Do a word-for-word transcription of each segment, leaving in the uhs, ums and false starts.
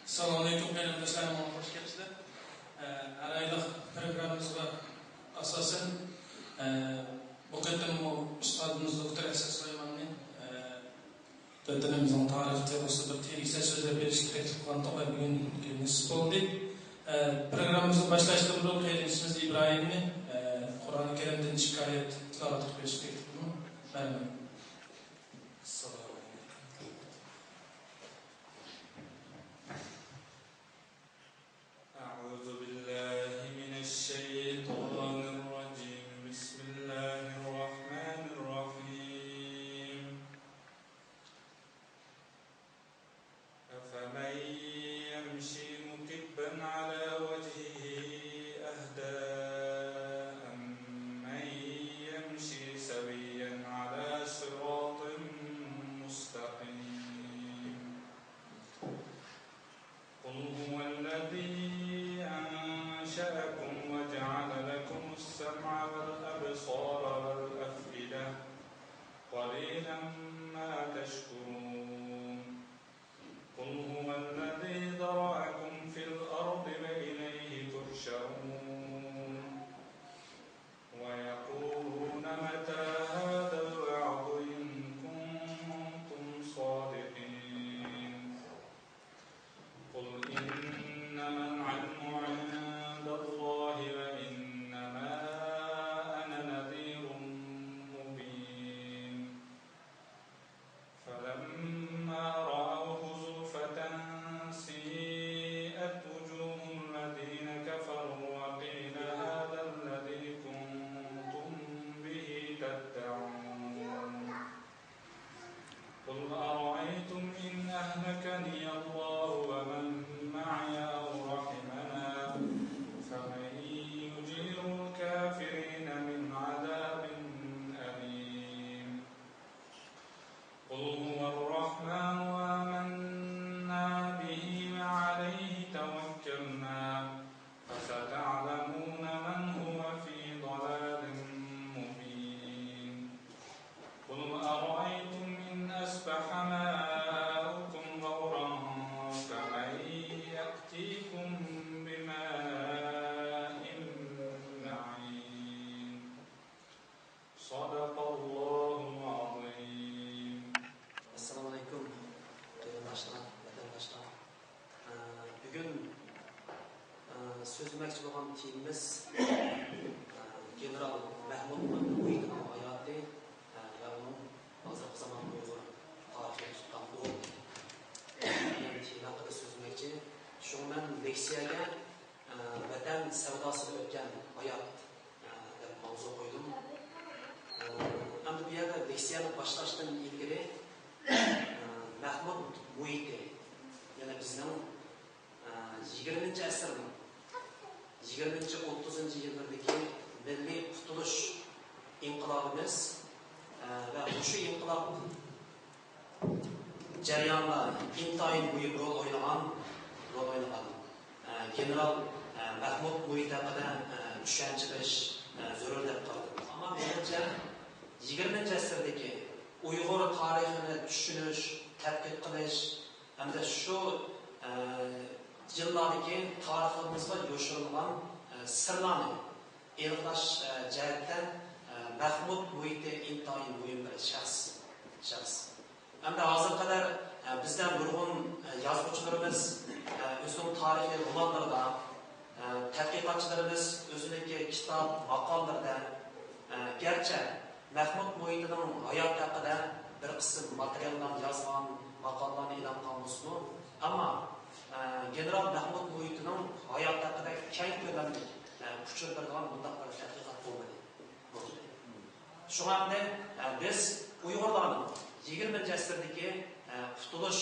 ئەسسالامۇئەلەيكۇم، قېرىنداشلار، ماڭا خوش كەپسىلەر. ئە، ھەر ئايلىق پروگراممىمىزغا ئاساسەن، ئە، بۇ قېتىممۇ ئۇستازىمىز دوكتور ئەسەت سۇلايماننى، ئە، ۋەتىنىمىزنىڭ تارىخى توغرىسىدا بىر تېرىقچە سۆزلەپ بېرىشكە تەكلىپ قىلغانتۇق ۋە بۈگۈن نېسىپ بولدى. ئە، پروگراممىمىزنى باشلاشتىن بۇرۇن قېرىندىشىمىز ئىبراھىمنى، ئە، قۇرئان كەرىمدىن ئىككى ئايەت تىلاۋەت قىلىپ بېرىشكە تەكلىپ قىلىمەن. مەرھەمەت. أعوذ بالله من الشيطان الرجيم. بسم الله الرحمن الرحيم. أفمن يمشي مكبا على وجهه أهدى أمن يمشي سويا على صراط مستقيم. قل هو الذي أنشأكم وجعل لكم السمع والأبصار والأفئدة قليلا ما تشكرون. قل هو الذي ذرأكم في الأرض وإليه تحشرون. ويقولون متى هذا الوعد إن كنتم صادقين. قل إنما العلم عند الله وإنما أنا نذير مبين. فلما رأوه زلفة سيئت وجوه الذين كفروا وقيل هذا الذي كنتم به تدعون. قل أرأيتم إن أهلكني الله ومن معي أو رحمنا فمن يجير الكافرين من عذاب أليم. قل هو الرحمن آمنا به وعليه توكلنا فستعلمون من هو في ضلال مبين. قل أرأيتم إن أصبح ماؤكم غورا فمن يأتيكم بماء معين. صدق الله العظيم. ئەسسالامۇئەلەيكۇم، قېرىنداشلار، ۋەتەنداشلار. ئە، بۈگۈن، ئە، سۆزلىمەكچى بولغان تېمىمىز، ئە، گېنېرال مەھمۇت مۇھىتىنىڭ ھاياتى، ئە، ۋە ئۇنىڭ ھازىرقى زامان ئۇيغۇر تارىخىدا تۇتقان ئورنى دېگەن تېما ھەققىدە سۆزلىمەكچى. شۇڭا مەن لېكسىيەگە، ئە، ۋەتەن سەۋداسىدا ئۆتكەن ھايات، ئە، دەپ ماۋزۇ قويدۇم. ئە، ئەمدى بۇ يەردە لېكسىيەنى باشلاشتىن ئىلگىرى، ئە، مەھمۇت مۇھىتى، يەنى بىزنىڭ، ئە، يىگىرمىنچى ئەسىرنىڭ يىگىرمىنچى، ئوتتۇزىنچى يىللىرىدىكى مىللىي قۇتۇلۇش ئىنقىلابىمىز، ئە، ۋە مۇشۇ ئىنقىلاب جەريانىدا ئىنتايىن مۇھىم رول ئوينىغان، رول ئوينىغان، ئە، گېنېرال، ئە، مەھمۇت مۇھىت ھەققىدە، ئە، چۈشەنچە بېرىش، ئە، زۆرۈر دەپ قارىدىم. ئەمما مېنىڭچە، يىگىرمىنچى ئەسىردىكى ئۇيغۇر تارىخىنى چۈشىنىش، تەتقىق قىلىش ھەمدە شۇ، ئە، يىللاردىكى تارىخىمىزغا يوشۇرۇنغان، ئە، سىرلارنى ئېنىقلاش، ئە، جەھەتتە، ئە، مەھمۇت مۇھىتى ئىنتايىن مۇھىم بىر شەخس، شەخس. ھەمدە ھازىرغا قەدەر، ئە، بىزدە نۇرغۇن، ئە، يازغۇچىلىرىمىز، ئە، ئۆزىنىڭ تارىخىي رومانلىرىدا، ئە، تەتقىقاتچىلىرىمىز ئۆزىنىڭكى كىتاب، ماقالىلىرىدە، ئە، گەرچە مەھمۇت مۇھىتىنىڭ ھاياتى ھەققىدە بىر قىسىم ماتېرىياللارنى يازغان، ماقالىلارنى ئېلان قىلغان بولسىمۇ، ئەمما، ئە، گېنېرال مەھمۇت مۇھىتىنىڭ ھاياتى ھەققىدە كەڭ كۆلەملىك، ئە، ئۇچۇر بېرىدىغان مۇنداق بىر تەتقىقات بولمىدى. شۇڭا ئەمدى، ئە، بىز ئۇيغۇرلارنىڭ يىگىرمىنچى ئەسىردىكى، ئە، قۇتۇلۇش،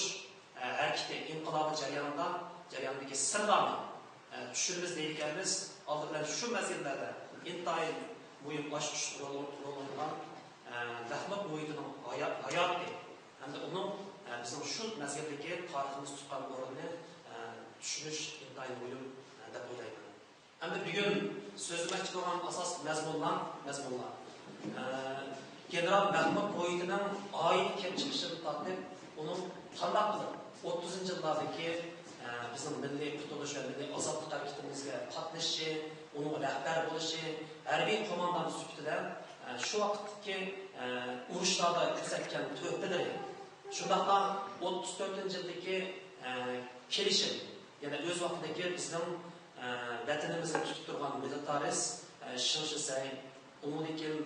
ئە، ھەرىكىتى ئىنقىلابى جەريانىدا، جەريانىدىكى سىرلارنى، ئە، چۈشىنىمىز دەيدىكەنمىز. ئالدى بىلەن شۇ مەزگىللەردە ئىنتايىن مۇھىم ئاچقۇچلۇق رول، رول ئوينىغان، ئە، مەھمۇت مۇھىتىنىڭ ھايا-، ھاياتى ھەمدە ئۇنىڭ، ئە، بىزنىڭ شۇ مەزگىلدىكى تارىخىمىزدا تۇتقان ئورنىنى، ئە، چۈشىنىش ئىنتايىن مۇھىم، ئە، دەپ ئويلايمەن. ئەمدى بۈگۈن سۆزلىمەكچى بولغان ئاساسلىق مەزمۇنلار، مەزمۇنلار، ئە، گېنېرال مەھمۇت مۇھىتىنىڭ ئائىلە كەپ چىقىشىدىن تارتىپ، ئۇنىڭ قانداق قىلىپ ئوتتۇزىنچى يىللاردىكى بىزنىڭ مىللىي قۇتۇلۇش ۋە مىللىي ئازادلىق ھەرىكىتىمىزگە قاتنىشىشى، ئۇنىڭغا رەھبەر بولۇشى، ھەربىي قوماندان سۈپىتىدە، ئە، شۇ ۋاقىتتىكى، ئە، ئۇرۇشلاردا كۆرسەتكەن تۆھپىلىرى، شۇنداقلا ئوتتۇز تۆتىنچى يىلدىكى، ئە، كېلىشىم، يەنە ئۆز ۋاقتىدىكى بىزنىڭ، ئە، ۋەتىنىمىزنى تۇتۇپ تۇرغان مىلىتارىست، ئە، شېڭ شىسەي، ئۇنىڭدىن كېيىن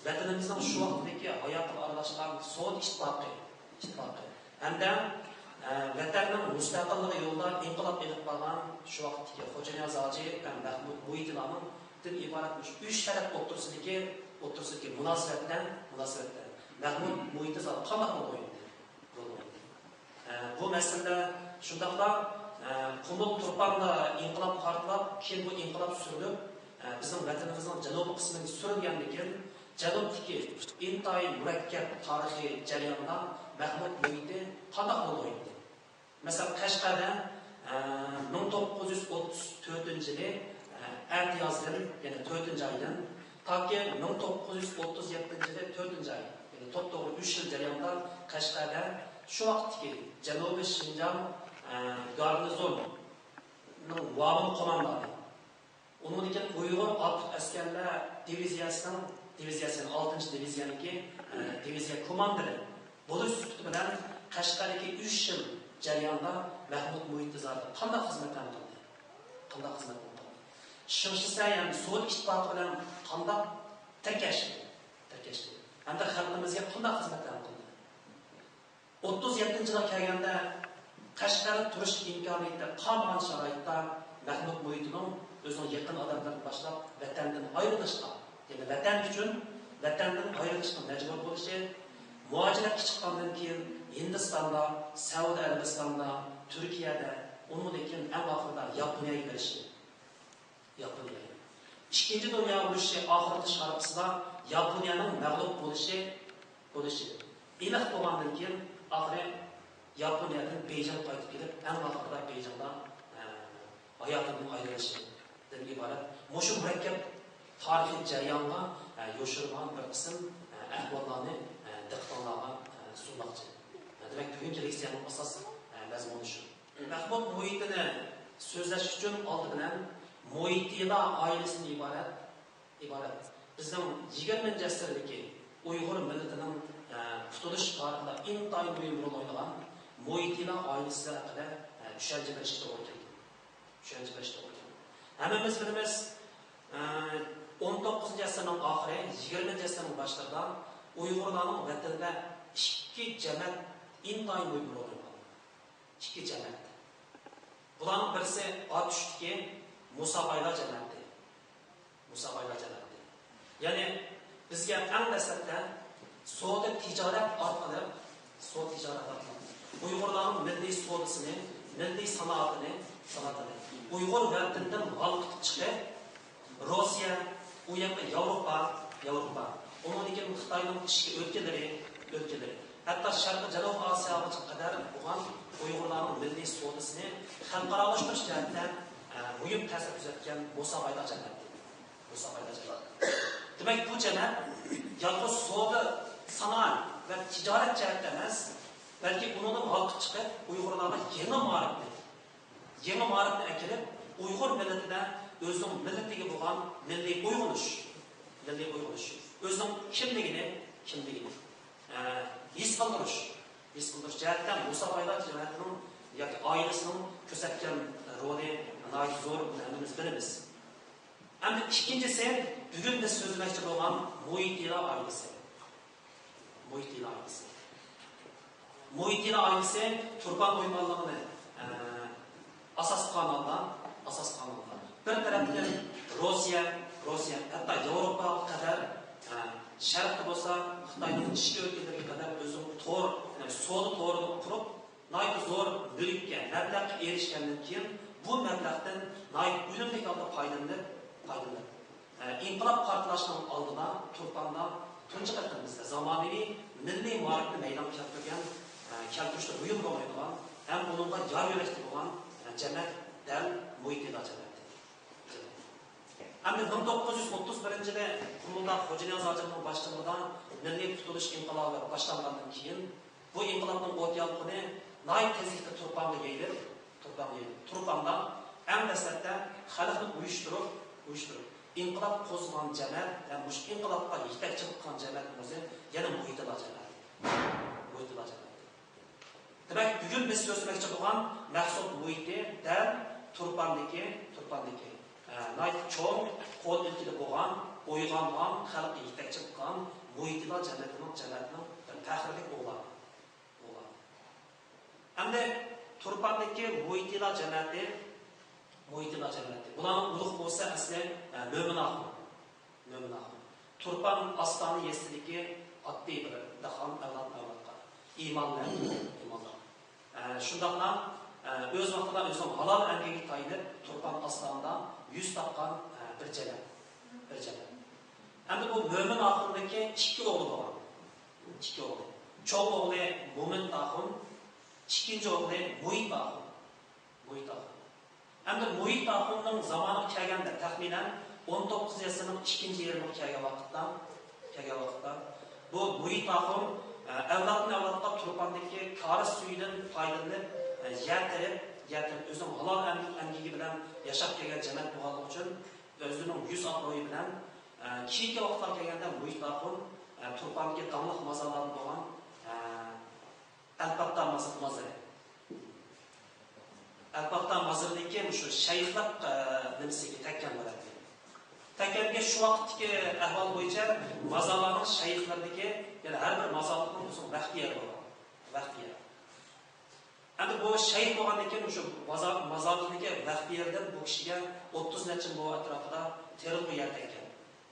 ۋەتىنىمىزنىڭ شۇ ۋاقىتتىكى ھاياتىغا ئارىلاشقان سوۋېت ئىتتىپاقى، ئىتتىپاقى ھەمدە، ئە، ۋەتەننىڭ مۇستەقىللىقى يولىدا ئىنقىلاب ئېلىپ بارغان شۇ ۋاقىتتىكى خوجانىياز ھاجى ھەم مەھمۇد مۇھىتىلارنىڭدىن ئىبارەت مۇشۇ ئۈچ تەرەپ ئوتتۇرىسىدىكى، ئوتتۇرىسىدىكى مۇناسىۋەتتە، مۇناسىۋەتتە مەھمۇد مۇھىتى زادى قانداق رول ئوينىدى؟ رول ئوينىدى. ئە، بۇ مەسىلىدە شۇنداقلا، ئە، قۇمۇل تۇرپاندا ئىنقىلاب پارتلاپ، كېيىن بۇ ئىنقىلاب سۈرۈلۈپ، ئە، بىزنىڭ ۋەتىنىمىزنىڭ جەنۇبىي قىسمىغا سۈرۈلگەندىن كېيىن، جەنۇبتىكى ئىنتايىن مۇرەككەپ تارىخىي جەرياندا مەھمۇد مۇھىتى قانداق رول ئوينىدى؟ مەسىلەن، قەشقەردە، ئە، مىڭ توققۇز يۈز ئوتتۇز تۆتىنچى يىلى، ئە، ئەتىيازدىن، يەنى تۆتىنچى ئايدىن تاكى مىڭ توققۇز يۈز ئوتتۇز يەتتىنچى يىلى تۆتىنچى ئاي، يەنى توپتوغرا ئۈچ يىل جەريانىدا قەشقەردە شۇ ۋاقىتتىكى جەنۇبىي شىنجاڭ، ئە، گارنىزونىنىڭ مۇئاۋىن قوماندانى، ئۇنىڭدىن كېيىن ئۇيغۇر ئاتلىق ئەسكەرلەر دىۋىزىيەسىنىڭ، دىۋىزىيەسى، ئالتىنچى دىۋىزىيەنىڭكى، ئە، دىۋىزىيە كوماندىرى بولۇش سۈپىتى بىلەن قەشقەردىكى ئۈچ يىل جەريانىدا مەھمۇد مۇھىتى زادى قانداق خىزمەتلەرنى قىلدى؟ قانداق خىزمەتلەرنى قىلدى؟ شېڭ شىسەي ھەم سوۋېت ئىتتىپاقى بىلەن قانداق تىركەشتى؟ تىركەشتى. ھەمدە خەلقىمىزگە قانداق خىزمەتلەرنى قىلدى؟ ئوتتۇز يەتتىنچى يىلغا كەلگەندە، قەشقەردە تۇرۇش ئىمكانىيىتى قالمىغان شارائىتتا مەھمۇد مۇھىتىنىڭ ئۆزىنىڭ يېقىن ئادەملىرىدىن باشلاپ ۋەتەندىن ئايرىلىشقا، يەنى ۋەتەن ئۈچۈن ۋەتەندىن ئايرىلىشقا مەجبۇر بولۇشى، مۇھاجىرەتكە چىققاندىن كېيىن ھىندىستاندا، سەئۇدى ئەرەبىستاندا، تۈركىيەدە، ئۇنىڭدىن كېيىن ئەڭ ئاخىرىدا ياپونىيەگە بېرىشى. ياپونىيە. ئىككىنچى دۇنيا ئۇرۇشى ئاخىرلىشىش ھارپىسىدا ياپونىيەنىڭ مەغلۇپ بولۇشى، بولۇشى، ئېنىق بولغاندىن كېيىن، ئاخىرى ياپونىيەدىن بېيجىڭغا قايتىپ كېلىپ، ئەڭ ئاخىرىدا بېيجىڭدا، ئە، ھاياتىدىن ئايرىلىشىدىن ئىبارەت مۇشۇ مۇرەككەپ تارىخىي جەريانغا، ئە، يوشۇرۇنغان بىر قىسىم، ئە، ئەھۋاللارنى، ئە، دىققىتىڭلارغا، ئە، سۇنماقچى. ئە، دېمەك، بۈگۈنكى لېكسىيەنىڭ ئاساس، ئە، مەزمۇنى شۇ. مەھمۇد مۇھىتىنى سۆزلەش ئۈچۈن ئالدى بىلەن مۇھىتىلار ئائىلىسىدىن ئىبارەت، ئىبارەت بىزنىڭ يىگىرمىنچى ئەسىردىكى ئۇيغۇر مىللىتىنىڭ، ئە، قۇتۇلۇش تارىخىدا ئىنتايىن مۇھىم رول ئوينىغان مۇھىتىلار ئائىلىسى ھەققىدە، ئە، چۈشەنچە بېرىشكە توغرا كېلىدۇ. چۈشەنچە بېرىشكە توغرا كېلىدۇ. ھەممىمىز بىلىمىز، ئە، ئون توققۇزىنچى ئەسىرنىڭ ئاخىرى، يىگىرمىنچى ئەسىرنىڭ باشلىرىدا ئۇيغۇرلارنىڭ ۋەتىنىدە ئىككى جەمەت ئىنتايىن مۇھىم رول ئوينىغان. ئىككى جەمەت. بۇلارنىڭ بىرسى ئاتۇشتىكى مۇسابايلار جەمەتى. مۇسابايلار جەمەتى. يەنى بىزگە ئەڭ دەسلەپتە سودا تىجارەت ئارقىلىق، سودا تىجارەت ئارقىلىق ئۇيغۇرلارنىڭ مىللىي سودىسىنى، مىللىي سانائىتىنى، سانائىتىنى ئۇيغۇر ۋەتىنىدىن ھالقىتىپ چىقىپ، روسىيە، ئۇ ياقتا ياۋروپا، ياۋروپا، ئۇنىڭدىن كېيىن خىتاينىڭ ئىچكى ئۆلكىلىرى، ئۆلكىلىرى، ھەتتا شەرقىي جەنۇب ئاسىياغىچە قەدەر بولغان ئۇيغۇرلارنىڭ مىللىي سودىسىنى خەلقئارالاشتۇرۇش جەھەتتە، ئە، مۇھىم تەسىر كۆرسەتكەن مۇسابايلار جەمەتى. مۇسابايلار جەمەتى. دېمەك، بۇ جەمەت يالغۇز سودا، سانائەت ۋە تىجارەت جەھەتتە ئەمەس، بەلكى ئۇنىڭدىن ھالقىپ چىقىپ، ئۇيغۇرلارغا يېڭى مائارىپنى، يېڭى مائارىپنى ئەكېلىپ، ئۇيغۇر مىللىتىدە ئۆزىنىڭ مىللىتىگە بولغان مىللىي ئويغىنىش، مىللىي ئويغىنىش، ئۆزىنىڭ كىملىكىنى، كىملىكىنى، ئە، ھېس قىلدۇرۇش، ھېس قىلدۇرۇش جەھەتتە مۇسابايلار جەمەتىنىڭ ياكى ئائىلىسىنىڭ كۆرسەتكەن رولى ناھايىتى زور، بۇنى ھەممىمىز بىلىمىز. ئەمدى ئىككىنچىسى، بۈگۈن بىز سۆزلىمەكچى بولغان مۇھىتىلار ئائىلىسى. مۇھىتىلار ئائىلىسى. مۇھىتىلار ئائىلىسى تۇرپان ئويمانلىقىنى، ئە، ئاساس قىلغان ھالدا، ئاساس قىلغان ھالدا بىر تەرەپتىن روسىيە، روسىيە، ھەتتا ياۋروپاغا قەدەر، ئە، شەرقتە بولسا خىتاينىڭ ئىچكى ئۆلكىلىرىگە قەدەر ئۆزىنىڭ تور، يەنى سودا تورىنى قۇرۇپ، ناھايىتى زور مۈلۈككە، مەبلەغقە ئېرىشكەندىن كېيىن، بۇ مەبلەغدىن ناھايىتى ئۈنۈملۈك ھالدا پايدىلىنىپ، پايدىلىنىپ، ئە، ئىنقىلاب پارتلاشنىڭ ئالدىدا تۇرپاندا تۇنجى قېتىم بىزدە زامانىۋى مىللىي مائارىپنى مەيدانغا كەلتۈرگەن، ئە، كەلتۈرۈشتە مۇھىم رول ئوينىغان ھەم ئۇنىڭغا يار يۆلەكتە بولغان، ئە، جەمەت دەل مۇھىتىلار جەمەتى. ئەمدى مىڭ توققۇز يۈز ئوتتۇز بىرىنچى يىلى قۇمۇلدا خوجانىياز ھاجىمنىڭ باشچىلىقىدا مىللىي قۇتۇلۇش ئىنقىلابى باشلانغاندىن كېيىن، بۇ ئىنقىلابنىڭ ئوت يالقۇنى ناھايىتى تېزلىكتە تۇرپانغا يېيىلىپ، تۇرپان دەيدۇ. تۇرپاندا ئەڭ دەسلەپتە خەلقنى ئۇيۇشتۇرۇپ، ئۇيۇشتۇرۇپ، ئىنقىلاب قوزغىغان جەمەت ھەم مۇشۇ ئىنقىلابقا يېتەكچىلىك قىلغان جەمەتنىڭ ئۆزى يەنە مۇھىتىلا جەمەتى. مۇھىتىلا جەمەتى. دېمەك، بۈگۈن بىز سۆزلىمەكچى بولغان مەھسۇلات مۇھىتى دەل تۇرپاندىكى، تۇرپاندىكى، ئە، ناھايىتى چوڭ، قول ئىلكىدە بولغان، ئويغانغان، خەلققە يېتەكچىلىك قىلغان مۇھىتىلا جەمەتىنىڭ، جەمەتىنىڭ بىر پەخىرلىك ئوغلى. ئەمدى تۇرپاندىكى مۇھىتىلا جەمەتى، مۇھىتىلا جەمەتى. بۇلارنىڭ ئۇلۇغ بولسا ئەسلى، ئە، مۆمىن ئاخۇن. مۆمىن ئاخۇن. تۇرپان ئاستانە يېزىسىدىكى ئاددىي بىر دېھقان ئەۋلاد ئەۋلادقا. ئىمانلىق، ئىمانلىق. ئە، شۇنداقلا، ئە، ئۆز ۋاقتىدا ئۆزىنىڭ ھالال ئەمگىكىگە تايىنىپ، تۇرپان ئاستانىدا يۈز تاققان، ئە، بىر جەمەت. بىر جەمەت. ئەمدى بۇ مۆمىن ئاخۇننىڭكى ئىككى ئوغلى بولغان. ئىككى ئوغلى. چوڭ ئوغلى مۆمىن ئاخۇن، ئىككىنچى ئوغلى مۇھىت ئاخۇن. مۇھىت ئاخۇن. ئەمدى مۇھىت ئاخۇننىڭ زامانىغا كەلگەندە، تەخمىنەن ئون توققۇزىنچى ئەسىرنىڭ ئىككىنچى يېرىمىغا كەلگەن ۋاقىتتا، كەلگەن ۋاقىتتا، بۇ مۇھىت ئاخۇن، ئە، ئەۋلادتىن ئەۋلادقا تۇرپاندىكى كارىز سۈيىدىن پايدىلىنىپ، ئە، يەر تېرىپ، يەر تېرىپ، ئۆزىنىڭ ھالال ئەم-، ئەمگىكى بىلەن ياشاپ كەلگەن جەمەت بولغانلىقى ئۈچۈن، ئۆزىنىڭ يۈز ئابرۇيى بىلەن، ئە، كېيىنكى ۋاقىتلارغا كەلگەندە مۇھىت ئاخۇن، ئە، تۇرپاندىكى داڭلىق مازارلاردىن بولغان، ئە، ئەلپاتتا مازىرى. ئەلپاتتا مازىرىنىڭكى مۇشۇ شەيخلىق، ئە، نېمىسىگە تەككەن بولاتتى. تەككەنگە شۇ ۋاقىتتىكى ئەھۋال بويىچە مازارلارنىڭ شەيخلىرىدىكى، يەنى ھەر بىر مازارلىقنىڭ ئۆزىنىڭ ۋەخپە يېرى بولغان. ۋەخپە يېرى. ئەمدى بۇ شەيخ بولغاندىن كېيىن مۇشۇ مازار-، مازارلىقتىكى ۋەخپە يېرىدىن بۇ كىشىگە ئوتتۇز نەچچە مو ئەتراپىدا تېرىلغۇ يەر تەككەن.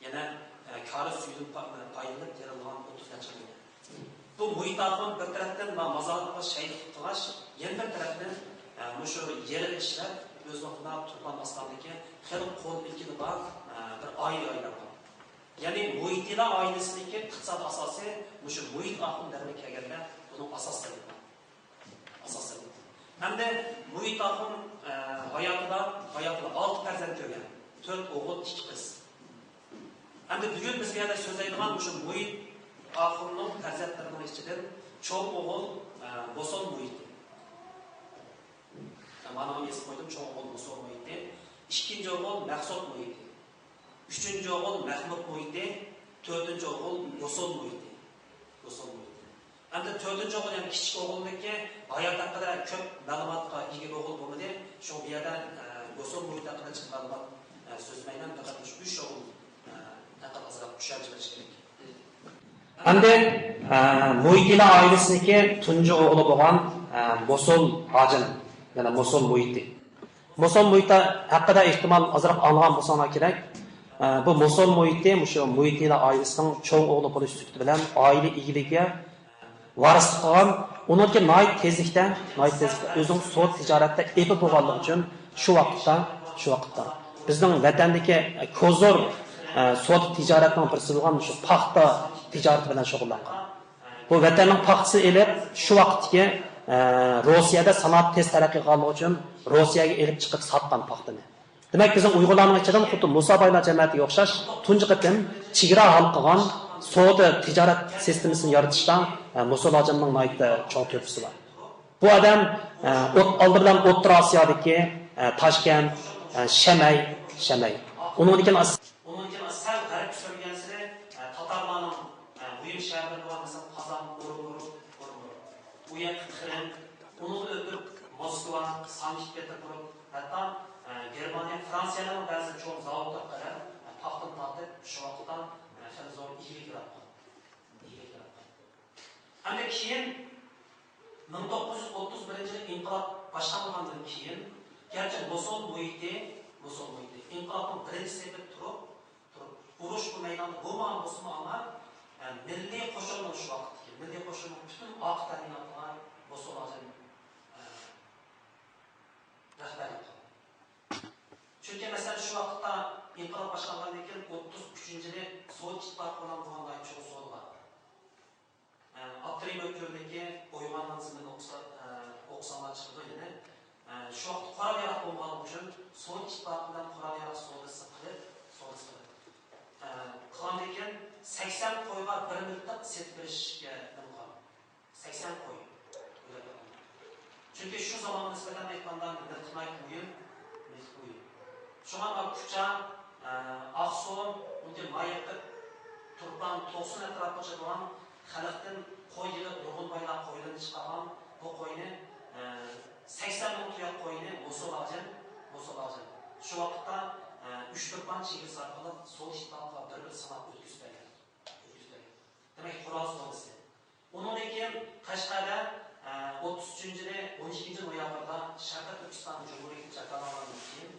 يەنە، ئە، كارىز سۈيىدىن پا-، پايدىلىنىپ تېرىلغان ئوتتۇز نەچچە مو يەر. بۇ مۇھىت ئاخۇن بىر تەرەپتىن ما-، مازارلىققا شەيخلىق قىلغاچ، يەنە بىر تەرەپتىن، ئە، مۇشۇ يېرىنى ئىشلەپ، ئۆز ۋاقتىدا تۇرپان ئاستانىدىكى خېلى قول ئىلكىدە بار، ئە، بىر ئائىلىگە ئايلانغان. يەنى مۇھىتىلا ئائىلىسىنىڭكى ئىقتىساد ئاساسى مۇشۇ مۇھىت ئاخۇن دەۋرىگە كەلگەندە بۇنىڭ ئاساسلىرى بار. ئاساسلىرى بار. ئەمدى مۇھىت ئاخۇن، ئە، ھاياتىدا، ھاياتىدا ئالتە پەرزەنت كۆرگەن. تۆت ئوغۇل، ئىككى قىز. ئەمدى بۈگۈن بىز بۇ يەردە سۆزلەيدىغان مۇشۇ مۇھىت ئاخۇننىڭ پەرزەنتلىرىنىڭ ئىچىدىن چوڭ ئوغۇل، ئە، بوسۇن مۇھىتى. مانا يېزىپ قويدۇم، چوڭ ئوغۇل بوسۇن مۇھىتى. ئىككىنچى ئوغۇل مەخسۇت مۇھىتى. ئۈچىنچى ئوغۇل مەخمۇت مۇھىتى. تۆتىنچى ئوغۇل بوسۇن مۇھىتى. بوسۇن مۇھىتى. ئەمدى تۆتىنچى ئوغۇل، يەنى كىچىك ئوغۇلنىڭكى ھايات ھەققىدە كۆپ مەلۇماتقا ئىگە ئوغۇل بولمىدى. شۇڭا بۇ يەردە، ئە، بوسۇن مۇھىتى ھەققىدە جىق مەلۇمات، ئە، سۆزلىمەيمەن. پەقەت مۇشۇ ئۈچ ئوغۇل، ئە، ھەققىدە ئازراق چۈشەنچە بېرىش كېرەك. ئەمدى، ئە، مۇھىتىلا ئائىلىسىنىڭكى تۇنجى ئوغلى بولغان، ئە، موسۇل ھاجىم، يەنى موسۇل مۇھىتى. موسۇل مۇھىتى ھەققىدە ئېھتىمال ئازراق ئاڭلىغان بولساڭلار كېرەك. ئە، بۇ موسۇل مۇھىتى مۇشۇ مۇھىتىلا ئائىلىسىنىڭ چوڭ ئوغلى بولۇش سۈپىتى بىلەن ئائىلە ئىگىلىكىگە ۋارىسلىق قىلغان، ئۇنىڭكى ناھايىتى تېزلىكتە، ناھايىتى تېزلىكتە ئۆزىنىڭ سودا تىجارەتتە ئېپى بولغانلىقى ئۈچۈن شۇ ۋاقىتتا، شۇ ۋاقىتتا بىزنىڭ ۋەتەندىكى كوزۇر، ئە، سودا تىجارەتنىڭ بىرسى بولغان شۇ پاختا تىجارىتى بىلەن شۇغۇللانغان. بۇ ۋەتەننىڭ پاختىسىنى ئېلىپ، شۇ ۋاقىتتىكى، ئە، روسىيەدە سانائەت تېز تەرەققىي قىلغانلىقى ئۈچۈن روسىيەگە ئېلىپ چىقىپ ساتقان پاختىنى. دېمەك، بىزنىڭ ئۇيغۇرلارنىڭ ئىچىدىن خۇددى مۇسا بايلار جەمەتىگە ئوخشاش تۇنجى قېتىم چېگرا ھالقىغان سودا تىجارەت سىستېمىسىنى يارىتىشتا، ئە، موسۇل ھاجىمنىڭ ناھايىتى چوڭ تۆھپىسى بار. بۇ ئادەم، ئە، ئوت-، ئالدى بىلەن ئوتتۇرا ئاسىيادىكى، ئە، تاشكەنت، ئە، شەمەي، شەمەي. ئۇنىڭدىن كېيىن ئاس-، ئۇنىڭدىن كېيىن سەل غەربكە سۈرگەنسېرى، ئە، تاتارلارنىڭ، ئە، مۇھىم شەھەرلىرى بار، مەسىلەن، قازان، ئورۇنبور، ئورۇنبور. ئۇ يەردە قىرىم، ئۇنىڭدىن ئۆتۈپ موسكۋا، سانكت پېتېربۇرگ، ھەتتا، ئە، گېرمانىيە، فرانسىيەنىڭ بەزى چوڭ زاۋۇتلىرىغا قەدەر، ئە، پاختىنى تارتىپ، شۇ ۋاقىتتا، ئە، خېلى زور ئىگىلىك ياراتقان. ئىگىلىك ياراتقان. ئەمدى كېيىن مىڭ توققۇز يۈز ئوتتۇز بىرىنچى يىلى ئىنقىلاب باشلانغاندىن كېيىن، گەرچە موسۇل مۇھىتى، موسۇل مۇھىتى ئىنقىلابنىڭ بىرىنچى سېپىدە تۇرۇپ، تۇرۇپ، ئۇرۇش بۇ مەيداندا بولمىغان بولسىمۇ، ئەمما، ئە، مىللىي قوشۇننىڭ شۇ ۋاقىتتىكى مىللىي قوشۇننىڭ پۈتۈن ئارقا تەمىناتىغا موسۇل ھاجىم، ئە، رەھبەرلىك قىلدى. چۈنكى، مەسىلەن، شۇ ۋاقىتتا ئىنقىلاب باشلانغاندىن كېيىن ئوتتۇز ئۈچىنچى يىلى سوۋېت ئىتتىپاقى بىلەن بولغان ناھايىتى چوڭ سودا بار. ئە، ئابدۇرېھىم ئۆتكۈرنىڭكى ئويغانغان زېمىننى ئوقۇسا-، ئە، ئوقۇساڭلار چىقىدۇ يەنە. ئە، شۇ ۋاقىت قورال ياراق بولمىغانلىقى ئۈچۈن سوۋېت ئىتتىپاقى بىلەن قورال ياراق سودىسى قىلىپ، سودىسى قىلىپ، ئە، قىلغاندىن كېيىن سەكسەن قويغا بىر مىلتىق سېتىپ بېرىشكە نېمە قىلغان. سەكسەن قوي. چۈنكى شۇ زامانغا نىسبەتەن ئېيتقاندا، ناھايىتى مۇھىم، ناھايىتى مۇھىم. شۇڭا ما كۇچا، ئە، ئاقسۇ، ئۇنىڭدىن ما يېقىپ تۇرپان، توقسۇن ئەتراپىغا چىقىدىغان خەلقتىن قوي يىغىپ، نۇرغۇن بايلار قويلىرىنى چىقارغان. بۇ قوينى، ئە، سەكسەن مىڭ تۇياق قوينى موسۇل ھاجىم، موسۇل ھاجىم شۇ ۋاقىتتا، ئە، ئۈچ تۇرپان چېگرىسى ئارقىلىق سوۋېت ئىتتىپاقىغا بىر-بىر ساناپ ئۆتكۈزۈپ بەرگەن. ئۆتكۈزۈپ بەرگەن. دېمەك، قورال سودىسى. ئۇنىڭدىن كېيىن قەشقەردە، ئە، ئوتتۇز ئۈچىنچى يىلى، ئون ئىككىنچى نويابىردا شەرقىي تۈركىستان جۇمھۇرىيىتى جاكارلانغاندىن كېيىن،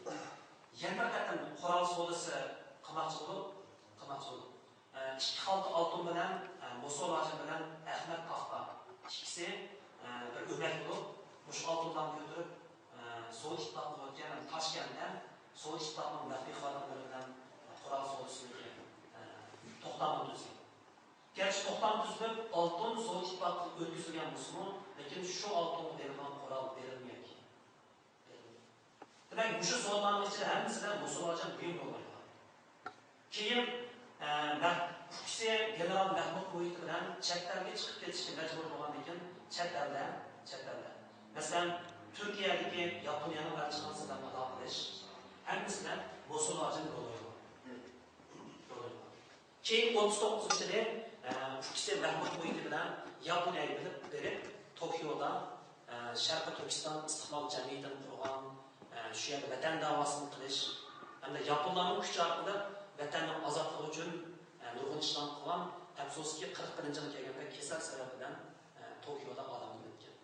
يەنە بىر قېتىم قورال سودىسى قىلماقچى بولۇپ، قىلماقچى بولۇپ، ئە، ئىككى خالتا ئالتۇن بىلەن، ئە، موسۇل ھاجىم بىلەن ئەخمەت تاختا ئىككىسى، ئە، بىر ئۆمەك بولۇپ، مۇشۇ ئالتۇنلارنى كۆتۈرۈپ، ئە، سوۋېت ئىتتىپاقىغا ئۆتكەن، تاشكەنتتە سوۋېت ئىتتىپاقىنىڭ مەخپىي خادىملىرى بىلەن قورال سودىسىدىكى، ئە، توختامنى تۈزگەن. گەرچە توختام تۈزۈلۈپ، ئالتۇن سوۋېت ئىتتىپاقىغا ئۆتكۈزۈلگەن بولسىمۇ، لېكىن شۇ ئالتۇنغا بېرىلغان قورال بېرىلمىگەن. دېمەك، مۇشۇ سوۋېتلارنىڭ ئىچىدە ھەممىسىدە موسۇل ھاجىم مۇھىم رول ئوينىغان. كېيىن، ئە، مەھ-، ئۇكىسى گېنېرال مەھمۇت مۇھىتى بىلەن چەت ئەلگە چىقىپ كېتىشكە مەجبۇر بولغاندىن كېيىن، چەت ئەلدە، چەت ئەلدە، مەسىلەن، تۈركىيەدىكى ياپونىيەنىڭ ئەلچىخانىسى بىلەن ئالاقىلىشىش، ھەممىسىدە موسۇل ھاجىم رول ئوينىغان. رول ئوينىغان. كېيىن ئوتتۇز توققۇزىنچى يىلى، ئە، ئۇكىسى مەھمۇت مۇھىتى بىلەن ياپونىيەگە بېرىپ، بېرىپ، توكيودا، ئە، شەرقىي تۈركىستان ئىستىقلال جەمئىيىتىنى قۇرغان، ئە، شۇ يەردە ۋەتەن داۋاسىنى قىلىش ھەمدە ياپونلارنىڭ كۈچى ئارقىلىق ۋەتەننىڭ ئازادلىقى ئۈچۈن، ئە، نۇرغۇن ئىشلارنى قىلغان. ئەپسۇسكى، قىرىق بىرىنچى يىلى كەلگەندە كېسەل سەۋەبى بىلەن، ئە، توكيودا ئالەمدىن ئۆتكەن.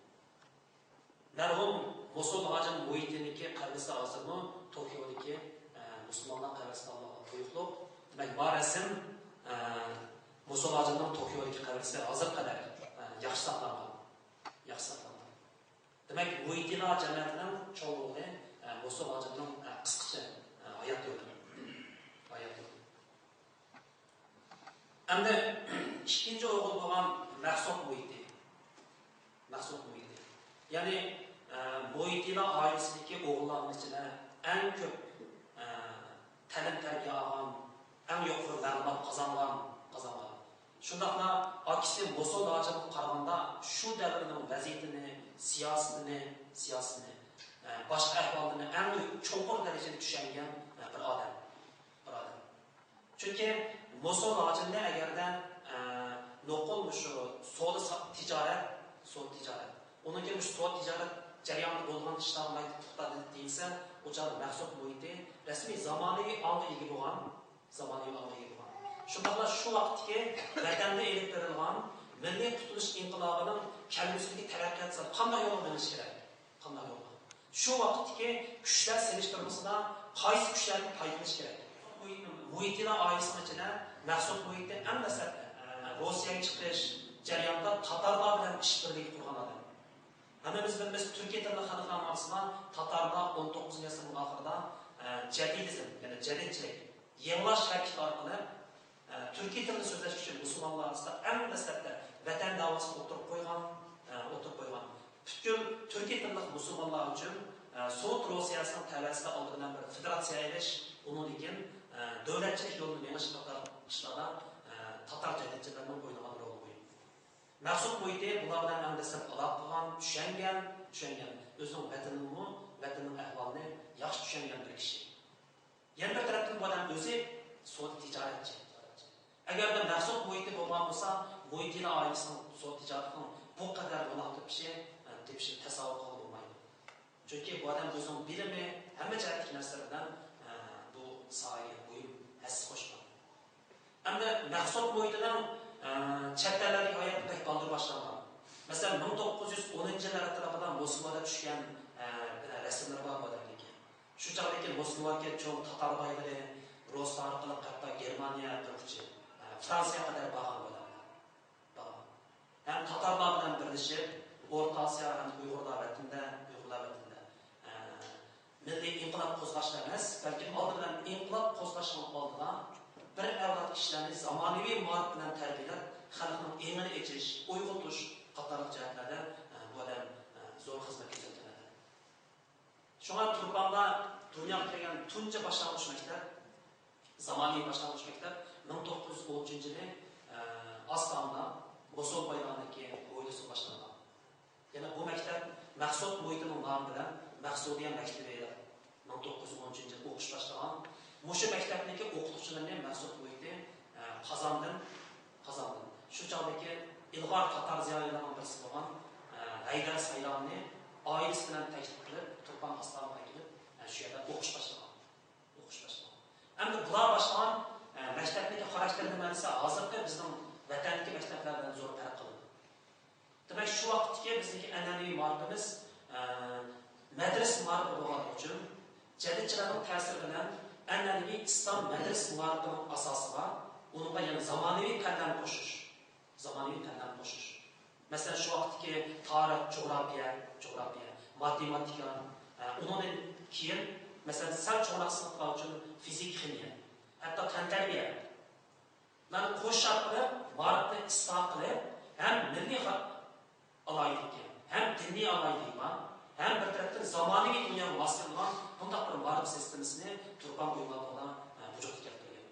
مەرھۇم موسۇل ھاجىم مۇھىتىنىڭكى قەبرىسى ھازىرمۇ توكيودىكى، ئە، مۇسۇلمانلار قەبرىستانلىقىغا تۇيۇقلۇق. دېمەك، ما رەسىم، ئە، موسۇل ھاجىمنىڭ توكيودىكى قەبرىسى ھازىرغا قەدەر، ئە، ياخشى ساقلانغان. ياخشى ساقلانغان. دېمەك، مۇھىتىلا جەمەتىنىڭ چوڭ ئوغلى، ئە، موسۇل ھاجىمنىڭ، ئە، قىسقىچە، ئە، ھايات يولى. ھايات يولى. ئەمدى ئىككىنچى ئوغۇل بولغان مەخسۇت مۇھىتى. مەخسۇت مۇھىتى. يەنى، ئە، مۇھىتىلار ئائىلىسىدىكى ئوغۇللارنىڭ ئىچىدە ئەڭ كۆپ، ئە، تەلىم-تەربىيە ئالغان، ئەڭ يۇقىرى مەلۇمات قازانغان، قازانغان. شۇنداقلا ئاكىسى موسۇل ھاجىمغا قارىغاندا شۇ دەۋرنىڭ ۋەزىيىتىنى، سىياسىتىنى، سىياسىتىنى، ئە، باشقا ئەھۋاللىرىنى ئەڭ چوڭقۇر دەرىجىدە چۈشەنگەن، ئە، بىر ئادەم. بىر ئادەم. چۈنكى موسۇل ھاجىمنى ئەگەردە، ئە، نوقۇل مۇشۇ سودا سا-، تىجارەت، سودا تىجارەت. ئۇنىڭكى مۇشۇ سودا تىجارەت جەريانىدا بولغان ئىشلارغا ئالاھىدە توختالدى دېسە، ئۇ چاغدا مەخسۇت مۇھىتى رەسمىي زامانىۋى ئاڭغا ئىگە بولغان، زامانىۋى ئاڭغا ئىگە بولغان. شۇنداقلا شۇ ۋاقىتتىكى ۋەتەندە ئېلىپ بېرىلغان مىللىي قۇتۇلۇش ئىنقىلابىنىڭ كەلگۈسىدىكى تەرەققىياتى قانداق يولغا مېڭىش كېرەك؟ قانداق يولغا؟ شۇ ۋاقىتتىكى كۈچلەر سېلىشتۇرمىسىدا قايسى كۈچلەردىن پايدىلىنىش كېرەك؟ مۇھىتىلا ئائىلىسىنىڭ ئىچىدە مەخسۇت مۇھىتى ئەڭ دەسلەپتە، ئە، روسىيەگە چىقىش جەريانىدا تاتارلار بىلەن ئىشبىرلىكى قۇرغان ئادەم. ھەممىمىز بىلىمىز، تۈركىي تىللىق خەلقلەرنىڭ ئارىسىدا تاتارلار ئون توققۇزىنچى ئەسىرنىڭ ئاخىرىدا، ئە، جەدىدىزم، يەنى جەدىدچىلىك، يېڭىلاش ھەرىكىتى ئارقىلىق، ئە، تۈركىي تىلنى سۆزلەش ئۈچۈن مۇسۇلمانلار ئارىسىدا ئەڭ دەسلەپتە ۋەتەن داۋاسىنى ئوتتۇرىغا قويغان، ئە، ئوتتۇرىغا قويغان. پۈتكۈل تۈركىي تىللىق مۇسۇلمانلار ئۈچۈن، ئە، سوۋېت روسىيەسىنىڭ تەۋەسىدە ئالدى بىلەن بىر فېدېراتسىيە ئېلىش، ئۇنىڭدىن كېيىن، ئە، دۆلەتچىلىك يولىنى مېڭىش قاتارلىق ئىشلاردا، ئە، تاتار جەدىدچىلىرىنىڭ ئوينىغان رولى مۇھىم. مەخسۇت مۇھىتى بۇلار بىلەن ئەڭ دەسلەپ ئالاقە قىلغان، چۈشەنگەن، چۈشەنگەن، ئۆزىنىڭ ۋەتىنىنىمۇ، ۋەتىنىنىڭ ئەھۋالىنى ياخشى چۈشەنگەن بىر كىشى. يەنە بىر تەرەپتىن بۇ ئادەم ئۆزى سودا تىجارەتچى. ئەگەردە مەخسۇت مۇھىتى بولغان بولسا، مۇھىتىلا ئائىلىسىنىڭ سودا تىجارىتىنىڭ بۇ قەدەر روناق تېپىشى، تېپىشىنى تەسەۋۋۇر قىلغىلى بولمايدۇ. چۈنكى بۇ ئادەم ئۆزىنىڭ بىلىمى، ھەممە جەھەتتىكى نەرسىلىرى بىلەن، ئە، بۇ ساھەگە مۇھىم ھەسسە قوشقان. ئەمدى مەخسۇت مۇھىتىنىڭ، ئە، چەت ئەللەردىكى ھاياتى بەك بالدۇر باشلانغان. مەسىلەن، مىڭ توققۇز يۈز ئونىنچى يىللار ئەتراپىدا موسكۋادا چۈشكەن، ئە، رەسىملىرى بار بۇ ئادەمنىڭكى. شۇ چاغدىكى موسكۋادىكى چوڭ تاتار بايلىرى، روسلار ئارقىلىق ھەتتا گېرمانىيە، تۈركچە، ئە، فرانسىيەگە قەدەر بارغان بۇ ئادەملەر. بارغان. ھەم تاتارلار بىلەن بىرلىشىپ، ئورتا ئاسىيا ھەم ئۇيغۇرلار ۋەتىنىدە، ئۇيغۇرلار ۋەتىنىدە، ئە، مىللىي ئىنقىلاب قوزغاشلا ئەمەس، بەلكى ئالدى بىلەن ئىنقىلاب قوزغاشنىڭ ئالدىدا بىر ئەۋلاد كىشىلەرنى زامانىۋى مائارىپ بىلەن تەربىيەلەپ، خەلقنىڭ ئېڭىنى ئېچىش، ئويغىتىش قاتارلىق جەھەتلەردە، ئە، بۇ ئادەم، ئە، زور خىزمەت كۆرسەتكەن ئادەم. شۇڭا تۇرپاندا دۇنياغا كىرگەن تۇنجى باشلانغۇچ مەكتەپ، زامانىۋى باشلانغۇچ مەكتەپ مىڭ توققۇز يۈز ئون ئۈچىنچى يىلى، ئە، ئاستانىدا موسۇل بايلىقىنىڭكى ھويلىسىدا باشلانغان. يەنە بۇ مەكتەپ مەخسۇت مۇھىتىنىڭ نامى بىلەن مەخسۇدىيە مەكتىپى، مىڭ توققۇز يۈز ئون ئۈچىنچى يىل ئوقۇش باشلىغان. مۇشۇ مەكتەپنىڭكى ئوقۇتقۇچىلىرىنى مەخسۇت مۇھىتى، ئە، قازاندىن، قازاندىن، شۇ چاغدىكى ئىلغار تاتار زىيالىيلىرىنىڭ بىرسى بولغان، ئە، ھەيدەر سايلامنى ئائىلىسى بىلەن تەكلىپ قىلىپ، تۇرپان ئاستانىغا ئەكېلىپ، ئە، شۇ يەردە ئوقۇش باشلىغان. ئوقۇش باشلىغان. ئەمدى بۇلار باشلىغان، ئە، مەكتەپنىڭكى خاراكتېرى نېمە دېسە، ھازىرقى بىزنىڭ ۋەتەندىكى مەكتەپلەر بىلەن زور پەرق قىلىدۇ. دېمەك، شۇ ۋاقىتتىكى بىزنىڭكى ئەنئەنىۋى مائارىپىمىز، ئە، مەدرىسە مائارىپى بولغانلىقى ئۈچۈن، جەدىدچىلەرنىڭ تەسىرى بىلەن ئەنئەنىۋى ئىسلام مەدرىسە مائارىپىنىڭ ئاساسىغا، ئۇنىڭغا يەنە زامانىۋى پەنلەرنى قوشۇش، زامانىۋى پەنلەرنى قوشۇش. مەسىلەن، شۇ ۋاقىتتىكى تارىخ، جۇغراپىيە، جۇغراپىيە، ماتېماتىكا، ئە، ئۇنىڭدىن كېيىن، مەسىلەن، سەل چوڭراق سىنىپلار ئۈچۈن فىزىك، خىمىيە، ھەتتا تەنتەربىيە، لارنى قوشۇپ قىلىپ، مائارىپنى ئىسلاھ قىلىپ، ھەم مىللىي خا-، ئالاھىدىلىككە، ھەم دىنىي ئالاھىدىلىككە، ھەم بىر تەرەپتىن زامانىۋى دۇنياغا ماس كېلىدىغان بۇنداق بىر مائارىپ سىستېمىسىنى تۇرپان ئويمانلىقىدا، ئە، ۋۇجۇدقا كەلتۈرگەن.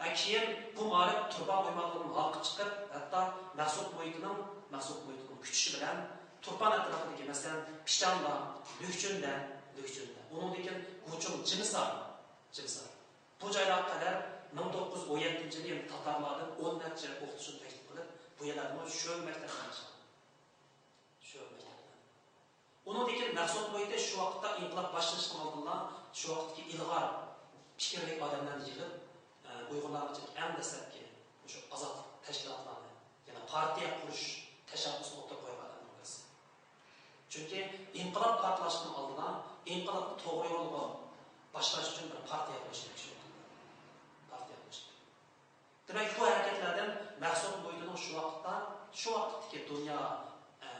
ھە، كېيىن بۇ مائارىپ تۇرپان ئويمانلىقىدىن ھالقىپ چىقىپ، ھەتتا مەخسۇت مۇھىتىنىڭ، مەخسۇت مۇھىتىنىڭ كۈچىشى بىلەن تۇرپان ئەتراپىدىكى، مەسىلەن، پىچاندا، لۈكچۈندە، لۈكچۈندە، ئۇنىڭدىن كېيىن گۇچۇڭ، جىمىسار، جىمىسار. بۇ جايلارغا قەدەر مىڭ توققۇز يۈز ئون يەتتىنچى يىلى يەنە تاتارلاردىن ئون نەچچە ئوقۇتقۇچىنى تەكلىپ قىلىپ، بۇ يەرلەردىمۇ شۆبە مەكتەپلەرنى ئاچقان. شۆبە مەكتەپلەر. ئۇنىڭدىن كېيىن مەخسۇت مۇھىتى شۇ ۋاقىتتا ئىنقىلاب باشلىنىشتىن ئالدىنلا شۇ ۋاقىتتىكى ئىلغار پىكىرلىك ئادەملەرنى يىغىپ، ئە، ئۇيغۇرلارغا ئەڭ دەسلەپكى مۇشۇ ئازادلىق تەشكىلاتلارنى، يەنى پارتىيە قۇرۇش تەشەببۇسىنى ئوتتۇرىغا قويغان ئادەملەرنىڭ بىرسى. چۈنكى ئىنقىلاب پارتلاشتىن ئالدىدا ئىنقىلابنى توغرا يولغا باشلاش ئۈچۈن بىر پارتىيە قۇرۇش كېرەك شۇ ۋاقىتتا. پارتىيە قۇرۇش كېرەك. دېمەك، بۇ ھەرىكەتلەردىن مەخسۇت مۇھىتىنىڭ شۇ ۋاقىتتا، شۇ ۋاقىتتىكى دۇنيا، ئە،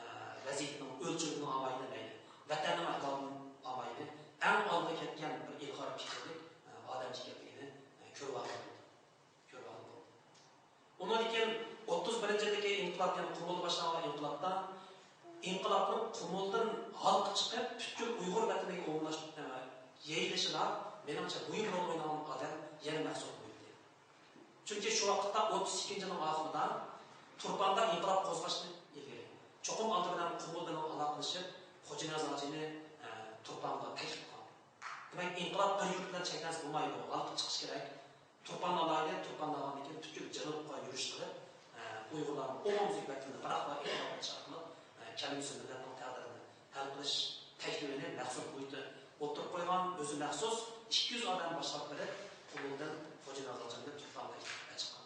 ۋەزىيىتىنىڭ ئۆلچىمىدىن ئالايلى مەيلى، ۋەتەننىڭ ئەھۋالىدىن ئالايلى، ئەڭ ئالدىغا كەتكەن بىر ئىلغار پىكىرلىك، ئە، ئادەمچە ئىكەنلىكىنى، ئە، كۆرۈۋالغىلى بولىدۇ. كۆرۈۋالغىلى بولىدۇ. ئۇنىڭدىن كېيىن ئوتتۇز بىرىنچى يىلدىكى ئىنقىلاب، يەنى قۇمۇلدا باشلانغان ئىنقىلابتا، ئىنقىلابنىڭ قۇمۇلدىن ھالقىپ چىقىپ، پۈتكۈل ئۇيغۇر ۋەتىنىگە ئومۇملاشتۇرۇپ، ئە، يېيىلىشىدا، مېنىڭچە، مۇھىم رول ئوينىغان ئادەم يەنە مەخسۇت مۇھىتى. چۈنكى شۇ ۋاقىتتا ئوتتۇز ئىككىنچى يىلنىڭ ئاخىرىدا تۇرپاندا ئىنقىلاب قوزغاشتىن ئىلگىرى، چوقۇم ئالدى بىلەن قۇمۇل بىلەن ئالاقىلىشىپ، خوجانىياز ھاجىنى، ئە، تۇرپانغا تەكلىپ قىلغان. دېمەك، ئىنقىلاب بىر يۇرت بىلەن چەكلەنسە بولمايدۇ، ھالقىپ چىقىش كېرەك. تۇرپاننى ئالايلى، تۇرپاننى ئالغاندىن كېيىن پۈتكۈل جەنۇبقا يۈرۈش قىلىپ، ئە، ئۇيغۇرلارنىڭ ئومۇميۈزلۈك ۋەتىنىدە بىراقلا ئىنقىلاب قىلىش ئارقىلىق، ئە، كەلگۈسى مىللەتنىڭ تەقدىرىنى ھەل قىلىش تەكلىپىنى مەخسۇت مۇھىتى ئوتتۇرىغا قويغان. ئۆزى مەخسۇس ئىككى يۈز ئادەم باشلاپ بېرىپ، قۇمۇلدىن خوجانىياز ھاجىنى تۇرپانغا ئەكىپ چىققان.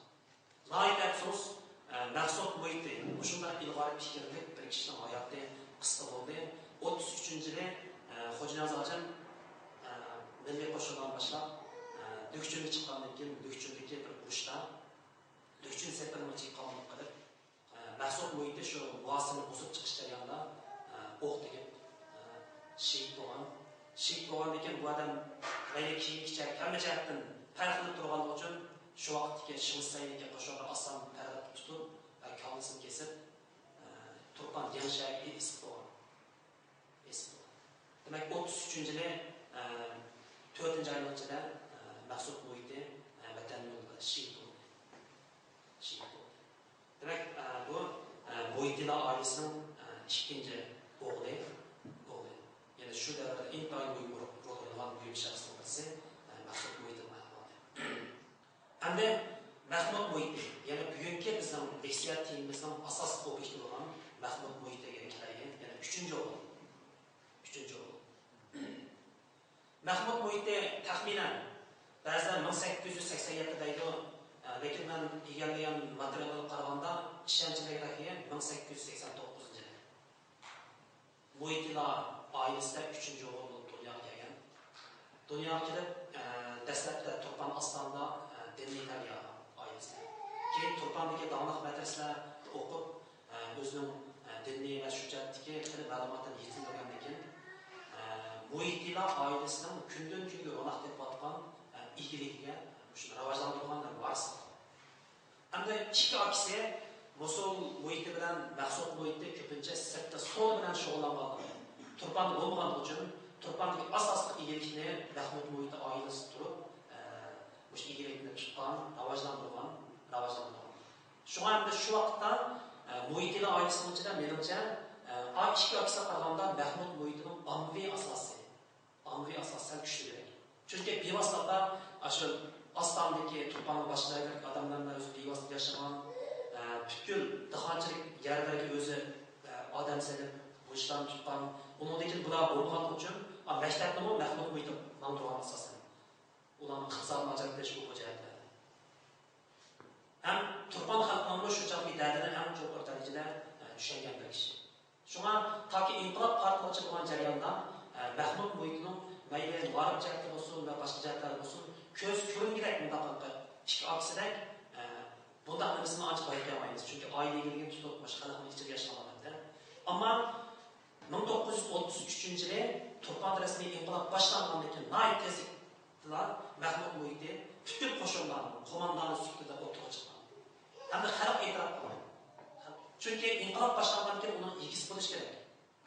ناھايىتى ئەپسۇس، ئە، مەخسۇت مۇھىتى مۇشۇنداق ئىلغار پىكىرلىك بىر كىشىنىڭ ھاياتى قىسقا بولدى. ئوتتۇز ئۈچىنچى يىلى، ئە، خوجانىياز ھاجىم، ئە، مىللىي قوشۇنلارنى باشلاپ، ئە، لۈكچۈنگە چىققاندىن كېيىن، لۈكچۈندىكى بىر ئۇرۇشتا، لۈكچۈن سېپىنىڭ ئىچىگە قامىلىپ قېلىپ، ئە، مەخسۇت مۇھىتى شۇ مۇھاسىرىنى بۇزۇپ چىقىش جەريانىدا، ئە، ئوق تېگىپ، ئە، شېھىت بولغان. شېھىت بولغاندىن كېيىن بۇ ئادەم مەيلى كىيىم-كېچەك، ھەممە جەھەتتىن پەرقلىنىپ تۇرغانلىقى ئۈچۈن شۇ ۋاقىتتىكى شىڭشىسەينىڭكى قوشۇنلىرى ئاسان پەرقلىنىپ تۇتۇپ، ئە، كاللىسىنى كېسىپ، ئە، تۇرپان يەڭشەگە ئېسىپ قويغان. ئېسىپ قويغان. دېمەك، ئوتتۇز ئۈچىنچى يىلى، ئە، تۆتىنچى ئاينىڭ ئىچىدە، ئە، مەخسۇت مۇھىتى، ئە، ۋەتەن يولىدا شېھىت بولدى. شېھىت بولدى. دېمەك، ئە، بۇ، ئە، مۇھىتىلا ئائىلىسىنىڭ، ئە، ئىككىنچى ئوغلى، ئوغلى. يەنى شۇ دەۋردە ئىنتايىن مۇھىم رول ئوينىغان مۇھىم شەخسنىڭ بىرسى، ئە، مەخسۇت مۇھىتىنىڭ ئەھۋالى. ئەمدى مەخمۇت مۇھىتى، يەنى بۈگۈنكى بىزنىڭ لېكسىيە تېمىمىزنىڭ ئاساسلىق ئوبيېكتى بولغان مەخمۇت مۇھىتىگە كېلەيلى، يەنى ئۈچىنچى ئورۇن. ئۈچىنچى ئورۇن. مەخمۇت مۇھىتى تەخمىنەن بەزىلەر مىڭ سەككىز يۈز سەكسەن يەتتە دەيدۇ، لېكىن مەن ئىگىلىگەن ماتېرىياللارغا قارىغاندا، ئىشەنچلىكرەك مىڭ سەككىز يۈز سەكسەن توققۇزىنچى يىل. مۇھىتىلا ئائىلىسىدە ئۈچىنچى ئوغۇل بولۇپ دۇنياغا كەلگەن. دۇنياغا كېلىپ، ئە، دەسلەپتە تۇرپان ئاستانىدا، ئە، دىنىي تەربىيە ئالغان ئائىلىسىدە. كېيىن تۇرپاندىكى داڭلىق مەدرىسىلەردە ئوقۇپ، ئە، ئۆزىنىڭ، ئە، دىنىي ۋە شۇ جەھەتتىكى خېلى مەلۇماتلىرىنى يېتىلدۈرگەندىن كېيىن، ئە، مۇھىتىلا ئائىلىسىنىڭ كۈندىن-كۈنگە روناق تېپىۋاتقان، ئە، ئىگىلىكىگە شۇنى راۋاجلاندۇرغان ۋە ۋارىسلىق قىلغان. ئەمدى ئىككى ئاكىسى موسۇل مۇھىتى بىلەن مەخسۇت مۇھىتى كۆپىنچە سىرتتا سودا بىلەن شۇغۇللانغانلىقى، تۇرپاندا بولمىغانلىقى ئۈچۈن، تۇرپاندىكى ئاساسلىق ئىگىلىكنى مەخمۇت مۇھىتى ئائىلىسى تۇرۇپ، ئە، مۇشۇ ئىگىلىكنى تۇتقان، راۋاجلاندۇرغان، راۋاجلاندۇرغان. شۇڭا ئەمدى شۇ ۋاقىتتا، ئە، مۇھىتىلا ئائىلىسىنىڭ ئىچىدە، مېنىڭچە، ئە، ئا ئىككى ئاكىسىغا قارىغاندا مەھمۇد مۇھىتىنىڭ ئاممىۋى ئاساسى، ئاممىۋى ئاساسى سەل كۈچلۈكرەك. چۈنكى بىۋاسىتە ئاشۇ ئاستاندىكى تۇرپاننىڭ باشقا جايلىرىدىكى ئادەملەرنى ئۆزى بىۋاسىتە ياشىغان، ئە، پۈتكۈل دېھقانچىلىق يەرلىرىگە ئۆزى، ئە، ئادەم سېلىپ، بۇ ئىشلارنى تۇتقان. ئۇنىڭدىن كېيىن بۇلار بولمىغانلىقى ئۈچۈن، ئا، مەكتەپنىمۇ مەھمۇد مۇھىتى ماڭدۇرغان ئاساسەن. ئۇلارنىڭ ئىقتىسادىنى ئاجرىتىش بۇ جەھەتلەردە. ھەم تۇرپان خەلقىنىڭمۇ شۇ چاغدىكى دەردىنى ئەڭ چوڭقۇر دەرىجىدە، ئە، چۈشەنگەن بىر كىشى. شۇڭا تاكى ئىنقىلاب پارتلىغۇچە بولغان جەرياندا، ئە، مەھمۇد مۇھىتىنىڭ مەيلى مائارىپ جەھەتتە بولسۇن ۋە باشقا جەھەتلەردە بولسۇن، كۆز كۆرۈمگىدەك مۇنداق ئىككى ئاكىسىدەك، ئە، بۇنداق نېمىسىنى ئانچە بايقىيالمايمىز. چۈنكى ئائىلە ئىگىلىكىنى تۇتۇپ، مۇشۇ خەلقنىڭ ئىچىدە ياشىغان ئادەمدە. ئەمما مىڭ توققۇز يۈز ئوتتۇز ئۈچىنچى يىلى تۇرپاندا رەسمىي ئىنقىلاب باشلانغاندىن كېيىن ناھايىتى تېزلىكتىلا مەھمۇد مۇھىتى پۈتۈن قوشۇنلارنىڭ قوماندانى سۈپىتىدە ئوتتۇرىغا چىققان. ھەمدە خەلق ئېتىراپ قىلغان. چۈنكى ئىنقىلاب باشلانغاندىن كېيىن ئۇنىڭ ئىگىسى بولۇش كېرەك.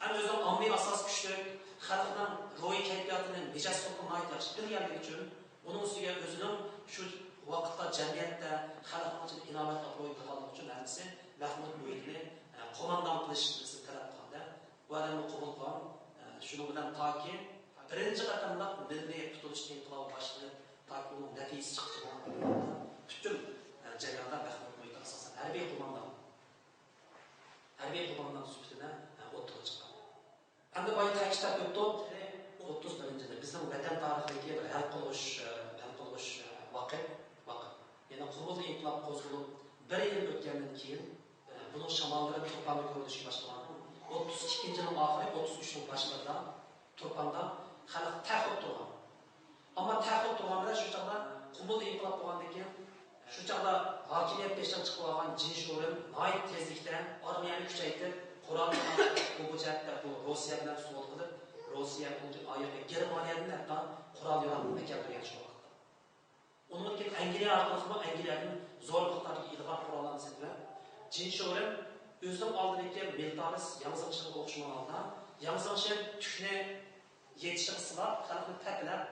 ھەم ئۆزىنىڭ ئاممىۋى ئاساسى كۈچلۈك، خەلقنىڭ روھىي كەيپىياتىنى، مىجەز خۇلقىنى ناھايىتى ياخشى بىلگەنلىكى ئۈچۈن، ئۇنىڭ ئۈستىگە ئۆزىنىڭ شۇ ۋاقىتتا جەمئىيەتتە خەلقنىڭ ئىچىدە ئىناۋەت ئابرۇيى بولغانلىقى ئۈچۈن ھەممىسى مەھمۇد مۇھىتىنى، ئە، قوماندان قىلىشنى تەلەپ قىلغاندا، بۇ ئادەممۇ قوبۇل قىلغان. ئە، شۇنىڭ بىلەن تاكى بىرىنچى قېتىملىق مىللىي قۇتۇلۇش ئىنقىلابى باشلىنىپ، تاكى ئۇنىڭ نەتىجىسى چىققىچە بولغان پۈتۈن، ئە، جەرياندا مەھمۇد مۇھىتى ئاساسەن ھەربىي قوماندان، ھەربىي قوماندان سۈپىتىدە، ئە، ئوتتۇرىغا چىققان. ئەمدى بايا تەكىتلەپ ئۆتتۇق. ئوتتۇز بىرىنچى يىلى بىزنىڭ ۋەتەن تارىخىدىكى بىر ھەل قىلغۇچ، ھەل قىلغۇچ ۋاقىت، ۋاقىت. يەنى قۇمۇلدا ئىنقىلاب قوزغىلىپ، بىر يىل ئۆتكەندىن كېيىن، بۇنىڭ شاماللىرى تۇرپاندا كۆرۈلۈشكە باشلىغان. ئوتتۇز ئىككىنچى يىلنىڭ ئاخىرى، ئوتتۇز ئۈچنىڭ باشلىرىدا تۇرپاندا خەلق تەخت ئولتۇرغان. ئەمما تەخت ئولتۇرغان بىلەن شۇ چاغدا قۇمۇلدا ئىنقىلاب بولغاندىن كېيىن، شۇ چاغدا ھاكىمىيەت بېشىدىن چىقىپ ئالغان جىن شورېن ناھايىتى تېزلىكتە ئارمىيەنى كۈچەيتىپ، قورال بۇ، بۇ جەھەتتە بۇ روسىيە بىلەن سودا قىلىپ، روسىيە، ئۇنىڭدىن ئايرىقى گېرمانىيەدىن ھەتتا قورال ياراغنى ئەكەلدۈرگەن شۇ ۋاقىتتا. ئۇنىڭدىن كېيىن ئەنگلىيە ئارقىلىقمۇ ئەنگلىيەدىن زور مىقداردىكى ئىلغار قوراللارنى سېتىۋېلىپ، جىن شورېن ئۆزىنىڭ ئالدىدىكى مىلىتارىست ياڭ زېڭشىنغا ئوخشىمىغان ھالدا، ياڭ زېڭشىن تۈكنى يېتىشىغا سىلاپ، خەلقنى تەپىلەپ،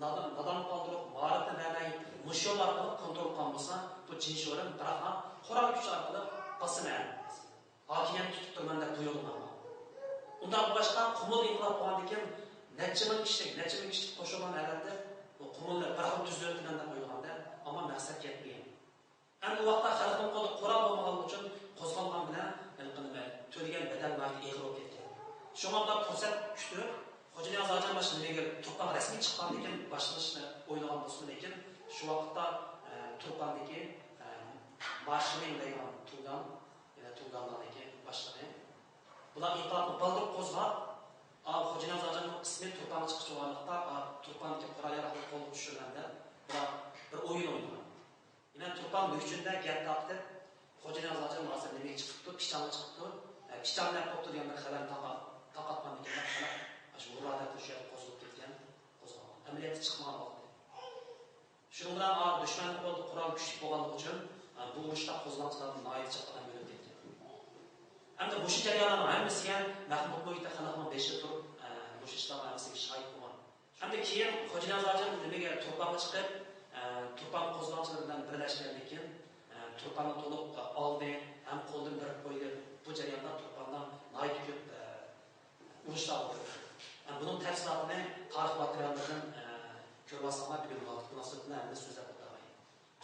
نادان، نادان قالدۇرۇپ، مائارىپنى بەرمەي، مۇشۇ يول ئارقىلىق كونترول قىلغان بولسا، بۇ جىن شورېن بىراقلا قورال كۈچ ئارقىلىق باسىمەن، ھاكىمىيەتنى تۇتۇپ تۇرىمەن دەپ بۇ يولغا ماڭغان. ئۇنداق بولغاچقا، قۇمۇل ئىنقىلاب بولغاندىن كېيىن نەچچە مىڭ كىشىلىك، نەچچە مىڭ كىشىلىك قوشۇنلارنى ئەۋەتىپ، بۇ قۇمۇلنى بىراقلا تۈزۈۋېتىمەن دەپ ئويلىغاندا، ئەمما مەقسەتكە يەتمىگەن. ئەمدى ئۇ ۋاقىتتا خەلقنىڭ قولىدا قورال بولمىغانلىقى ئۈچۈن قوزغالغان بىلەن ھېلىقى نېمە، تۆلىگەن بەدەل ناھايىتى ئېغىر بولۇپ كەتكەن. شۇڭا ئۇلار پۇرسەت كۈتۈپ، خوجانىياز ھاجىم مانا شۇ نېمىگە تۇرپانغا رەسمىي چىققاندىن كېيىن باشلىنىشنى ئويلىغان بولسىمۇ، لېكىن شۇ ۋاقىتتا، ئە، تۇرپاندىكى، ئە، مارشىنىڭ دەيدىغان تۇڭگان، يەنە تۇڭگانلارنىڭكى باشلىقى. بۇلار ئىنقىلابنى بالدۇر قوزغاپ، ئا، خوجانىياز ھاجىمنىڭ ئىسمى تۇرپانغا چىققۇچە بولغانلىقتا، ئا، تۇرپاندىكى قورال ياراغنى قولغا چۈشۈرىمەن دەپ، بۇلار بىر ئويۇن ئوينىغان. يەنە تۇرپان لۈكچۈندە گەپ تارقىتىپ، خوجانىياز ھاجىم ھازىر نېمىگە چىقىپتۇ، پىچانغا چىقىپتۇ، ئە، پىچان دەپ بوپتۇ دېگەن بىر خەۋەرنى تارقات-، تارقاتقاندىن كېيىن خەلق شۇ ھۇررا دەپ شۇ يەردە قوزغىلىپ كەتكەن، قوزغالغان. ئەمەلىيەتتە چىقمىغان ۋاقتى. شۇنىڭ بىلەن، ئا، دۈشمەننىڭ قولىدا قورال كۈچلۈك بولغانلىقى ئۈچۈن، ئا، بۇ ئۇرۇشتا قوزغىلاڭچىلاردىن ناھايىتى جىق ئادەم ئۆلۈپ كەتكەن. ئەمدى مۇشۇ جەريانلارنىڭ ھەممىسىگە مەھمۇد مۇھىتى خەلقنىڭ بېشىدا تۇرۇپ، ئە، مۇشۇ ئىشلارنىڭ ھەممىسىگە شاھىت بولغان. ئەمدى كېيىن خوجانىياز ھاجىم نېمىگە، تۇرپانغا چىقىپ، ئە، تۇرپان قوزغىلاڭچىلىرى بىلەن بىرلەشكەندىن كېيىن، ئە، تۇرپاننى تولۇق، ئە، ئالدى ھەم قولدىن بېرىپ قويدى. بۇ جەرياندا تۇرپاندا ناھايىتى كۆپ، ئە، ئۇرۇشلار بولدى. ئە، بۇنىڭ تەپسىلاتىنى تارىخ ماتېرىياللىرىدىن، ئە، كۆرۈۋالساڭلار، بۈگۈن ۋاقىت مۇناسىۋىتى بىلەن ھەممىنى سۆزلەپ ئۆتەلمەيمەن.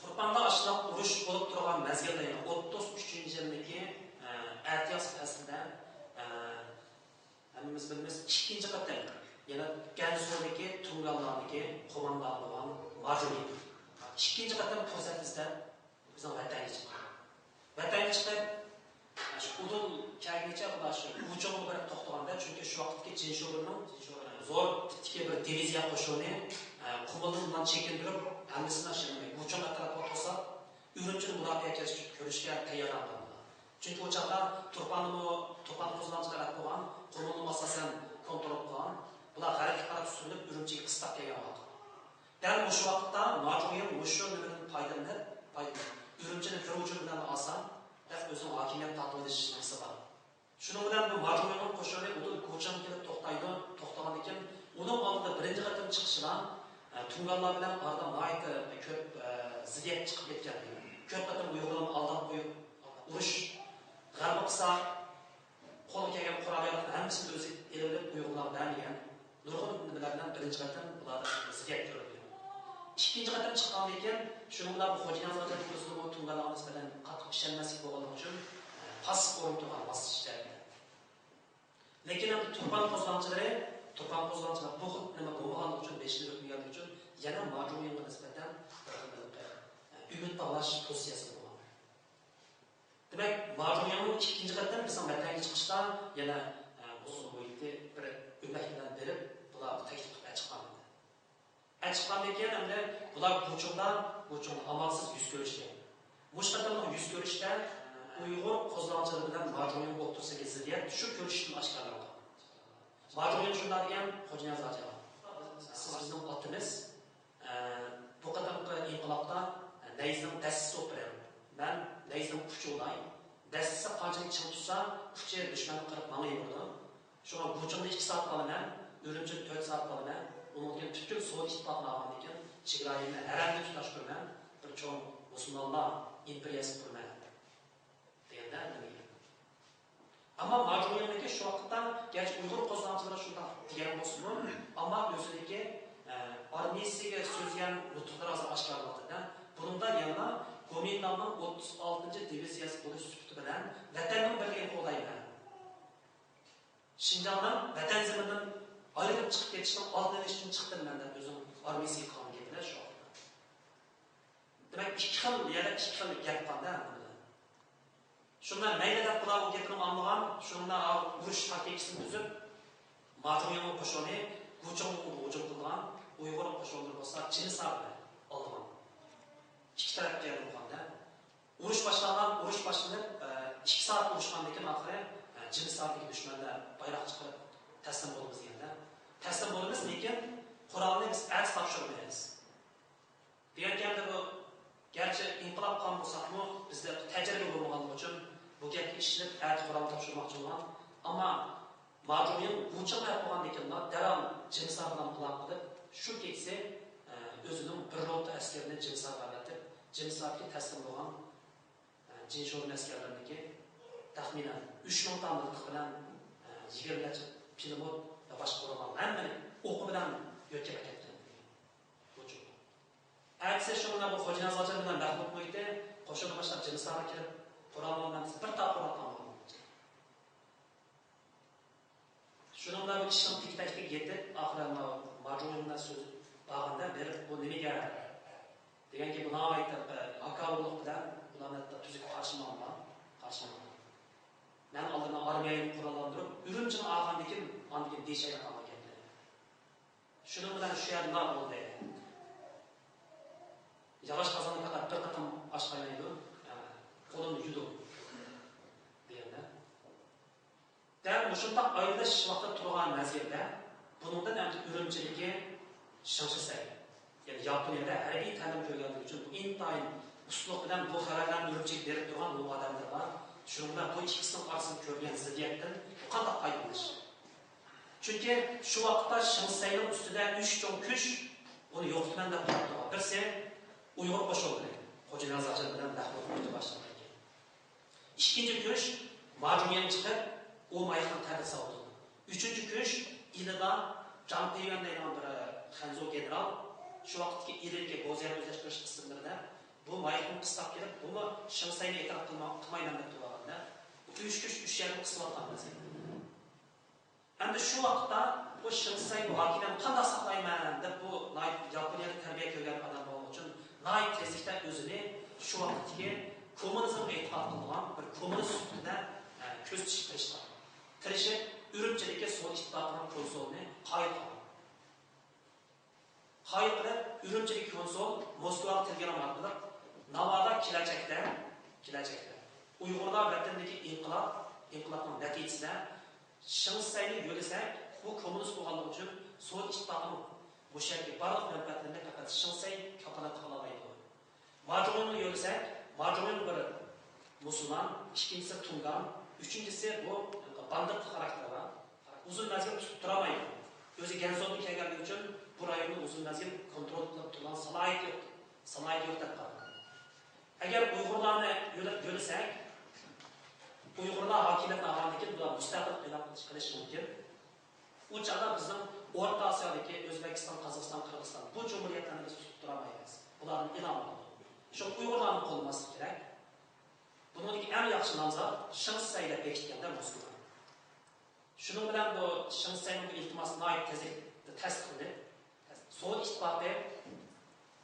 تۇرپاندا ئاشۇنداق ئۇرۇش بولۇپ تۇرغان مەزگىلدە، يەنى ئوتتۇز ئۈچىنچى يىلدىكى، ئە، ئەتىياز پەسلىدە، ئە، ھەممىمىز بىلىمىز، ئىككىنچى قېتىم يەنە گەنسۇدىكى تۇڭگانلاردىكى قوماندان بولغان ماجۇيىن ئىككىنچى قېتىم پۇرسەت ئىزدەپ بىزنىڭ ۋەتەنگە چىققان. ۋەتەنگە چىقىپ، شۇ ئۇدۇل كەلگىنىچە بۇلار شۇ گۇچۇڭغا بېرىپ توختىغاندا، چۈنكى شۇ ۋاقىتتىكى جىن شورېننىڭ زور تىپتىكى بىر دىۋىزىيە قوشۇنى، ئە، قۇمۇلدىن بۇلارنى چېكىندۈرۈپ، ھەممىسىنى شۇ گۇچۇڭ ئەتراپىغا توساپ، ئۈرۈمچىنى مۇداپىئە قىلىشقا كۈرۈشكە تەييارلانغان. چۈنكى ئۇ چاغدا تۇرپاننىمۇ، تۇرپان قوزغىلاڭچى تەرەپ بولغان، قۇمۇلنىمۇ ئاساسەن كونترول قىلغان. بۇلار غەربكە قاراپ سۈرۈلۈپ، ئۈرۈمچىگە قىستاپ كەلگەن ۋاقىت. دەل مۇشۇ ۋاقىتتا ماجۇيىن مۇشۇ نېمىدىن پايدىلىنىپ، پايدىلىنىپ، ئۈرۈمچىنى بىر ھۇجۇم بىلەن ئالسام دەپ ئۆزىنىڭ ھاكىمىيەت تارتىۋېلىش نېمىسى بار. شۇنىڭ بىلەن بۇ ماجۇيىننىڭ قوشۇنى ئۇدۇل گۇچىڭغا كېلىپ توختايدۇ. توختىغاندىن كېيىن ئۇنىڭ ئالدىدا بىرىنچى قېتىم چىقىشىدا، ئە، تۇڭگانلار بىلەن ئارىدا ناھايىتى كۆپ، ئە، زىددىيەت چىقىپ كەتكەن. كۆپ قېتىم ئۇيغۇرلارنى ئالداپ قويۇپ، ئۇرۇش غەلىبە قىلسا، قولغا كەلگەن قورال ياراغلارنىڭ ھەممىسىنى ئۆزى ئېلىۋېلىپ، ئۇيغۇرلارغا بەرمىگەن. نۇرغۇن نېمىلەر بىلەن بىرىنچى قېتىم بۇلاردا زىددىيەت كۆرۈلگەن. ئىككىنچى قېتىم چىققاندىن كېيىن، شۇنىڭ بىلەن بۇ خوجانىياز ھاجىنىڭ ئۆزىمۇ تۇڭگانلارغا نىسبەتەن قاتتىق ئىشەنمەسلىك بولغانلىقى ئۈچۈن، ئە، پاسسىپ ئورۇن تۇرغان ۋاسىتىچى جەھەتتە. لېكىن ئەمدى تۇرپان قوزغاڭچىلىرى، تۇرپان قوزغاڭچىلار بۇ خىل نېمە بولمىغانلىقى ئۈچۈن، بېشىنى ئۆتمىگەنلىكى ئۈچۈن يەنە ما جۇڭيىڭغا نىسبەتەن بىر خىل، ئە، ئۈمىد باغلاش پوزىتسىيەسىدە بولغان. دېمەك، ما جۇڭيىڭمۇ ئىككىنچى قېتىم بىزنىڭ ۋەتەنگە چىقىشتا يەنە، ئە، بۇ سۇ مۇھىتى بىر ئۆمەك بىلەن بېرىپ، بۇلارغا تەكلىپ قىلىپ ئەچىققان ئىدى. ئەچىققاندىن كېيىن ئەمدى بۇلار گۇچۇڭدا، گۇچۇڭدا ئامالسىز يۈز كۆرۈشكەن. مۇشۇ قېتىملىق يۈز كۆرۈشتە ئۇيغۇر قوزغاڭچىلىرى بىلەن ما جۇڭيىڭ ئوتتۇرىسىدىكى زىددىيەت شۇ كۆرۈشتىن ئاشكارىلانغان. ما جۇڭيىڭ شۇنداق دېگەن، خوجانىياز ھاجىغا، سىز بىزنىڭ ئاتىمىز، ئە، بۇ قېتىمقى ئىنقىلابتا نەيزىنىڭ دەستىسى بولۇپ بېرىڭ. مەن نەيزىنىڭ ئۇچى بولاي. دەستىسى قانچىلىك چىڭ تۇتسا، ئۇچى دۈشمەننى قىرىپ ماڭا يېمىرىدۇ. شۇڭا گۇچۇڭدا ئىككى سائەت قالىمەن، ئۈرۈمچىدە تۆت سائەت قالىمەن، ئۇنىڭدىن كېيىن پۈتكۈل سوۋېت ئىتتىپاقىنى ئالغاندىن كېيىن، چېگرايىمنى، ھەرەمنى تۇتاشتۇرىمەن، بىر چوڭ مۇسۇلمانلار ئىمپېرىيەسى قۇرىمەن، دېگەندە نېمە گەپ؟ ئەمما ما جۇڭيىڭنىڭكى شۇ ۋاقىتتا، گەرچە ئۇيغۇر قوزغاڭچىلىرى شۇنداق دېگەن بولسىمۇ، ئەمما ئۆزىنىڭكى، ئە، ئارمىيەسىگە سۆزلىگەن نۇتۇقلىرى ھازىر ئاشكارىلىنىۋاتىدۇ. بۇنىڭدا يەنىلا گومىنداڭنىڭ ئوتتۇز ئالتىنچى دىۋىزىيەسى بولۇش سۈپىتى بىلەن ۋەتەننىڭ بىرلىكىنى قوغدايمەن. شىنجاڭنىڭ ۋەتەن زېمىنىدىن ئايرىلىپ چىقىپ كېتىشنىڭ ئالدىنى ئېلىش ئۈچۈن چىقتىم مەن دەپ ئۆزىنىڭ ئارمىيەسىگە قىلغان گېپىدە شۇ ۋاقىتتا. دېمەك، ئىككى خىل، يەنە ئىككى خىل گەپ قالدى ھەممىدە. شۇندا مەيلى دەپ بۇلار ئۇ گېپىنى ئاڭلىغان، شۇندا ئۇرۇش تاكتىكىسىنى تۈزۈپ، ما جۇڭيىڭنىڭ قوشۇنى گۇچۇڭغا ھۇجۇم قىلغان، ئۇيغۇر قوشۇنلىرى بولسا جىنسارنى ئالغان. ئىككى تەرەپكە بولغاندا. ئۇرۇش باشلانغان، ئۇرۇش باشلىنىپ، ئە، ئىككى سائەت ئۇرۇشقاندىن كېيىن ئاخىرى، ئە، جىنساردىكى دۈشمەنلەر بايراق چىقىرىپ تەسلىم بولىمىز دېگەندە، تەسلىم بولىمىز، لېكىن قورالنى بىز ئەتە تاپشۇرىمىز دېگەن گەپتە بۇ، گەرچە ئىنقىلاب قىلغان بولساقمۇ، بىزدە تەجرىبە بولمىغانلىقى ئۈچۈن بۇ گەپكە ئىشىنىپ ئەتە قورالنى تاپشۇرماقچى بولغان. ئەمما ما جۇڭيىڭ گۇچىڭ ھەپ بولغاندىن كېيىنلا دەرھال جىنسار بىلەن ئالاقە قىلىپ، شۇ كېچىسى، ئە، ئۆزىنىڭ بىر روتا ئەسكىرىنى جىنسارغا ئەۋەتىپ، جىنساردىكى تەسلىم بولغان، ئە، جىنشورۇن ئەسكەرلىرىنىڭكى تەخمىنەن ئۈچ مىڭ تال مىلتىق بىلەن، ئە، يىگىرمە نەچچە پىلىموت ۋە باشقا قوراللارنىڭ ھەممىنى ئوقى بىلەن يۆتكەپ ئەكەتكەن. گۇچۇڭ. ئەتىسى شۇ بىلەن بۇ خوجانىياز ھاجى بىلەن مەخمۇت مۇھىتى قوشۇنى باشلاپ جىنسارغا كىرىپ، قورال ئالمامسىز، بىر تال قورال قالمىغان. شۇنىڭ بىلەن بۇ ئىشنىڭ تېگى-تەكتىگە يېتىپ، ئاخىرى ما جۇڭيىڭ بىلەن سۆز بارغاندا بېرىپ، بۇ نېمە گەپ؟ دېگەنكى، بۇ ناھايىتى ھاكاۋۇرلۇق بىلەن ئۇلارنى ھەتتا تۈزۈك قارشى ماڭما، قارشى ماڭما. مەن ئالدىمدا ئارمىيەنى قوراللاندۇرۇپ، ئۈرۈمچىنى ئالغاندىن كېيىن، ئاندىن كېيىن دېيىشەيلى قالغان گەپلەر. شۇنىڭ بىلەن شۇ يەردە نار بولدى. ياغاچ قازاندا پەقەت بىر قېتىم ئاش قاينايدۇ، قولۇمنى يۇدۇم دېگەندە. دەل مۇشۇنداق ئايرىلىش ۋاقتىدا تۇرغان مەزگىلدە بۇنىڭدىن ئەمدى ئۈرۈمچىدىكى شېڭ شىسەي، يەنى ياپونىيەدە ھەربىي تەلىم كۆرگەنلىكى ئۈچۈن بۇ ئىنتايىن ئۇستىلىق بىلەن بۇ خەۋەرلەرنى ئۈرۈمچىگە بېرىپ تۇرغان ئۇلۇغ ئادەملەر بار. شۇنىڭ بىلەن بۇ ئىككىسىنىڭ ئارىسىدا كۆرۈلگەن زىددىيەتتىن بۇ قانداق پايدىلىنىش؟ چۈنكى شۇ ۋاقىتتا شېڭ شىسەينىڭ ئۈستىدە ئۈچ چوڭ كۈچ ئۇنى يوقىتىمەن دەپ تۇرۇپتۇ. بىرسى ئۇيغۇر قوشۇنلىرى، خوجانىياز ھاجى بىلەن مەخمۇت مۇھىتى باشلىقىدىكى. ئىككىنچى كۈچ ما جۇڭيىڭ چىقىپ، ئۇ مايىقنىڭ تەبىئىتى ساۋۇتىدۇ. ئۈچىنچى كۈچ ئىلىدا جاڭ پېيۈەن دەيدىغان بىر خەنزۇ گېنېرال، شۇ ۋاقىتتىكى ئىلىدىكى بوزيەننى ئۆزلەشتۈرۈش قىسىملىرىدا بۇ مايىقنى قىستاپ كېلىپ، بۇمۇ شېڭ شىسەينى ئېتىراپ قىلما-، قىلمايمەن دەپ تۇرۇۋالغاندا، بۇ ئۈچ كۈچ ئۈچ يەردىن قىسىۋاتقان ۋەزىيەت. ئەمدى شۇ ۋاقىتتا بۇ شېڭ شىسەي بۇ ھاكىمىيەتنى قانداق ساقلايمەن دەپ، بۇ ناھايىتى ياپونىيەدە تەربىيە كۆرگەن ئادەم بولغان ئۈچۈن ناھايىتى تېزلىكتە ئۆزىنى شۇ ۋاقىتتىكى كوممۇنىزمغا ئېتىقاد قىلىدىغان بىر كوممۇنىست سۈپىتىدە، ئە، كۆرسىتىشكە تىرىشقان. تىرىشىپ، ئۈرۈمچىدىكى سوۋېت ئىتتىپاقىنىڭ كونسۇلىنى قايىل قىلغان. قايىل قىلىپ، ئۈرۈمچىدىكى كونسۇل موسكۋاغا تېلېگرامما ئارقىلىق، ناۋادا كېلەچەكتە، كېلەچەكتە ئۇيغۇرلار ۋەتىنىدىكى ئىنقىلاب، ئىنقىلابنىڭ نەتىجىسىدە شېڭ شىسەينى يۆلىسەك، بۇ كوممۇنىست بولغانلىقى ئۈچۈن سوۋېت ئىتتىپاقىنىڭ بۇ شەھەرگە بارلىق مەنپەئەتلىرىنى پەقەت شېڭ شىسەي كاپالەتلىك قىلالايدۇ. ما جۇڭيىڭنى يۆلىسەك، ما جۇڭيىڭ بىر مۇسۇلمان، ئىككىنچىسى تۇڭگان، ئۈچىنچىسى بۇ باندىت خاراكتېرى بار. ئۇزۇن مەزگىل تۇتۇپ تۇرالمايدۇ. ئۆزى گەنزۇدىن كەلگەنلىكى ئۈچۈن بۇ رايوننى ئۇزۇن مەزگىل كونترول قىلىپ تۇرىدىغان سالاھىيىتى يوق، سالاھىيىتى يوق دەپ قارىلىدۇ. ئەگەر ئۇيغۇرلارنى يۆلە-، يۆلىسەك، ئۇيغۇرلار ھاكىمىيەتنى ئالغاندىن كېيىن بۇلار مۇستەقىل ئېلان قىلىش، قىلىشى مۇمكىن. ئۇ چاغدا بىزنىڭ ئورتا ئاسىيادىكى ئۆزبېكىستان، قازاقىستان، قىرغىزىستان بۇ جۇمھۇرىيەتلەرنى بىز تۇتۇپ تۇرالمايمىز. بۇلاردىن ئېلان ئالىدۇ. شۇڭا ئۇيغۇرلارنى قوللىماسلىق كېرەك. بۇنىڭدىكى ئەڭ ياخشى نامزات شېڭ شىسەي دەپ بېكىتكەندە موسكۋا. شۇنىڭ بىلەن بۇ شېڭ شىسەينىڭ بۇ ئىلتىماسى ناھايىتى تېزلىكتە تەستىقلىنىپ، سوۋېت ئىتتىپاقى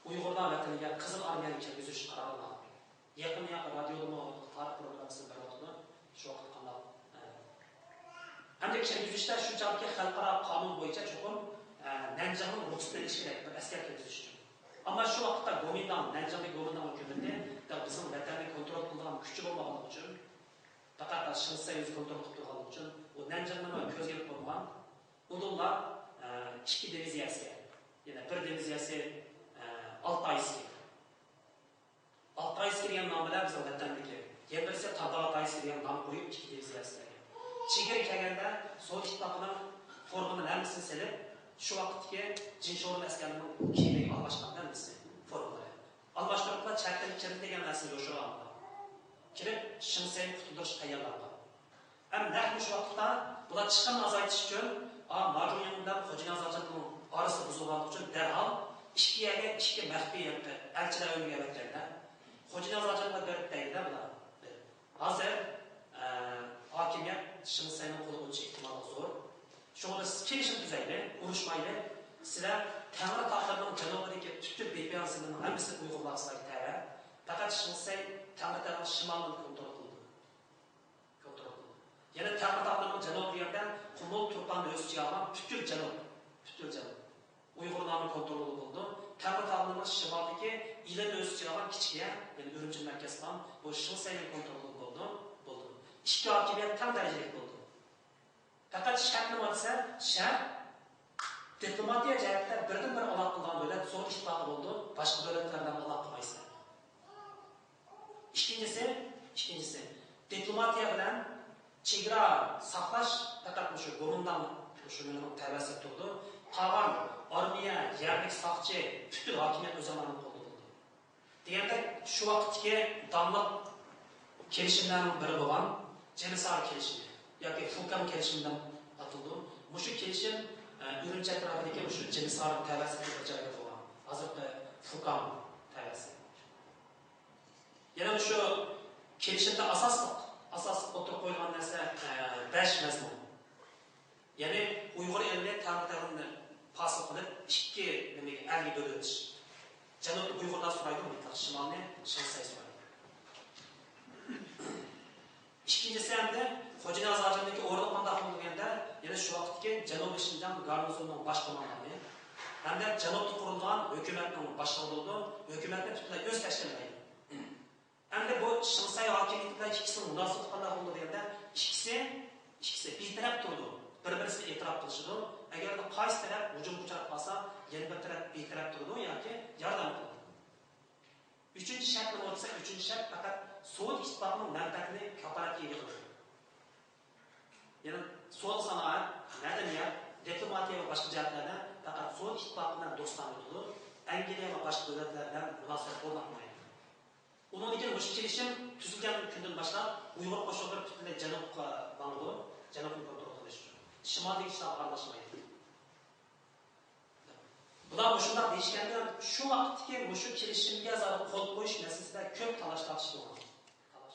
ئۇيغۇرلار ۋەتىنىگە قىزىل ئارمىيەنى كىرگۈزۈش قارارىنى ئالدى. يېقىندا رادىيودىمۇ تارىخ پروگراممىسىدا بېرىۋاتىدۇ. شۇ ۋاقىت قانداق، ئە، ئەمدى كىرگۈزۈشتە شۇ چاغدىكى خەلقئارا قانۇن بويىچە چوقۇم، ئە، نەنجىڭنىڭ رۇخسىتىنى ئېلىش كېرەك، بىر ئەسكەر كىرگۈزۈش ئۈچۈن. ئەمما شۇ ۋاقىتتا گومىنداڭ، نەنجىڭدىكى گومىنداڭ ھۆكۈمىتى بىزنىڭ ۋەتەننى كونترول قىلىدىغان كۈچى بولمىغانلىقى ئۈچۈن، پەقەت شېڭ شىسەي ئۆزى كونترول قىلىپ تۇرغانلىقى ئۈچۈن، ئۇ نەنجىڭنىمۇ كۆزگە ئىلىپ بولمىغان. ئۇدۇللا، ئە، ئىككى دىۋىزىيە ئەسكەر، يەنە بىر دىۋىزىيەسى، ئە، ئالتايسكى. ئالتايسكى دېگەن نام بىلەن بىزنىڭ ۋەتەندىكى، يەنە بىرسى تاتا ئالتايسكى دېگەن نام قويۇپ، ئىككى دىۋىزىيە ئەسكەرگە. چېگرا كەلگەندە سوۋېت ئىتتىپاقىنىڭ فورمىنىڭ ھەممىسىنى سېلىپ، شۇ ۋاقىتتىكى جىنشورۇن ئەسكەرلىرىنىڭ كىيىمىگە ئالماشقان ھەممىسى فورمىلىرى. ئالماشتۇرۇپلا چەتتىن كىردى دېگەن نەرسىنى يوشۇرۇۋالمىغان. كىرىپ، شېڭ شىسەينى قۇتۇلدۇرۇشقا تەييارلانغان. ھەم نەق مۇشۇ ۋاقىتتا بۇلار چىقىمنى ئازايتىش ئۈچۈن، ئا، ما جۇڭيىڭ بىلەن خوجانىياز ھاجىمنىڭ ئارىسى بۇزۇلغانلىقى ئۈچۈن دەرھال ئىككى يەرگە ئىككى مەخپىي ئەلچىلەر ئۆيىگە ئەۋەتكەندە، خوجانىياز ھاجىمغا بېرىپ دەيدۇ بۇلار. ھازىر، ئە، ھاكىمىيەت شېڭ شىسەينىڭ قولىغا ئۆتۈشى ئېھتىماللىقى زور. شۇڭا بىز كېلىشىم تۈزەيلى، ئۇرۇشمايلى. سىلەر تەڭرىتاغلىرىنىڭ جەنۇبىدىكى پۈتۈن بىپىيان سىلىنىڭ ھەممىسىنى ئۇيغۇرلارغا سىلەرگە تەۋە. پەقەت شېڭ شىسەي تەڭرىتاغنىڭ شىمالىنى كونترول قىلىدۇ. كونترول قىلىدۇ. يەنە تەڭرىتاغلىرىنىڭ جەنۇبى دېگەندە قۇمۇل تۇرپاننى ئۆز ئىچىگە ئالغان پۈتكۈل جەنۇب، پۈتكۈل جەنۇب ئۇيغۇرلارنىڭ كونترولىدا بولىدۇ. تەڭرىتاغلىرىنىڭ شىمالدىكى ئىلىنى ئۆز ئىچىگە ئالغان كىچىك يەر، يەنى ئۈرۈمچىنى مەركەز قىلغان بۇ شېڭ شىسەينىڭ كونترولىدا بولىدۇ، بولىدۇ. ئىككى ھاكىمىيەت تەڭ دەرىجىلىك بولىدۇ. پەقەت شەرت نېمە دېسە، شەرت دىپلوماتىيە جەھەتتە بىردىن بىر ئالاقە قىلىدىغان دۆلەت سوۋېت ئىتتىپاقى بولىدۇ، باشقا دۆلەتلەر بىلەن ئالاقە قىلمايسىلەر. ئىككىنچىسى، ئىككىنچىسى، دىپلوماتىيە بىلەن چېگرا ساقلاش پەقەت مۇشۇ گومىنداڭ، مۇشۇ نېمىنىڭ تەۋەسىدە تۇرىدۇ. قالغان ئارمىيە، يەرلىك ساقچى، پۈتۈن ھاكىمىيەت ئۆزۈڭلارنىڭ قولىدا بولىدۇ. دېگەندەك، شۇ ۋاقىتتىكى داڭلىق كېلىشىملەرنىڭ بىرى بولغان جېنىسار كېلىشىمى ياكى فۇكام كېلىشىمى دەپ ئاتىلىدۇ. مۇشۇ كېلىشىم، ئە، ئۈرۈمچى ئەتراپىدىكى مۇشۇ جېنىسار تەۋەسىدىكى بىر جايدا بولغان. ھازىرقى فۇكام تەۋەسى. يەنە مۇشۇ كېلىشىمدە ئاساسلىق، ئاساسلىق ئوتتۇرىغا قويۇلغان نەرسە، ئە، بەش مەزمۇن. يەنى ئۇيغۇر ئېلىنى تەڭرىتاغدىن پاسىل قىلىپ، ئىككى نېمىگە، ئەلگە بۆلۈۋېتىش. جەنۇبنى ئۇيغۇرلار سورايدۇ، مۇتلەق شىمالنى شېڭ شىسەي سورايدۇ. ئىككىنچىسى ئەمدى خوجانىياز ھاجىمدىكى ئورنى قانداق بولىدۇ دېگەندە، يەنە شۇ ۋاقىتتىكى جەنۇبىي شىنجاڭ گارنىزونىنىڭ باش قوماندانى ھەمدە جەنۇبتا قۇرۇلغان ھۆكۈمەتنىڭ باشلىقى بولىدۇ. ھۆكۈمەتنى پۈتۈنلەي ئۆزى تەشكىللەيدۇ. ئەمدى بۇ شېڭ شىسەي ھاكىمىيىتى بىلەن ئىككىسىنىڭ مۇناسىۋىتى قانداق بولىدۇ دېگەندە، ئىككىسى، ئىككىسى بىتەرەپ تۇرىدۇ. بىر-بىرسىگە ئېتىراپ قىلىشىدۇ. ئەگەردە قايسى تەرەپ ھۇجۇمغا ئۇچراپ قالسا، يەنە بىر تەرەپ بىتەرەپ تۇرىدۇ ياكى ياردەم قىلىدۇ. ئۈچىنچى شەرت نېمە دېسە، ئۈچىنچى شەرت پەقەت سوۋېت ئىتتىپاقىنىڭ مەنپەئەتىنى كاپالەتكە ئىگە قىلىدۇ. يەنى سودا سانائەت، مەدەنىيەت، دىپلوماتىيە ۋە باشقا جەھەتلەردە پەقەت سوۋېت ئىتتىپاقى بىلەن دوستانە بولىدۇ. ئەنگلىيە ۋە باشقا دۆلەتلەر بىلەن مۇناسىۋەت ئورناتمايدۇ. ئۇنىڭدىن كېيىن مۇشۇ كېلىشىم تۈزۈلگەن كۈندىن باشلاپ ئۇيغۇر قوشۇنلىرى پۈتۈنلەي جەنۇبقا ماڭىدۇ، جەنۇبنى كونترول قىلىش ئۈچۈن. شىمالدىكى ئىشلارغا ئارىلاشمايدۇ. بۇلار مۇشۇنداق دېيىشكەندە، شۇ ۋاقىتتىكى مۇشۇ كېلىشىمگە زادى قول قويۇش مەسىلىسىدە كۆپ تالاش تارتىش بولغان.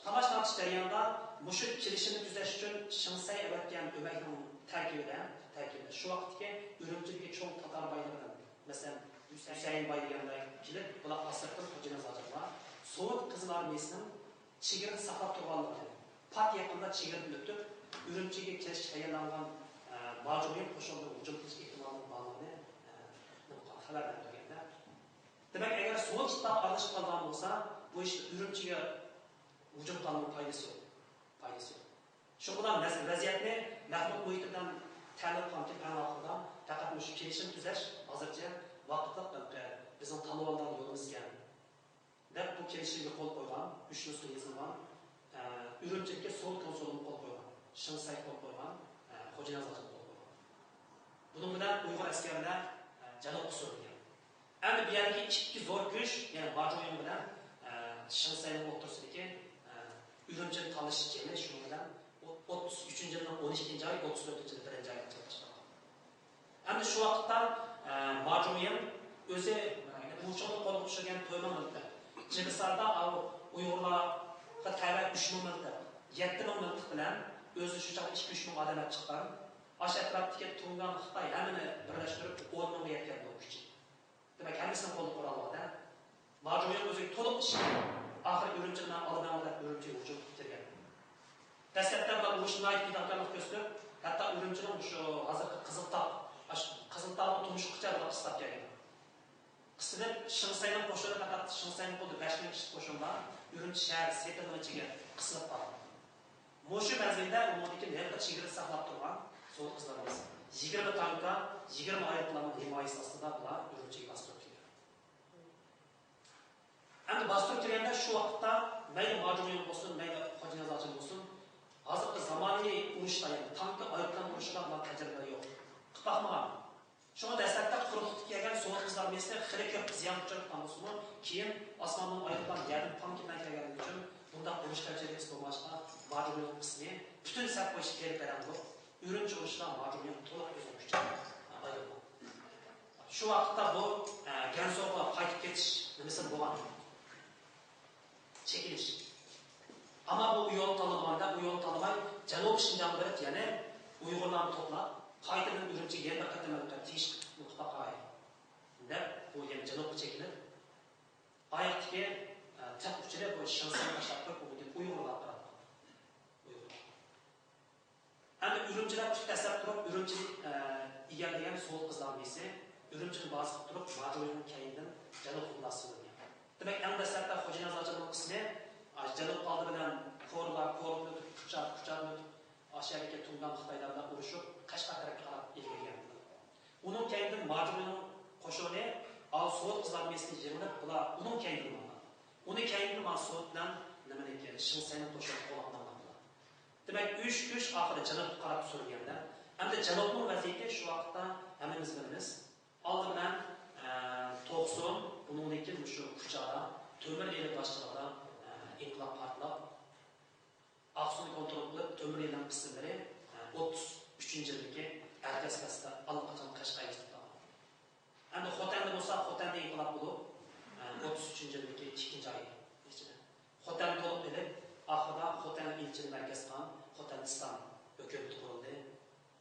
تالاش تارتىش جەريانىدا مۇشۇ كېلىشىمنى تۈزەش ئۈچۈن شېڭ شىسەي ئەۋەتكەن ئۆمەكنىڭ تەركىبىدە، تەركىبىدە شۇ ۋاقىتتىكى ئۈرۈمچىدىكى چوڭ تاتار بايلىرىدىن، مەسىلەن، ھۈسەيىن باي دېگەن باي كېلىپ، بۇلار ئاسىرتىن خوجانىياز ھاجىمغا سوۋېت قىزىل ئارمىيىسىنىڭ چېگرىنى ساقلاپ تۇرغانلىقىنى، پات يېقىندا چېگرىدىن ئۆتۈپ، ئۈرۈمچىگە كېلىشكە تەييارلانغان، ئە، ماجۇڭيىڭ قوشۇنىنىڭ ھۇجۇم قىلىش ئېھتىمالىنىڭ بارلىقىنى، ئە، خەۋەر بەرگەندە، دېمەك، ئەگەر سوۋېت ئىتتىپاقى ئارىلىشىپ قالغان بولسا، بۇ ئىشتا ئۈرۈمچىگە ھۇجۇم قىلغاننىڭ پايدىسى يوق. پايدىسى يوق. شۇ بىلەن ۋەز-، ۋەزىيەتنى مەخمۇت مۇھىتى بىلەن تەمىن قىلغانكىن، ئەڭ ئاخىرىدا پەقەت مۇشۇ كېلىشىم تۈزەش ھازىرچە ۋاقىتلىق بىر، بىزنىڭ تالىباندىن يولىمىز ئىكەن. دەپ بۇ كېلىشىمگە قول قويغان، ئۈچ نۇسخا يېزىلغان، ئە، ئۈرۈمچىدىكى سوۋېت كونسۇلىمۇ قول قويغان، شېڭ شىسەي قول قويغان، ئە، خوجانىياز ھاجىم قول قويغان. بۇنىڭ بىلەن ئۇيغۇر ئەسكەرلەر، ئە، جەنۇبقا سۈرۈلگەن. ئەمدى بۇ يەردىكى ئىككى زور كۈچ، يەنى ماجۇڭيىڭ بىلەن، ئە، شېڭ شىسەينىڭ ئوتتۇرىسىدىكى، ئە، ئۈرۈمچىنى تالىشىش جېڭى شۇنىڭ بىلەن ئوتتۇز ئۈچىنچى يىلنىڭ ئون ئىككىنچى ئايى، ئوتتۇز تۆتىنچى يىلى بىرىنچى ئايدا باشلانغان. ئەمدى شۇ ۋاقىتتا، ئە، ما جۇڭيىڭ ئۆزى، ئە، ۋۇچۇڭنى قولغا چۈشۈرگەن تۆت مىڭ مىلتىق، جىگىساردا ئۇيغۇرلارغا تەۋە ئۈچ مىڭ مىلتىق، يەتتە مىڭ مىلتىق بىلەن ئۆزى شۇ چاغدا ئىككى ئۈچ مىڭ ئادەم ئەپ چىققان. ئاشۇ ئەتراپتىكى تۇڭگان خىتاي ھەممىنى بىرلەشتۈرۈپ، ئون مىڭغا يەتكەن بۇ كۈچى. دېمەك، ھەممىسىنىڭ قولىدا قورال بار-دە. ما جۇڭيىڭ ئۆزىگە تولۇق ئىشىنىپ، ئاخىرى ئۈرۈمچىنى مەن ئالىمەن دەپ ئۈرۈمچىگە ھۇجۇم قىلىپ كىرگەن. دەسلەپتە بۇلار ئۇرۇشتا ناھايىتى پىداكارلىق كۆرسىتىپ، ھەتتا ئۈرۈمچىنىڭ شۇ ھازىرقى قىزىلتاغ، ئاش-، قىزىلتاغنىڭ تۇمشۇقىغىچە بۇلار قىستاپ كەلگەن. قىستىلىپ، شېڭ سەينىڭ قوشۇنى پەقەت شېڭ سەينىڭ قولىدا بەش مىڭ كىشىلىك قوشۇن بار، ئۈرۈمچى شەھەر سېپىنىڭ ئىچىگە قىستىلىپ قالغان. مۇشۇ مەزگىلدە ئۇنىڭدىكى ھېلىقى چېگرىدا ساقلاپ تۇرغان سوۋېت قىزلار يىگىرمە تانكا، يىگىرمە ئايروپىلاننىڭ ھىمايىسى ئاستىدا بۇلار ئۈرۈمچىگە باستۇرۇپ كىرگەن. ئەمدى باستۇرۇپ كىرگەندە شۇ ۋاقىتتا مەيلى ما جۇڭيىڭ بولسۇن، مەيلى خوجانىياز ھاجىم بولسۇن، ھازىرقى زامانىۋى ئۇرۇشتا، يەنى تانكا، ئايروپىلان ئۇرۇشىدا بۇلار تەجرىبە يوق. قىلىپ باقمىغان. شۇڭا دەسلەپتە قۇرۇقلۇقتا كەلگەن سوۋېت قىزلار ئارمىيىسى خېلى كۆپ زىيانغا ئۇچرىغان بولسىمۇ، كېيىن ئاسماندىن ئايروپىلان، يەردىن تانك بىلەن كەلگەنلىكى ئۈچۈن بۇنداق ئۇرۇش تەجرىبىسى بولماشقا، ما جۇڭيىڭ قىسمى پۈتۈن سەپ بويىچە غەلىبىدار بولۇپ، ئۈرۈمچى ئۇرۇشىدا ما جۇڭيىڭ تولۇق ئۆزىنىڭ كۈچىگە ئايلانغان. شۇ ۋاقىتتا بۇ، ئە، گەنسۇغا قايتىپ كېتىش نېمىسى بولغان. چېكىنىش. ئەمما بۇ يولنى تاللىمىغاندا، بۇ يولنى تاللىماي، جەنۇبىي شىنجاڭغا بېرىپ، يەنە ئۇيغۇرلارنى توپلاپ، قايتىدىن ئۈرۈمچىگە يەنە بىر قېتىم تېگىش قىلىپ باقاي دەپ، بۇ يەنە جەنۇبقا چېكىنىپ، ئاياغدىكى، ئە، تىق ئۇچىنى بۇ شىڭسەنگە تاشلاپ قويۇپ، ئۇنىڭدىن ئۇيغۇرلارغا قاراپ قالدى. ئۇيغۇرلار. ئەمدى ئۈرۈمچىدە پۇت دەسسەپ تۇرۇپ، ئۈرۈمچىنى، ئە، ئىگىلىگەن سوۋېت قىزلار ئارمىيىسى ئۈرۈمچىنى بازا قىلىپ تۇرۇپ، ما جۇڭيىڭنىڭ كەينىدىن جەنۇبقا مۇنداق سىزىلدى. دېمەك، ئەڭ دەسلەپتە خوجانىياز ھاجىمنىڭ قىسمى، ئاشۇ جەنۇبقا ئالدى بىلەن كورلا، كورلىدىن ئۆتۈپ، كۇچا، كۇچادىن ئۆتۈپ، ئاشۇ يەردىكى تۇڭگان خىتايلار بىلەن ئۇرۇشۇپ، قەشقەر تەرەپكە قاراپ ئىلگىرىلىگەن. ئۇنىڭ كەينىدىن ما جۇڭيىڭنىڭ قوشۇنى، ئاۋۇ سوۋېت قىزلار ئارمىيىسىنى يېڭىپ، بۇلار ئۇنىڭ كەينىدىن ماڭغان. ئۇنىڭ كەينىدىن ما سوۋېت بىلەن نېمىنىڭكى، شىڭسەينىڭ قوشۇنى قوغلاپ ماڭغان بۇلار. دېمەك، ئۈچ كۈچ ئاخىرى جەنۇبقا قاراپ سۈرۈلگەندە، ئەمدى جەنۇبنىڭ ۋەزىيىتى شۇ ۋاقىتتا ھەممىمىز بىلىمىز. ئالدى بىلەن، ئە، توقسۇن، ئۇنىڭدىن كېيىن مۇشۇ كۇچادا، تۆمۈر ئېلى باشچىلىقىدا، ئە، ئىنقىلاب پارتلاپ، ئاقسۇنى كونترول قىلىپ، تۆمۈر ئېلىنىڭ قىسىملىرى، ئە، ئوتتۇز ئۈچىنچى يىلدىكى ئەتىياز پەسلىدە ئاللىقاچان قەشقەرگە يېتىپ بارغان. ئەمدى خوتەندە بولسا، خوتەندە ئىنقىلاب بولۇپ، ئە، ئوتتۇز ئۈچىنچى يىلدىكى ئىككىنچى ئاي ئىچىدە. خوتەن تولۇق ئېلىپ، ئاخىرىدا خوتەن ئىلچىنى مەركەز قىلغان خوتەندىستان ھۆكۈمىتى قۇرۇلدى.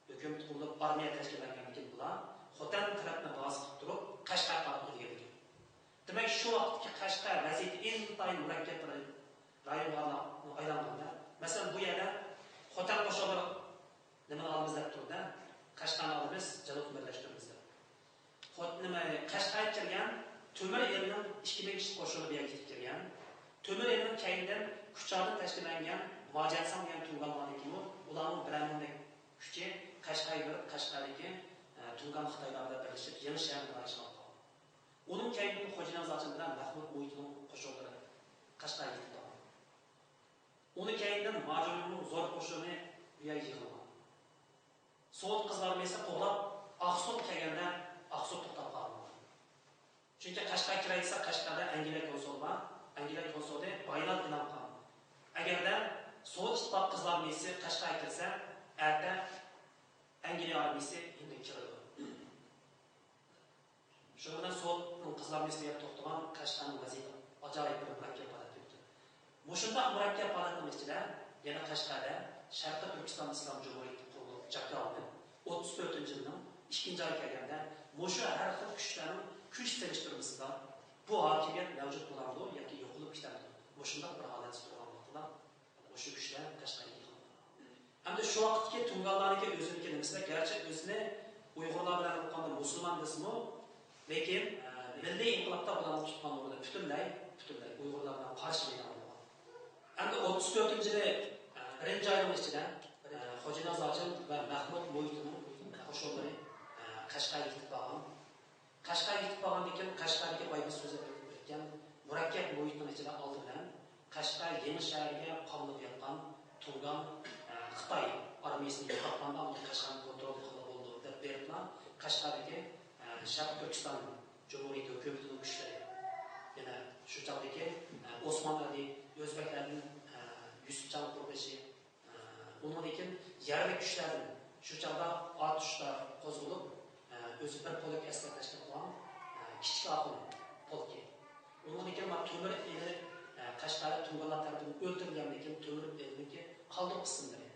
ھۆكۈمەت قۇرۇلۇپ، ئارمىيە تەشكىللەنگەندىن كېيىن بۇلار خوتەن تەرەپنى بازا قىلىپ تۇرۇپ، قەشقەرگە قاراپ ئىلگىرىلىگەن. دېمەك، شۇ ۋاقىتتىكى قەشقەر ۋەزىيىتى ئىنتايىن مۇرەككەپ بىر رايونغا ئايلانغاندا، مەسىلەن، بۇ يەردە خوتەن قوشۇنلىرى نېمىنى ئالىمىز دەپ تۇرىدۇ، قەشقەرنى ئالىمىز، جەنۇبنى بىرلەشتۈرىمىز دەپ. خود-، نېمە، قەشقەرگە كىرگەن تۆمۈر ئېلىنىڭ ئىككى مىڭ كىشىلىك قوشۇنى بۇ يەرگە يېتىپ كىرگەن. تۆمۈر ئېلىنىڭ كەينىدىن كۇچادىن تەشكىللەنگەن ماجيەنساڭ دېگەن تۇڭگانلاردىكىمۇ ئۇلارنىڭ بىرەر مىڭدەك كۈچى قەشقەرگە بېرىپ، قەشقەردىكى، ئە، تۇڭگان خىتايلار بىلەن بىرلىشىپ، يېڭى شەھەرنى ئىگىلەپ قالغان. ئۇنىڭ كەينىدىن خوجانىياز ھاجىم بىلەن مەھمۇد مۇھىتنىڭ قوشۇنلىرى قەشقەرگە يېتىپ بارغان. ئۇنىڭ كەينىدىن ما جۇڭيىڭنىڭ زور قوشۇنى بۇ يەرگە يىغىلغان. سوۋېت قىزلار ئارمىيىسى قوغلاپ، ئاقسۇغا كەلگەندە، ئاقسۇ توختاپ قالغان. چۈنكى قەشقەرگە كىرەي دېسە، قەشقەردە ئەنگلىيە كونسۇلى بار. ئەنگلىيە كونسۇلى بايانات ئېلان قىلغان. ئەگەردە سوۋېت ئىتتىپاقى قىزلار ئارمىيىسى قەشقەرگە كىرسە، ئەتە ئەنگلىيە ئارمىيىسى ھىندىگە كىرىدۇ. شۇنىڭ بىلەن سوۋېتنىڭ قىزلار ئارمىيىسى بۇ يەردە توختىغان، قەشقەرنىڭ ۋەزىيىتى ئاجايىپ بىر مۇرەككەپ ھالەتتە ئۆتتى. مۇشۇنداق مۇرەككەپ ھالەتنىڭ ئىچىدە يەنە قەشقەردە شەرقىي تۈركىستان ئىسلام جۇمھۇرىيىتى قۇرۇلۇپ جاكا ئالدى. ئوتتۇز تۆتىنچى يىلنىڭ ئىككىنچى ئايى كەلگەندە مۇشۇ ھەر خىل كۈچلەرنىڭ كۈچ سېلىشتۇرمىسىدا بۇ ھاكىمىيەت مەۋجۇت بولامدۇ ياكى يوقىلىپ كېتەمدۇ؟ مۇشۇنداق بىر ھالەتتە تۇرغان ۋاقتىدا مۇشۇ كۈچلەر قەشقەرگە يىغىلغان. ئەمدى شۇ ۋاقىتتىكى تۇڭگانلارنىڭكى ئۆزىنىڭكى نېمىسىدە، گەرچە ئۆزىنى ئۇيغۇرلار بىلەن ئېلىپ قارىغاندا مۇسۇلمان دېسىمۇ، لېكىن، ئە، مىللىي ئىنقىلابتا بۇلارنىڭ تۇتقان ئورنى پۈتۈنلەي، پۈتۈنلەي ئۇيغۇرلار بىلەن قارشى مەيداندا بولغان. ئەمدى ئوتتۇز تۆتىنچى يىلى، ئە، بىرىنچى ئاينىڭ ئىچىدە، ئە، خوجانىياز ھاجىم ۋە مەھمۇد مۇھىتنىڭ قوشۇنلىرى، ئە، قەشقەرگە يېتىپ بارغان. قەشقەرگە يېتىپ بارغاندىن كېيىن، قەشقەردىكى بايىقى سۆزلەپ ئۆتكەن مۇرەككەپ مۇھىتنىڭ ئىچىدە ئالدى بىلەن قەشقەر يېڭى شەھىرىگە قامىلىپ ياتقان تۇڭگان، ئە، خىتاي ئارمىيىسىنى يوقاتقاندا، ئۇنى قەشقەرنى كونترول قىلغىلى بولىدۇ دەپ بېرىپلا، قەشقەردىكى، ئە، شەرقىي تۈركىستان جۇمھۇرىيىتى ھۆكۈمىتىنىڭ كۈچلىرى، يەنە شۇ چاغدىكى، ئە، ئوسمانلى ئۆزبەكلەردىن، ئە، يۈسۈپجان قۇرغىشى، ئۇنىڭدىن كېيىن يەرلىك كۈچلەردىن شۇ چاغدا ئاتۇشلار قوزغىلىپ، ئۆزى بىر پولك ئەسكەر تەشكىل قىلغان كىچىك ئاخۇن پولكى. ئۇنىڭدىن كېيىن مانا تۆمۈر ئېلى، قەشقەردە تۇڭگانلار تەرىپىدىن ئۆلتۈرۈلگەندىن كېيىن تۆمۈر ئېلىنىڭكى قالدۇق قىسىملىرى.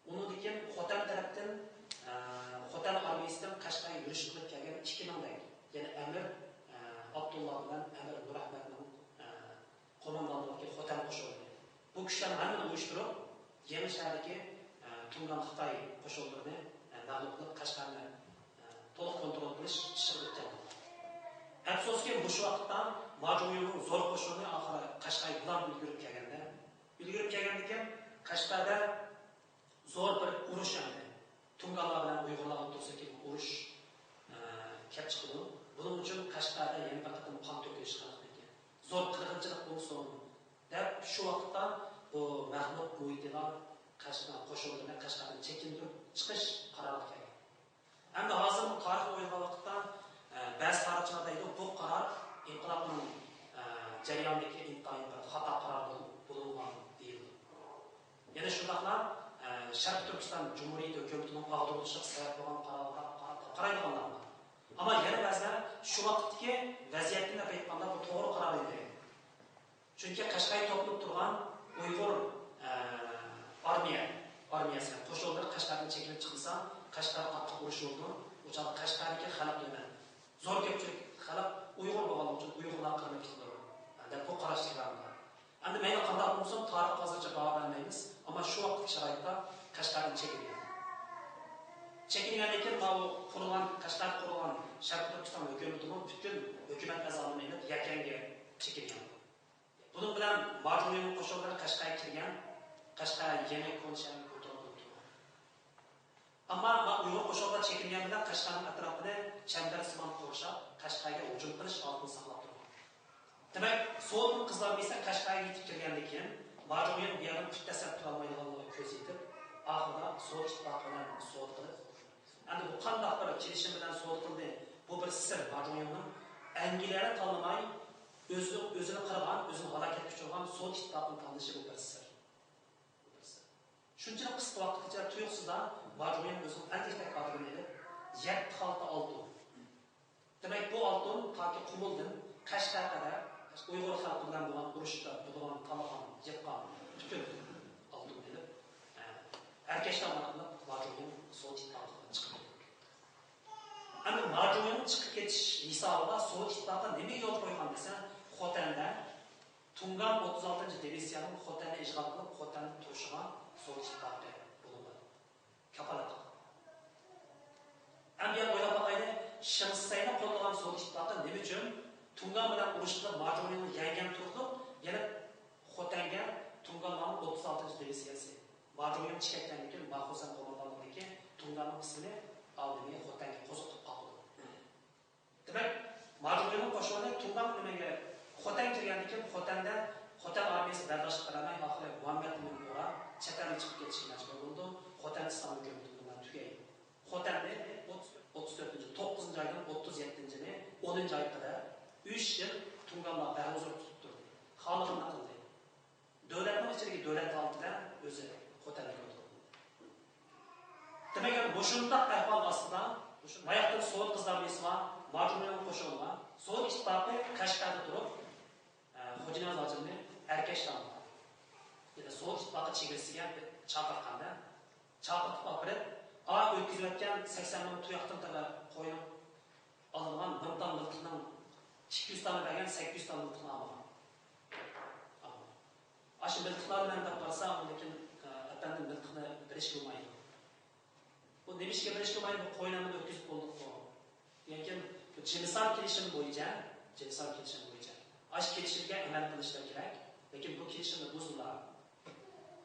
ئۇنىڭدىن كېيىن خوتەن تەرەپتىن، ئە، خوتەن ئارمىيىسىدىن قەشقەرگە يۈرۈش قىلىپ كەلگەن ئىككى مىڭدەك، يەنى ئەمىر، ئە، ئابدۇللا بىلەن ئەمىر نۇرئەھمەتنىڭ، ئە، قوماندانلىقىدىكى خوتەن قوشۇنى. بۇ كۈچلەرنىڭ ھەممىنى ئۇيۇشتۇرۇپ، يېڭىشەھەردىكى، ئە، تۇڭگان خىتاي قوشۇنلىرىنى، ئە، مەغلۇپ قىلىپ، قەشقەرنى، ئە، تولۇق كونترول قىلىش ئىشىغا ئۆتكەن. ئەپسۇسكى، مۇشۇ ۋاقىتتا ما جۇڭيۇڭنىڭ زور قوشۇنى ئاخىرى قەشقەرگە بۇلار ئۈلگۈرۈپ كەلگەندە، ئۈلگۈرۈپ كەلگەندىكىن، قەشقەردە زور بىر ئۇرۇش ئەمدى. تۇڭگانلار بىلەن ئۇيغۇرلار ئوتتۇرىسىدىكى بۇ ئۇرۇش، ئە، كەپ چىقىدۇ. بۇنىڭ ئۈچۈن قەشقەردە يەنە بىر قېتىم قان تۆكۈلۈش خەلقنىڭكى. زور قىرغىنچىلىق بولسۇن، دەپ شۇ ۋاقىتتا بۇ مەغلۇپ مۇھىتىلار قەشقەر قوشۇنلىرىنى قەشقەردىن چېكىندۈرۈپ چىقىش قارارىغا كەلگەن. ئەمدى ھازىر بۇ تارىخنى ئويلىغان ۋاقىتتا، ئە، بەزى تارىخچىلار دەيدۇ، بۇ قارار ئىنقىلابنىڭ، ئە، جەريانىدىكى ئىنتايىن بىر خاتا قارار بول-، بولۇنغان دېيىلىدۇ. يەنە شۇنداقلا، ئە، شەرقىي تۈركىستان جۇمھۇرىيىتى ھۆكۈمىتىنىڭ ئاغدۇرۇلۇشىغا سەۋەب بولغان قارارغا قارا-، قارايدىغانلار بار. ئەمما يەنە بەزىلەر شۇ ۋاقىتتىكى ۋەزىيەتتىن دەپ ئېيتقاندا، بۇ توغرا قارار ئىدى. چۈنكى قەشقەرگە توپلىنىپ تۇرغان ئۇيغۇر، ئە، ئارمىيە، ئارمىيەسى، قوشۇنلىرى قەشقەردىن چېكىنىپ چىقمىسا، قەشقەردە قاتتىق ئۇرۇش بولىدۇ. ئۇ چاغدا قەشقەردىكى خەلق يەنە زور كۆپچىلىك خەلق ئۇيغۇر بولغانلىقى ئۈچۈن ئۇيغۇرلار قىرىلىپ كېتىدۇ، دەپ بۇ قاراشتىكىلەر بار. ئەمدى مەيلى قانداق بولسۇن، تارىخقا ھازىرچە باھا بەرمەيمىز، ئەمما شۇ ۋاقىتتىكى شارائىتتا قەشقەردىن چېكىنگەن. چېكىنگەندىن كېيىن ماۋۇ قۇرۇلغان، قەشقەردە قۇرۇلغان شەرقىي تۈركىستان ھۆكۈمىتىمۇ پۈتۈن ھۆكۈمەت ئەزالىرىنى ئېلىپ يەكەنگە چېكىنگەن. بۇنىڭ بىلەن ما جۇڭيۇڭ قوشۇنلىرى قەشقەرگە كىرگەن، قەشقەر يېڭى كونا شەھەرنى كونترول قىلىپ تۇرغان. ئەمما ما ئۇيغۇر قوشۇنلىرى چېكىنگەن بىلەن قەشقەرنىڭ ئەتراپىنى چەمبەرسىمان قورشاپ، قەشقەرگە ھۇجۇم قىلىش ھالىتىنى ساقلاپ تۇرغان. دېمەك، سوۋېتنىڭ قىزىل ئارمىيىسى قەشقەرگە يېتىپ كىرگەندىن كېيىن، ما جۇڭيۇڭ بۇ يەردىن پۇت دەسسەپ تۇرالمايدىغانلىقىغا كۆز يېتىپ، ئاخىرىدا سوۋېت ئىتتىپاقى بىلەن سودا قىلىپ، ئەمدى بۇ قانداق بىر كېلىشىم بىلەن سودا قىلدى؟ بۇ بىر سىر. ما جۇڭيۇڭنىڭ ئەنگلىيەنى تاللىماي، ئۆزى، ئۆزىنى قىرغان، ئۆزىنى ھالاكەتكە ئۇچۇرغان سوۋېت ئىتتىپاقىنى تاللىشى بۇ بىر سىر. بۇ بىر سىر. شۇنچىلىك قىسقا ۋاقىت ئىچىدە تۇيۇقسىزلا ما جۇڭيۇڭ ئۆزىنىڭ ئەڭ يېتەكتەك ئادىمىنى ئېلىپ، يەتتە خالتا ئالتۇن. دېمەك، بۇ ئالتۇن تاكى قۇمۇلدىن قەشقەرگە قەدەر ئۇيغۇر خەلقى بىلەن بولغان ئۇرۇشتا بۇلىغان، تالىغان، يىققان پۈتۈن ئالتۇننى ئېلىپ، ئە، ئەركەشتان ئارقىلىق ما جۇڭيۇڭ سوۋېت ئىتتىپاقىدىن چىقىپ كەتتى. ئەمدى ما جۇڭيۇڭ چىقىپ كېتىش ھېسابىغا سوۋېت ئىتتىپاقى نېمە يول قويغان دېسە، خوتەندە تۇڭگان ئوتتۇز ئالتىنچى دىۋىزىيەنىڭ خوتەننى ئىشغال قىلىپ، خوتەندە تۇرۇشىغا سوۋېت ئىتتىپاقى بولۇنغان. كاپالەت قىلغان. ئەمدى يەنە ئويلاپ باقايلى، شېڭ شىسەينى قوللىغان سوۋېت ئىتتىپاقى نېمە ئۈچۈن تۇڭگان بىلەن ئۇرۇش قىلىپ، ما جۇڭيۇڭنى يەڭگەن تۇرۇقلۇق، يەنە خوتەنگە تۇڭگانلارنىڭ ئوتتۇز ئالتىنچى دىۋىزىيەسى، ما جۇڭيۇڭ چىقىپ كەتكەندىن كېيىن، ما خۇسەن قوماندانلىقىدىكى تۇڭگاننىڭ قىسمىنى ئالدىنى خوتەنگە قوزغىتىپ قاپىدۇ. دېمەك، ما جۇڭيۇڭنىڭ قوشۇنى تۇڭگان نېمىگە، خوتەن كىرگەندىن كېيىن، خوتەندە خوتەن ئارمىيەسى بەرداشلىق بېرەلمەي، ئاخىرى مۇھەممەد ئىمىن بۇغرا چەت ئەلگە چىقىپ كېتىشكە مەجبۇر بولىدۇ. خوتەن ئىسلام ھۆكۈمىتى بۇنىڭ بىلەن تۈگەيدۇ. خوتەندە ئوتتۇز، ئوتتۇز تۆتىنچى، توققۇزىنچى ئايدىن ئوتتۇز يەتتىنچى ئونىنچى ئايغا قەدەر ئۈچ يىل تۇڭگانلار بەرھۇزۇر تۇتۇپ تۇردى. خالىغىنىنى قىلدى. دۆلەتنىڭ ئىچىدىكى دۆلەت ھالىتىدە ئۆزى خوتەننى كونترول قىلدى. دېمەك، مۇشۇنداق ئەھۋال ئاستىدا، مۇشۇ ماياقتىن سوۋېت قىزىل ئارمىيىسى بار، ما جۇڭيۇڭنىڭ قوشۇنى بار، سوۋېت ئىتتىپاقى قەشقەردە تۇرۇپ، ئە، خوجانىياز ھاجىمنى ئەركەشتانغا، يەنى سوۋېت ئىتتىپاقى چېگرىسىگە چاقىرتقاندا، چاقىرتىپ ئاپىرىپ، ئا، ئۆتكۈزۈۋەتكەن سەكسەن مىڭ تۇياقتىن تەۋە قوينىڭ ئالىدىغان مىڭ دانە مىلتىقنىڭ ئىككى يۈز دانە بەرگەن، سەككىز يۈز دانە مىلتىقنى ئالمىغان. ئالمىغان. ئاشۇ مىلتىقلارنى مەن دەپ بارسام، لېكىن، ئە، ئەپەندىم، مىلتىقنى بېرىشكە بولمايدۇ. بۇ نېمىشقا بېرىشكە بولمايدۇ؟ بۇ قوينىڭ ئۆتكۈزۈپ بولدۇققۇ. لېكىن بۇ جىنسان كېلىشىمى بويىچە، جىنسان كېلىشىمى بويىچە، ئاشۇ كېلىشىمگە ئەمەل قىلىشلار كېرەك. لېكىن بۇ كېلىشىمنى بۇزدىلا.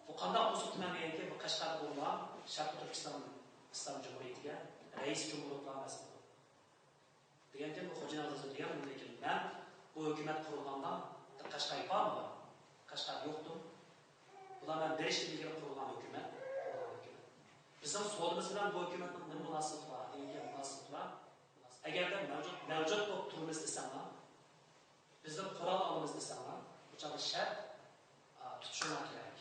بۇ قانداق بۇزۇپتىمەن دېگەنكى، بۇ قەشقەردە بولغان شەرقىي تۈركىستان ئىسلام جۇمھۇرىيىتىگە رەئىس جۇمھۇرلۇقلار مەسئۇل. دېگەنكىن، بۇ خوجانىياز ھاجىم دېگەن، لېكىن مەن بۇ ھۆكۈمەت قۇرۇلغاندا قەشقەر بارمىغان، قەشقەر يوقتۇم. بۇلار مەن بېرىشتىن ئىلگىرى قۇرۇلغان ھۆكۈمەت، قۇرۇلغان ھۆكۈمەت. بىزنىڭ سودىمىز بىلەن بۇ ھۆكۈمەتنىڭ نېمە مۇناسىۋىتى بار؟ دېگەنكى مۇناسىۋىتى بار. ئەگەردە مەۋجۇت، مەۋجۇت بولۇپ تۇرىمىز دېسەڭلار، بىزدىن قورال ئالىمىز دېسەڭلار، بۇ چاغدا شەرت، ئا، تۇتۇشۇڭلار كېرەك.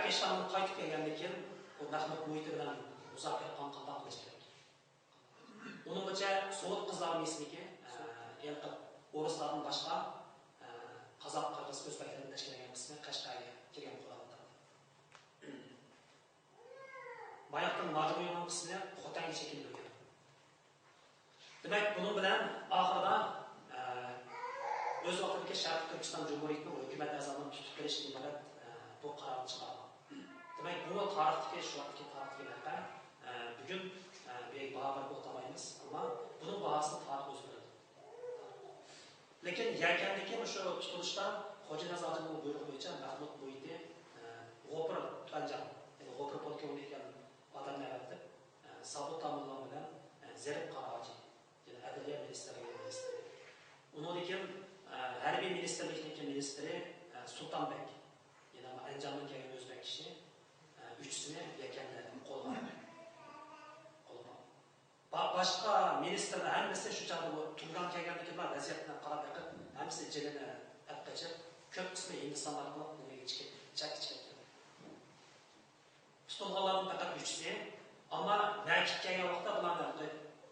كەشتاڭدىن قايتىپ كەلگەندىن كېيىن، بۇ مەخمۇت مۇھىتى بىلەن مۇزاكىرە قىلغان قانداق قىلىش كېرەك؟ ئۇنىڭغىچە سوۋېت قىزلار ئارمىيىسىنىڭكى، ئە، ھېلىقى ئورۇسلاردىن باشقا، ئە، قازاق، قىرغىز، ئۆزبەكلەردىن تەشكىللەنگەن قىسمى قەشقەرگە كىرگەن قۇراللىقتا. ماياقتىن ماجۇڭيىڭنىڭ قىسمى خوتەنگە چېكىندۈرگەن. دېمەك، بۇنىڭ بىلەن ئاخىرىدا، ئە، ئۆز ۋاقتىدىكى شەرقىي تۈركىستان جۇمھۇرىيىتىنىڭ ھۆكۈمەت ئەزالىرىنى تۇتۇپ قېلىشتىن ئىبارەت، ئە، بۇ قارارنى چىقارغان. دېمەك، بۇ تارىختىكى، شۇ ۋاقىتتىكى تارىختىكى ۋەقە، ئە، بۈگۈن، ئە، بىر باھا بېرىپ ئولتۇرمايمىز، ئەمما بۇنىڭ باھاسىنى تارىخ ئۆزى بېرىدۇ. لېكىن يەكەندىكى مۇشۇ تۇتۇلۇشتا خوجانىياز ھاجىمنىڭ بۇيرۇقى بويىچە مەخمۇت مۇھىتى، ئە، غوپۇر تۇەنجاڭ، يەنى غوپۇر پولكوۋنىكى ئادەمنى ئەۋەتىپ، ئە، سابىت تامۇللام بىلەن، ئە، زېرىپ قاراھاجى، يەنى ئەدلىيە مىنىستىرلىكى مىنىستىرى. ئۇنىڭدىن كېيىن، ئە، ھەربىي مىنىستىرلىكنىڭكى مىنىستىرى، ئە، سۇلتانبەك، يەنى ئەنجامدىن كەلگەن ئۆزبەك كىشى، ئە، ئۈچىسىنى يەكەندە قولغا، قولغا با-، باشقا مىنىستىرلار ھەممىسى شۇ چاغدا بۇ تۇڭگان كەلگەندىكىن ۋەزىيەتنى قاراپ بېقىپ، ھەممىسى جېنىنى ئەپ قېچىپ، كۆپ قىسمى ھىندىستان ئارقىلىق نېمىگە چىقىپ، چەتكە چىقىپ كەتكەن. تۇتۇلغانلاردىن پەقەت ئۈچىسى. ئەمما مەكىتكە كەلگەن ۋاقىتتا بۇلارنى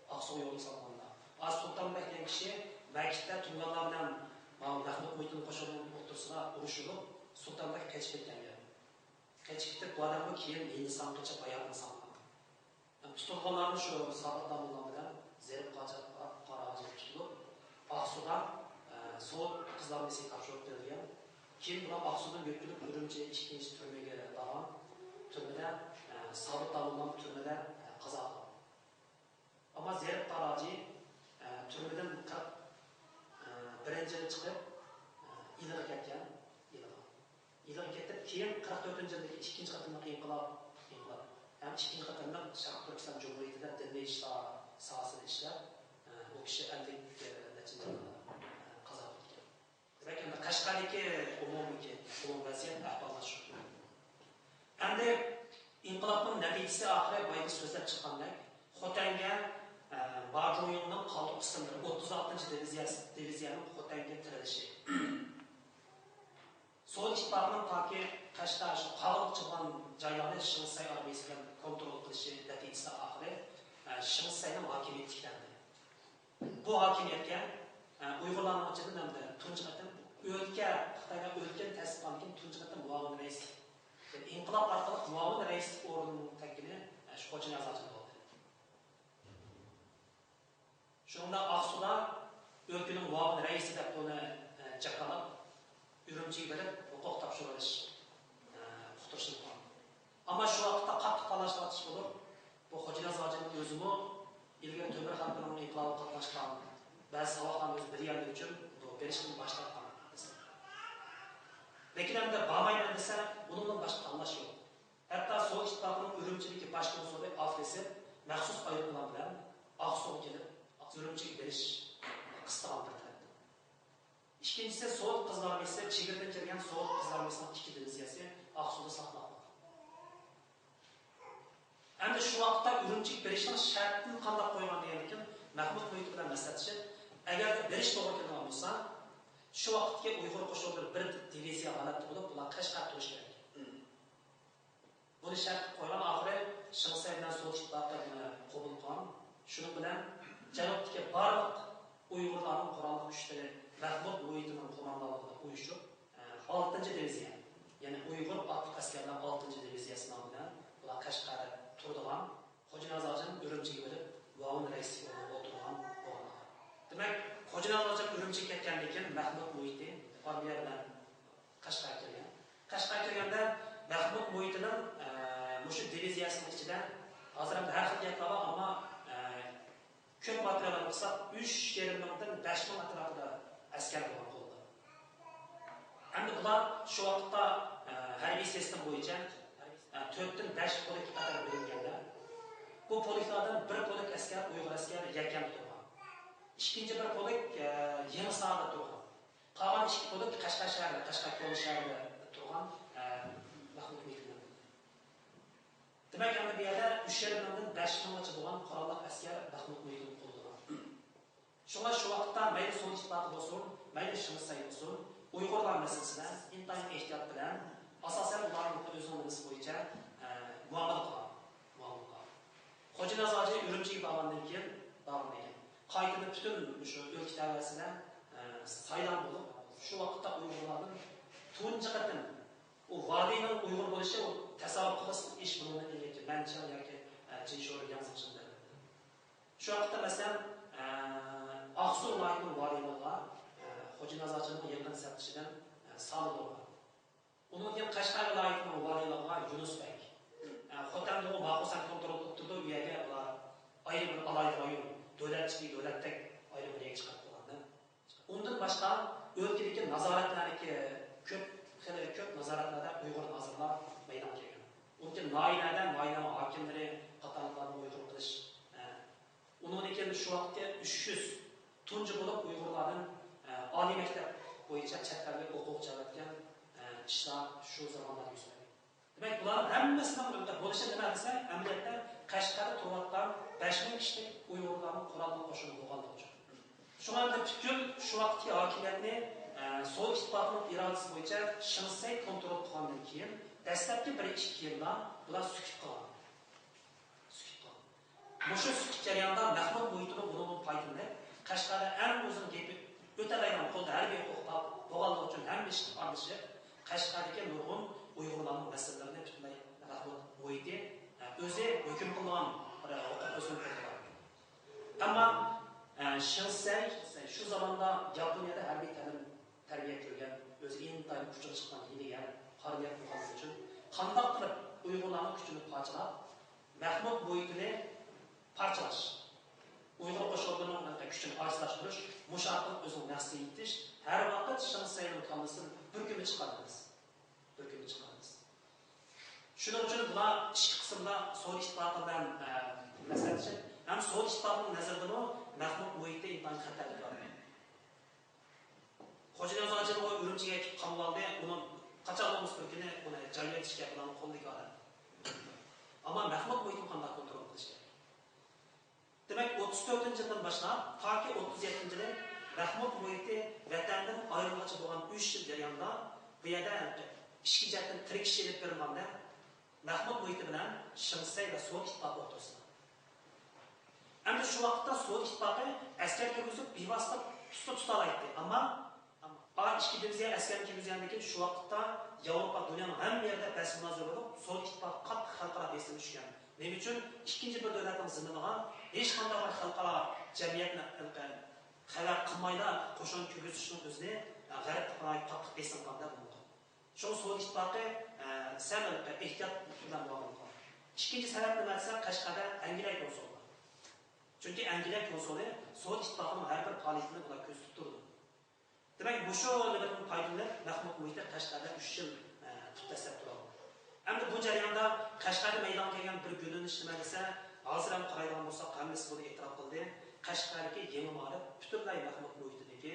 ئاقسۇغا يولغا سالغاندا، ئاز سۇلتانبەك دېگەن كىشى مەكىتتە تۇڭگانلار بىلەن ماۋۇ مەخمۇت مۇھىتىنىڭ قوشۇنىنىڭ ئوتتۇرىسىدا ئۇرۇش بولۇپ، سۇلتانبەك قېچىپ كەتكەن گەپ. قېچىپ كېتىپ، بۇ ئادەممۇ كېيىن ھىندىستانغا قېچىپ ھاياتىنى ساقلىغان. تۇتۇلغانلارمۇ شۇ سابىت داموللام بىلەن زېرىپ قاجا-، قاراھاجى تۇتۇلۇپ، ئاقسۇدا، ئە، سوۋېت قىزلار ئارمىيىسىگە تاپشۇرۇپ بېرىلگەن. كېيىن بۇلار ئاقسۇدىن يۆتكىلىپ ئۈرۈمچى ئىككىنچى تۈرمىگە بارغان. تۈرمىدە، ئە، سابىت داموللام تۈرمىدە، ئە، قازا قىلغان. ئەمما زېرىپ قاراھاجى، ئە، تۈرمىدىن قىرىق، ئە، بىرىنچى يىلى چىقىپ، ئە، ئىلىغا كەتكەن. ئىلىغا. ئىلىغا كېتىپ، كېيىن قىرىق تۆتىنچى يىلدىكى ئىككىنچى قېتىملىق ئىنقىلاب، ئىنقىلاب ھەم ئىككىنچى قېتىملىق شەرقىي تۈركىستان جۇمھۇرىيىتىدە دىنىي ئىشلار ساھەسىدە ئىشلەپ، ئە، بۇ كىشى ئەللىك، ئە، نەچچىنچى يىلدا، ئە، قازا بوپتىكەن. دېمەك، ئەمدى قەشقەردىكى ئومۇمىي، ئومۇمىي ۋەزىيەت، ئەھۋاللار شۇ. ئەمدى ئىنقىلابنىڭ نەتىجىسى ئاخىرى بايىقى سۆزلەپ چىققاندەك، خوتەنگە، ئە، ماجۇڭيىڭنىڭ قالدۇق قىسىملىرى، ئوتتۇز ئالتىنچى دىۋىزىيەسى، دىۋىزىيەنىڭ خوتەنگە تىرىلىشى. سوۋېت ئىتتىپاقىنىڭ تاكى قەشقەر شۇ قاغىلىق چىققان جايلارنى شېڭ شىسەي ئارمىيەسى بىلەن كونترول قىلىشى نەتىجىسىدە ئاخىرى، ئە، شېڭ شىسەينىڭ ھاكىمىيىتى تىكلەندى. بۇ ھاكىمىيەتكە، ئە، ئۇيغۇرلارنىڭ ئىچىدىن ھەمدە تۇنجى قېتىم ئۆلكە، خىتايلار ئۆلكىنى تەسىس قىلغاندىن كېيىن تۇنجى قېتىم مۇئاۋىن رەئىس، يەنى ئىنقىلاب ئارقىلىق مۇئاۋىن رەئىس ئورنىنىڭ تەككىنى، ئە، شۇ خوجانىياز ھاجىم بولدى. شۇنىڭدا ئاقسۇدا ئۆلكىنىڭ مۇئاۋىن رەئىسى دەپ بۇنى، ئە، جاكارلاپ، ئۈرۈمچىگە بېرىپ ھوقۇق تاپشۇرۇۋېلىش، ئە، ئۇقتۇرۇشنى قىلغان. ئەمما شۇ ۋاقىتتا قاتتىق تالاش-تارتىش بولۇپ، بۇ خوجانىياز ھاجىم ئۆزىمۇ ئىلگىرى تۆمۈر خەلپىنىڭ ئىنقىلابىغا قاتناشقان، بەزى ساۋاقلارنى ئۆزى بىلگەنلىكى ئۈچۈن بۇ بېرىشتىن باش تارتقان. لېكىن ئەمدى بارمايمەن دېسە، بۇنىڭدىن باشقا تاللاش يوق. ھەتتا سوۋېت ئىتتىپاقىنىڭ ئۈرۈمچىدىكى باش كونسۇلى ئافرىسىپ مەخسۇس ئايروپىلان بىلەن ئاقسۇغا كېلىپ، ئۈرۈمچىگە بېرىش قىستىغان بىر تەرەپتىن. ئىككىنچىسى، سوۋېت قىزىل ئارمىيىسى، چېگرىدىن كىرگەن سوۋېت قىزىل ئارمىيىسىنىڭ ئىككى دىۋىزىيەسى ئاقسۇدا ساقلاپ قالغان. ئەمدى شۇ ۋاقىتتا ئۈرۈمچىگە بېرىشنىڭ شەرتىنى قانداق قويغان دېگەندىكىن، مەخمۇت مۇھىتى بىلەن مەسلىھەتلىشىپ، ئەگەردە بېرىش توغرا كېلىدىغان بولسا، شۇ ۋاقىتتىكى ئۇيغۇر قوشۇنلىرى بىر دىۋىزىيە ھالەتتە بولۇپ، بۇلار قەشقەردە تۇرۇشى كېرەك. بۇنى شەرت قىلىپ قويغان، ئاخىرى شېڭ شىسەي بىلەن سوۋېت ئىتتىپاقى بۇنى قوبۇل قىلغان. شۇنىڭ بىلەن جەنۇبتىكى بارلىق ئۇيغۇرلارنىڭ قوراللىق كۈچلىرى مەخمۇت مۇھىتىنىڭ قوماندانلىقىدا ئۇيۇشۇپ، ئالتىنچى دىۋىزىيە، يەنى ئۇيغۇر ئاتلىق ئەسكەرلەر ئالتىنچى دىۋىزىيەسى نامى بىلەن بۇلار قەشقەردە تۇرىدىغان، خوجانىياز ھاجىم ئۈرۈمچىگە بېرىپ، مۇئاۋىن رەئىس ئورنىغا ئولتۇرغان بولغان. دېمەك، خوجانىياز ھاجىم ئۈرۈمچىگە كەتكەندىن كېيىن مەخمۇت مۇھىتى ئارمىيە بىلەن قەشقەرگە كىرگەن. قەشقەرگە كىرگەندە مەخمۇت مۇھىتىنىڭ، ئە، مۇشۇ دىۋىزىيەسىنىڭ ئىچىدە ھازىر ئەمدى ھەر خىل گەپلەر بار، ئەمما، ئە، كۆپ ماتېرىياللارنى ئوقۇساق، ئۈچ يېرىم مىڭدىن بەش مىڭ ئەتراپىدا ئەسكەر بولغان قولدا. ئەمدى بۇلار شۇ ۋاقىتتا، ئە، ھەربىي سىستېما بويىچە، ئە، تۆتتىن بەش پولك قاتارغا بۆلۈنگەندە، بۇ پولكلاردىن بىر پولك ئەسكەر، ئۇيغۇر ئەسكەر يەكەندە تۇرغان. ئىككىنچى بىر پولك، ئە، يېڭىساردا تۇرغان. قالغان ئىككى پولك قەشقەر شەھىرىدە، قەشقەر كونا شەھىرىدە تۇرغان، ئە، مەخمۇت مۇھىتى بىلەن. دېمەك، ئەمدى بۇ يەردە ئۈچ يېرىم مىڭدىن بەش مىڭغىچە بولغان قوراللىق ئەسكەر مەخمۇت مۇھىتىنىڭ قولىدا بار. شۇڭا شۇ ۋاقىتتا مەيلى سوۋېت ئىتتىپاقى بولسۇن، مەيلى شېڭ شىسەي بولسۇن، ئۇيغۇرلار مەسىلىسىدە ئىنتايىن ئېھتىيات بىلەن ئاساسەن ئۇلار ئۆزىنىڭ نېمىسى بويىچە، ئە، مۇئامىلە قىلغان. مۇئامىلە قىلغان. خوجانىياز ھاجى ئۈرۈمچىگە بارغاندىن كېيىن، بارغاندىن كېيىن، قايتىدىن پۈتۈن مۇشۇ ئۆلكە تەۋەسىدە، ئە، سايلام بولۇپ، شۇ ۋاقىتتا ئۇيغۇرلاردىن تۇنجى قېتىم ئۇ ۋادىنىڭ ئۇيغۇر بولۇشى ئۇ تەسەۋۋۇر قىلىش ئىش بولغاندىن كېيىن، مەنچىڭ ياكى، ئە، جىنشورى ياڭزىڭشىن دەۋرىدە. شۇ ۋاقىتتا، مەسىلەن، ئە، ئاقسۇ ۋىلايىتىنىڭ ۋالىيلىرىغا، ئە، خوجانىياز ھاجىنىڭ يېقىن سەپدىشىدىن، ئە، سالى بولغان. ئۇنىڭدىن كېيىن قەشقەر ۋىلايىتىنىڭ ۋالىيلىقىغا يۇنۇس بەگ. ئە، خوتەندىغۇ ماخۇسەن كونترول قىلىپ تۇرىدۇ، ئۇ يەرگە ئۇلار ئايرىم بىر ئالاھىدە رايون، دۆلەت ئىچىدىكى دۆلەتتەك ئايرىم بىر يەرگە چىقىرىپ قويغاندا. ئۇندىن باشقا ئۆلكىدىكى نازارەتلەردىكى كۆپ، خېلى كۆپ نازارەتلەردە ئۇيغۇر نازىرلار مەيدانغا كەلگەن. ئۇندىن كېيىن ناھىيەلەردە ناھىيەلەرنىڭ ھاكىملىرى قاتارلىقلارنى ئۇيغۇر قىلىش، ئە، ئۇنىڭدىن كېيىن شۇ ۋاقىتتا ئۈچ يۈز تۇنجى بولۇپ ئۇيغۇرلاردىن، ئە، ئالىي مەكتەپ بويىچە چەت ئەلگە ئوقۇغۇچى ئەۋەتكەن، ئە، ئىشلار شۇ زامانلاردا يۈز بەرگەن. دېمەك، بۇلارنىڭ ھەممىسىنىڭ بولۇشى نېمە دېسە، ئەمەلىيەتتە قەشقەردە تۇرۇۋاتقان بەش مىڭ كىشىلىك ئۇيغۇرلارنىڭ قوراللىق قوشۇنى بولغانلىقى ئۈچۈن. شۇڭا ئەمدى پۈتكۈل شۇ ۋاقىتتىكى ھاكىمىيەتنى، ئە، سوۋېت ئىتتىپاقىنىڭ ئىرادىسى بويىچە شېڭ شىسەي كونترول قىلغاندىن كېيىن، دەسلەپكى بىر ئىككى يىلدا بۇلار سۈكۈت قىلغان. سۈكۈت قىلغان. مۇشۇ سۈكۈت جەريانىدا مەخمۇت مۇھىتىمۇ بۇنىڭدىن پايدىلىنىپ، قەشقەردە ئەڭ ئۇزۇن گېپى ئۆتەلەيدىغان، قولىدا ھەربىي ھوقۇقى بار بولغانلىقى ئۈچۈن ھەممە ئىشقا ئارىلىشىپ، قەشقەردىكى نۇرغۇن ئۇيغۇرلارنىڭ مەسىلىلىرىنى پۈتۈنلەي مەخمۇت مۇھىتى، ئە، ئۆزى ھۆكۈم قىلىدىغان بىر ھوقۇق ئۆسۈملۈك بولغان. ئەمما، ئە، شېڭ شىسەي شۇ زاماندا ياپونىيەدە ھەربىي تەلىم تەربىيە كۆرگەن، ئۆزى ئىنتايىن ئۇچىغا چىققان ھىيلىگەر، قارا نىيەت بولغانلىقى ئۈچۈن قانداق قىلىپ ئۇيغۇرلارنىڭ كۈچىنى پارچىلاپ، مەخمۇت مۇھىتىنى پارچىلاش، ئۇيغۇر قوشۇنلىرىنىڭ كۈچىنى ئاجىزلاشتۇرۇش، مۇشۇ ئارقىلىق ئۆزىنىڭ مەقسىتىگە يېتىش، ھەر ۋاقىت شېڭ شىسەينىڭ كاللىسىدىن بىر كۈنمۇ چىققان ئەمەس. بىر كۈنمۇ چىققان ئەمەس. شۇنىڭ ئۈچۈن بۇلار ئىككى قىسىمدا سوۋېت ئىتتىپاقى بىلەن، ئە، مەسلىھەتلىشىپ، ھەم سوۋېت ئىتتىپاقىنىڭ نەزىرىدىمۇ مەخمۇت مۇھىتى ئىنتايىن خەتەرلىك ئادەم. خوجانىياز ھاجىنى ئۇ ئۈرۈمچىگە ئەكىپ قامىۋالدى. ئۇنى قاچان بولمىسا بىر كۈنى ئۇنى جايلىۋېتىشكە بۇلارنىڭ قولىدىكى ئادەم. ئەمما مەخمۇت مۇھىتىنى قانداق كونترول قىلىش كېرەك؟ دېمەك، ئوتتۇز تۆتىنچى يىلدىن باشلاپ تاكى ئوتتۇز يەتتىنچى يىلى مەخمۇت مۇھىتى ۋەتەندىن ئايرىلغۇچە بولغان ئۈچ يىل جەريانىدا بۇ يەردە ئىچكى جەھەتتىن تىركىشىش ئېلىپ بېرىلغاندا، مەخمۇت مۇھىتى بىلەن شېڭ شىسەي ۋە سوۋېت ئىتتىپاقى ئوتتۇرىسىدا. ئەمدى شۇ ۋاقىتتا سوۋېت ئىتتىپاقى ئەسكەر كىرگۈزۈپ، بىۋاسىتە تۇتۇپ تۇتالايتتى. ئەمما، ئەمما ئا ئىككى دىۋىزىيە ئەسكەرنى كىرگۈزگەندىن كېيىن شۇ ۋاقىتتا ياۋروپا، دۇنيانىڭ ھەممە يېرىدە بەس مۇنازىرە بولۇپ، سوۋېت ئىتتىپاقى قاتتىق خەلقئارا بېسىمغا چۈشكەن. نېمە ئۈچۈن؟ ئىككىنچى بىر دۆلەتنىڭ زېمىنىغا ھېچقانداق بىر خەلقئارا جەمئىيەتنى خەۋەر قىلمايلا قوشۇن كىرگۈزۈشنىڭ ئۆزىنى غەربتە ناھايىتى قاتتىق بېسىم قىلغان بولىدۇ. شۇڭا سوۋېت ئىتتىپاقى، ئە، سەل ئېھتىيات بىلەن مۇئامىلە قىلغان. ئىككىنچى سەۋەب نېمە دېسە، قەشقەردە ئەنگلىيە كونسۇلى بار. چۈنكى ئەنگلىيە كونسۇلى سوۋېت ئىتتىپاقىنىڭ ھەر بىر پائالىيىتىنى ئۇلار كۆزىتىپ تۇرىدۇ. دېمەك، مۇشۇ نېمىدىن پايدىلىنىپ، مەخمۇت مۇھىتى قەشقەردە ئۈچ يىل، ئە، تۇتۇپ دەسسەپ تۇرىدۇ. ئەمدى بۇ جەرياندا قەشقەردە مەيدانغا كەلگەن بىر گۈللىنىش نېمە دېسە، ھازىر ھەم قارايدىغان بولساق، ھەممىسى بۇنى ئېتىراپ قىلدى، قەشقەردىكى يېڭى مائارىپ پۈتۈنلەي مەخمۇت مۇھىتىنىڭكى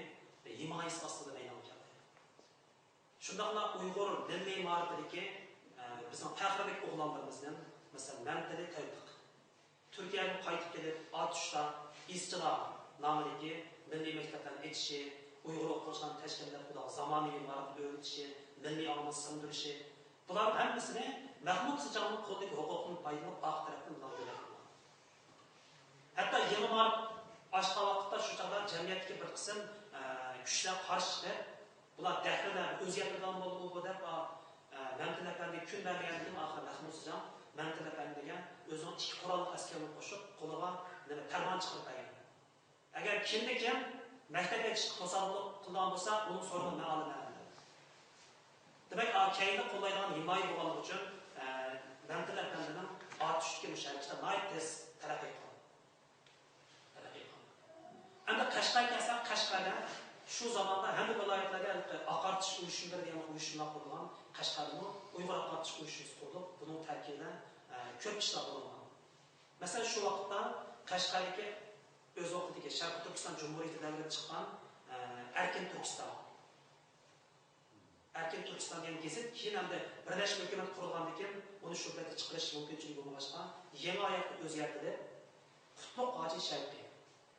ھىمايىسى ئاستىدا مەيدانغا كەلدى. شۇنداقلا ئۇيغۇر مىللىي مائارىپىدىكى، ئە، بىزنىڭ پەخىرلىك ئوغلانلىرىمىزدىن، مەسىلەن، مەمتىلى تەۋپىق. تۈركىيەدىن قايتىپ كېلىپ، ئاتۇشتا ئىزچىلار نامىدىكى مىللىي مەكتەپلەرنى ئېچىشى، ئۇيغۇر ئوقۇغۇچىلارنى تەشكىللەپ، ئۇلارغا زامانىۋى مائارىپنى ئۆگىتىشى، مىللىي ئاڭىمىزنى سىڭدۈرۈشى، بۇلارنىڭ ھەممىسىنى مەخمۇت سىجاڭنىڭ قولىدىكى ھوقۇقتىن پايدىلىنىپ، ئارقا تەرەپتىن بۇلارغا يۆلەپ قويغان. ھەتتا يېڭى مائارىپ ئاچقان ۋاقىتتا شۇ چاغدا جەمئىيەتتىكى بىر قىسىم، ئە، كۈچلەر قارشى چىقىپ، بۇلار دەھرىلەر ئۆزگەرتىدىغان بولدى بۇ دەپ، ئە، مەمتىلى ئەپەندىگە كۈن بەرمىگەندىن كېيىن ئاخىرى مەخمۇت سىجاڭ مەمتىلى ئەپەندىگە ئۆزىنىڭ ئىككى قوراللىق ئەسكىرىنى قوشۇپ، قولىغا نېمە پەرمان چىقىرىپ بەرگەن. ئەگەر كىمدە كىم مەكتەپ ئېچىشقا توسالغۇلۇق قىلىدىغان بولسا، ئۇنىڭ سورىقىنى مەن ئالىمەن دېدى. دېمەك، ئا، كەينىدە قوللايدىغان ھىمايە بولغانلىقى ئۈچۈن، ئە، مەمتىلى ئەپەندىنىڭ ئاتۇشتىكى مۇشۇ ھەرىكىتى ناھايىتى تېز تەرەققىي قىلغان. تەرەققىي قىلغان. ئەمدى قەشقەرگە كەلسەك، قەشقەردە شۇ زاماندا ھەممە ۋىلايەتلەردە ھېلىقى ئاقارتىش ئۇيۇشمىلىرى دېگەن ئۇيۇشمىلار قۇرۇلغان. قەشقەردىمۇ ئۇيغۇر ئاقارتىش ئۇيۇشمىسى قۇرۇلۇپ، بۇنىڭ تەركىبىدە، ئە، كۆپ ئىشلار بولۇنغان. مەسىلەن، شۇ ۋاقىتتا قەشقەردىكى ئۆز ۋاقتىدىكى شەرقىي تۈركىستان جۇمھۇرىيىتى دەۋرىدە چىققان، ئە، ئەركىن تۈركىستان. ئەركىن تۈركىستان دېگەن گېزىت كېيىن ئەمدى بىرلەشمە ھۆكۈمەت قۇرۇلغاندىن كېيىن ئۇنى شۇ پەيتتە چىقىرىش مۇمكىنچىلىكى بولمىغاچقا، يېڭى ھاياتقا ئۆزگەرتىلىپ، قۇتلۇق ھاجى شەۋقى،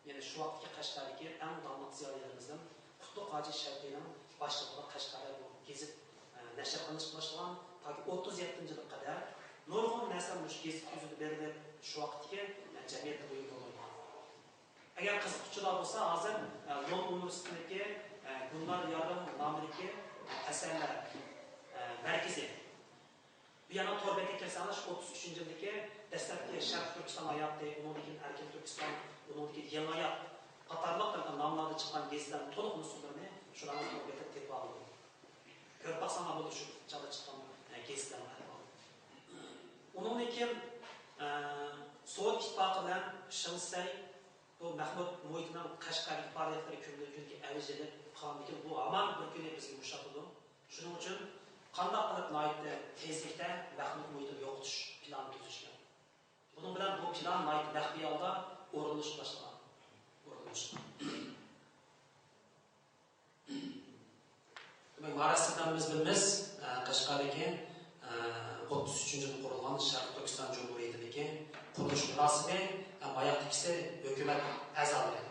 يەنى شۇ ۋاقىتتىكى قەشقەردىكى ئەڭ داڭلىق زىيالىيلىرىمىزدىن قۇتلۇق ھاجى شەۋقىنىڭ باشلىقىدا قەشقەردە بۇ گېزىت، ئە، نەشر قىلىنىشقا باشلىغان. تاكى ئوتتۇز يەتتىنچى يىلغا قەدەر نۇرغۇن نەرسە مۇشۇ گېزىت يۈزىدە بېرىلىپ، شۇ ۋاقىتتىكى جەمئىيەتتە بۇيۇم بولۇنغان. ئەگەر قىزىققۇچىلار بولسا، ھازىر، ئە، لوندون ئۇنىۋېرسىتېتىنىڭكى، ئە، گۈلنار يارىم نامىدىكى ئەسەرلەر، ئە، مەركىزى. بۇ يەرنىڭ تور بېتىگە كىرسەڭلار، شۇ ئوتتۇز ئۈچىنچى يىلدىكى دەسلەپكى شەرقىي تۈركىستان ھاياتى، ئۇنىڭدىن كېيىن ئەركىن تۈركىستان، ئۇنىڭدىن كېيىن يېڭى ھايات قاتارلىق ناملاردا چىققان گېزىتلەرنىڭ تولۇق نۇسخىلىرىنى شۇلارنىڭ تور بېتىدە تېپىۋالىدۇ. كۆرۈپ باقساڭلار بولىدۇ، شۇ چاغدا چىققان، ئە، گېزىتلەرنىڭ ئەھۋالى. ئۇنىڭدىن كېيىن، ئە، سوۋېت ئىتتىپاقى بىلەن شېڭ شىسەي بۇ مەخمۇت مۇھىتىنىڭ قەشقەردىكى پائالىيەتلىرى كۈندىن كۈنگە ئەۋج ئېلىپ قالغاندىكىن، بۇ ھامان بىر كۈنى بىزگە ئۇششاپ تۇرىدۇ. شۇنىڭ ئۈچۈن قانداق قىلىپ ناھايىتى تېزلىكتە مەخمۇت مۇھىتىنى يوقىتىش پىلانى تۈزۈش كېرەك. بۇنىڭ بىلەن بۇ پىلان ناھايىتى مەخپىي ھالدا ئورۇنلىشىپ باشلىغان. ئورۇنلىشىپ. دېمەك، ماراسىمدا بىز بىلىمىز، ئە، قەشقەردىكى، ئە، ئوتتۇز ئۈچىنچى يىلى قۇرۇلغان شەرقىي تۈركىستان جۇمھۇرىيىتىدىكى قۇرۇلۇش مۇراسىمى، ئە، ماياقتىكىسى ھۆكۈمەت ئەزالىرى.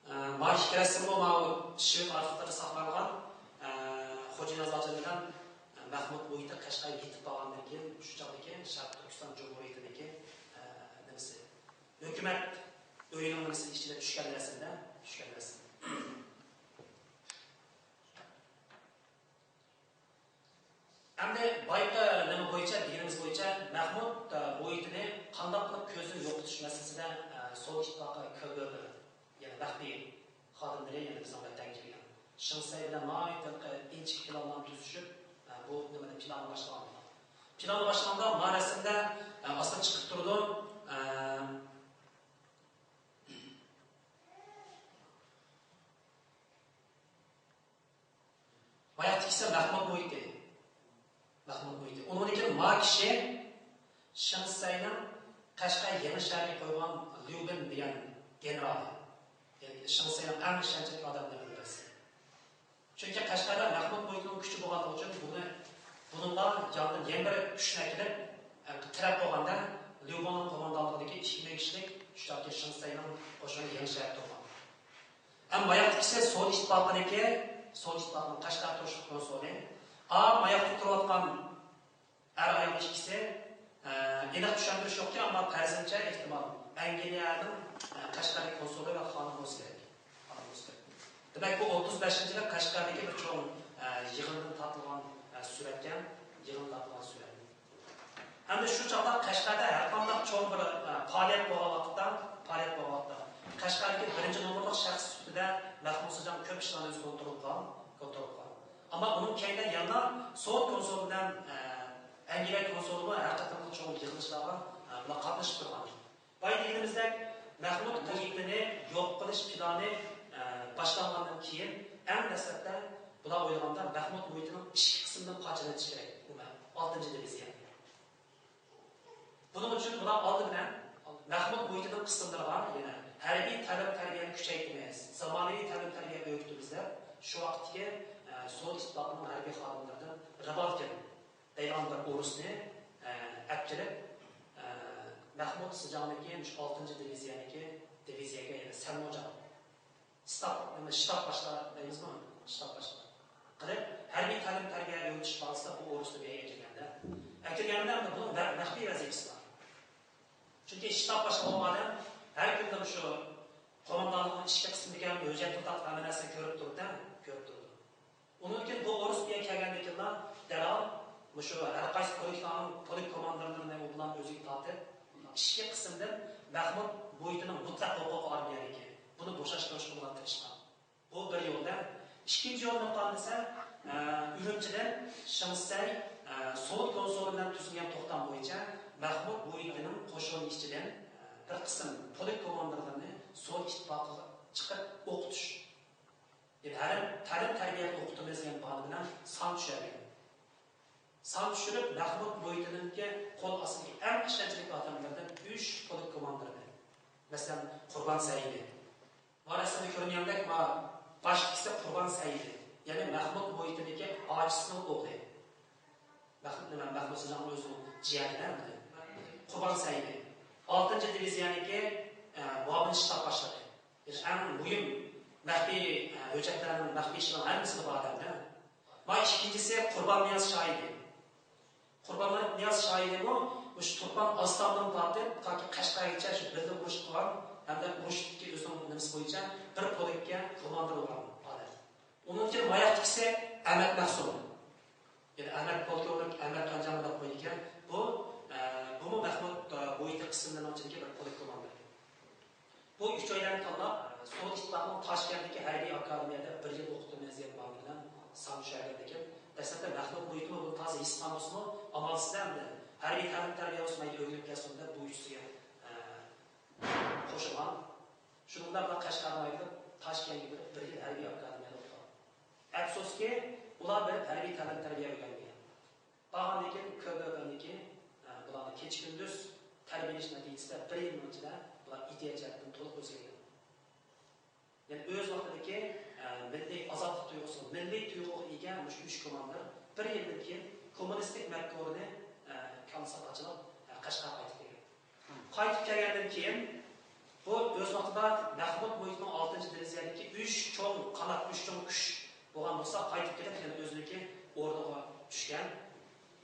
ئە، ما ئىككى رەسىممۇ ماۋۇ شىۋېد ئارخىپلىرىدا ساقلانغان، ئە، خوجانىياز ھاجى بىلەن مەخمۇت مۇھىتى قەشقەرگە يېتىپ بارغاندىن كېيىن، شۇ چاغدىكى شەرقىي تۈركىستان جۇمھۇرىيىتىدىكى، ئە، نېمىسى؟ ھۆكۈمەت ئۆيىنىڭ نېمىسى ئىچىدە چۈشكەن رەسىمدە، چۈشكەن رەسىم. ئەمدى بايىقى نېمە بويىچە، دېگىنىمىز بويىچە مەخمۇت، ئە، مۇھىتىنى قانداق قىلىپ كۆزدىن يوقىتىش مەسىلىسىدە، ئە، سوۋېت ئىتتىپاقى كىگېبې، يەنى مەخپىي خادىملىرى يەنە بىزنىڭ ۋەتەنگە كەلگەن. شېڭ شىسەي بىلەن ناھايىتى ئىنچىكە پىلانلارنى تۈزۈشۈپ، ئە، بۇ نېمىنى پىلاننى باشلىغان. پىلاننى باشلىغاندا ما رەسىمدە، ئە، ئاستا چىقىپ تۇرىدۇ. ئە، باياقتىكىسى مەخمۇت مۇھىتى. مەخمۇت مۇھىتى. ئۇنىڭدىن كېيىن ما كىشى شېڭ شىسەينىڭ قەشقەر يېڭى شەھىرىگە قويغان ليۇ بىن دېگەن گېنېرالى. يەنى شېڭ شىسەينىڭ ئەڭ ئىشەنچلىك ئادەملىرىدىن بىرسى. چۈنكى قەشقەردە مەخمۇت مۇھىتىنىڭ كۈچى بولغانلىقى ئۈچۈن بۇنى، بۇنىڭغا ياندىن يەنە بىر كۈچنى ئەكېلىپ، تىرەپ بولغاندا، ليۇ بىننىڭ قوماندانلىقىدىكى ئىككى مىڭ كىشىلىك شۇ چاغدىكى شېڭ شىسەينىڭ قوشۇنى يېڭى شەھەر تۇرغان. ھەم باياقتىكىسى سوۋېت ئىتتىپاقىنىڭكى، سوۋېت ئىتتىپاقىنىڭ قەشقەر تۇرۇشلۇق كونسۇلى. ئا، باياقتا تۇرۇۋاتقان ئەر ئايال ئىككىسى، ئە، ئېنىق چۈشەندۈرۈش يوقكەن، ئەمما پەرىزىمچە ئېھتىمال ئەنگلىيەنىڭ، ئە، قەشقەردىكى كونسۇلى ۋە خانىم بولسا كېرەك. خانىم بولسا كېرەك. دېمەك، بۇ ئوتتۇز بەشىنچى يىلى قەشقەردىكى بىر چوڭ، ئە، يىغىندىن تارتىلغان، ئە، سۈرەتكەن، يىغىندىن تارتىلغان سۈرەت. ئەمدى شۇ چاغدا قەشقەردە ھەرقانداق چوڭ بىر، ئە، پائالىيەت بولغان ۋاقىتتا، پائالىيەت بولغان ۋاقىتتا، قەشقەردىكى بىرىنچى نومۇرلۇق شەخس سۈپىتىدە مەخمۇت سىجاڭ كۆپ ئىشلارنى ئۆزى كونترول قىلغان، كونترول قىلغان. ئەمما ئۇنىڭ كەينىدە يەنە سوۋېت كونسۇلى بىلەن، ئە، ئەنگلىيە كونسۇلىمۇ ھەر قېتىملىق چوڭ يىغىلىشلارغا، ئە، بۇلار قاتنىشىپ تۇرغان. بايا دېگىنىمىزدەك، مەخمۇت مۇھىتىنى يوق قىلىش پىلانى، ئە، باشلانغاندىن كېيىن، ئەڭ دەسلەپتە بۇلار ئويلىغاندا مەخمۇت مۇھىتىنىڭ ئىككى قىسىمدىن پارچىلىنىشى كېرەك، ئالتىنچى دىۋىزىيە. بۇنىڭ ئۈچۈن بۇلار ئالدى بىلەن مەخمۇت مۇھىتىنىڭ قىسىملىرىغا يەنە ھەربىي تەلىم-تەربىيەنى كۈچەيتىمىز، زامانىۋى تەلىم-تەربىيە ئۆگىتىمىز دەپ، شۇ ۋاقىتتىكى، ئە، سوۋېت ئىتتىپاقىنىڭ ھەربىي خادىملىرىدىن رىباتكىن دەيدىغان بىر ئورۇسنى، ئە، ئەپ كېلىپ، ئە، مەخمۇت سىجاڭنىڭكى مۇشۇ ئالتىنچى دىۋىزىيەنىڭكى دىۋىزىيەگە، يەنى سەنموجاڭ، شتاب، نېمە، شتاب باشلىق دەيمىزمۇ؟ شتاب باشلىق قىلىپ، ھەربىي تەلىم-تەربىيە ئۆگىتىش بارىسىدا بۇ ئورۇسنى بۇ يەرگە ئەكىرگەندە، ئەكىرگەندە ئەمدى بۇنىڭ مە-، مەخپىي ۋەزىپىسى بار. چۈنكى شتاب باشلىقى بولغان ئادەم ھەر كۈندە مۇشۇ قوماندانلىقنىڭ ئىچكى قىسمىدىكى ئۆجەتكە تارتىپ ھەممە نەرسىنى كۆرۈپ تۇرىدۇ، كۆرۈپ تۇرىدۇ. ئۇنىڭدىن كېيىن بۇ ئورۇس بۇ يەرگە كەلگەندىن كېيىنلا دەرھال مۇشۇ ھەر قايسى پولكلارنىڭ پولك كوماندىرلىرىنى ئۇ بىلەن ئۆزىگە تارتىپ، ئىچكى قىسىمدىن مەخمۇت مۇھىتىنىڭ مۇتلەق ھوقۇقى ئارمىيەدىكى، بۇنى بوشاشتۇرۇشقا بولغان تىرىشقان. بۇ بىر يول دە. ئىككىنچى يول نېمە قىلغان دېسە، ئە، ئۈرۈمچىدىن شېڭ شىسەي، ئە، سوۋېت كونسۇلى بىلەن تۈزۈلگەن توختام بويىچە مەخمۇت مۇھىتىنىڭ قوشۇنى ئىچىدىن، ئە، بىر قىسىم پولك كوماندىرلىرىنى سوۋېت ئىتتىپاقىغا چىقىپ ئوقۇتۇش. يەنى ھەرەم تەلىم-تەربىيە ئوقۇتىمىز دېگەن باھانە بىلەن سان چۈشۈرگەن. سان چۈشۈرۈپ، مەخمۇت مۇھىتىنىڭكى قول ئاستىدىكى ئەڭ ئىشەنچلىك ئادەملىرىدىن ئۈچ پولك كوماندىرىنى، مەسىلەن، قۇربان سەئىدى. ما رەسىمدە كۆرۈنگەندەك، ما باشتىكىسى قۇربان سەئىدى، يەنى مەخمۇت مۇھىتىنىڭكى ئاچىسىنىڭ ئوغلى. مەخمۇت نېمە، مەخمۇت سىجاڭنىڭ ئۆزىنىڭ جىيەنى دە. قۇربان سەئىدى. ئالتىنچى دىۋىزىيەنىڭكى، ئە، مۇئاۋىن شتاب باشلىقى. يەنى ئەڭ مۇھىم مەخپىي، ئە، ھۆججەتلەرنىڭ، مەخپىي ئىشلارنىڭ ھەممىسىدە بار ئادەم دە. ۋە ئىككىنچىسى قۇرباننىياز شاھىدى. قۇرباننىياز شاھىدىمۇ مۇشۇ تۇرپان ئاستانىدىن تارتىپ تاكى قەشقەرگىچە شۇ بىللە ئۇرۇش قىلغان ھەمدە ئۇرۇشتىكى ئۆزىنىڭ نېمىسى بويىچە بىر پولككە كوماندىر بولغان ئادەم. ئۇنىڭدىن كېيىن ماياقتىكىسى ئەمەت مەخسۇم. يەنى ئەمەت پولكوۋنىك، ئەمەت ئانجامى دەپ قويىدىكەن. بۇ، ئە، بۇمۇ مەخمۇت، ئە، مۇھىتى قىسىملىرىنىڭ ئىچىدىكى بىر پولك كوماندىرى. بۇ ئۈچەيلەننى تاللاپ، سوۋېت ئىتتىپاقىنىڭ تاشكەنتتىكى ھەربىي ئاكادېمىيەدە بىر يىل ئوقۇتۇپ مەزىيەت بارلىقى بىلەن سان چۈشۈرگەندىكىن، دەسلەپتە مەخمۇت مۇھىتىمۇ بۇنى تازا ھېس قىلمىسىمۇ، ئامالسىز ئەمدى ھەربىي تەلىم تەربىيە بولسا مەيلى ئۆگىنىپ كەلسۇن دەپ بۇ ئۈچىسىگە، ئە، قوشۇلغان. شۇنىڭ بىلەن بۇلار قەشقەردىن ئايرىلىپ، تاشكەنتكە بېرىپ، بىر يىل ھەربىي ئاكادېمىيەدە ئوقۇغان. ئەپسۇسكى، ئۇلار بېرىپ ھەربىي تەلىم تەربىيە ئۆگەنمىگەن. بارغاندىن كېيىن كىگبنىڭكى، ئە، بۇلارنى كېچە-كۈندۈز تەربىيەلىشى نەتىجىسىدە بىر يىلنىڭ ئىچىدە بۇلار ئىدىيە جەھەتتىن تولۇق ئۆزگەرگەن. يەنى ئۆز ۋاقتىدىكى، ئە، مىللىي ئازادلىق تۇيغۇسى، مىللىي تۇيغۇغا ئىگە مۇشۇ ئۈچ كوماندىر بىر يىلدىن كېيىن كوممۇنىستىك مەپكۇرىنى، ئە، كاللىسىغا قاچىلاپ، ئە، قەشقەرگە قايتىپ كەلگەن. قايتىپ كەلگەندىن كېيىن، بۇ ئۆز ۋاقتىدا مەخمۇت مۇھىتىنىڭ ئالتىنچى دىۋىزىيەدىكى ئۈچ چوڭ قانات، ئۈچ چوڭ كۈچ بولغان بولسا، قايتىپ كېلىپ، يەنە ئۆزىنىڭكى ئورنىغا چۈشكەن.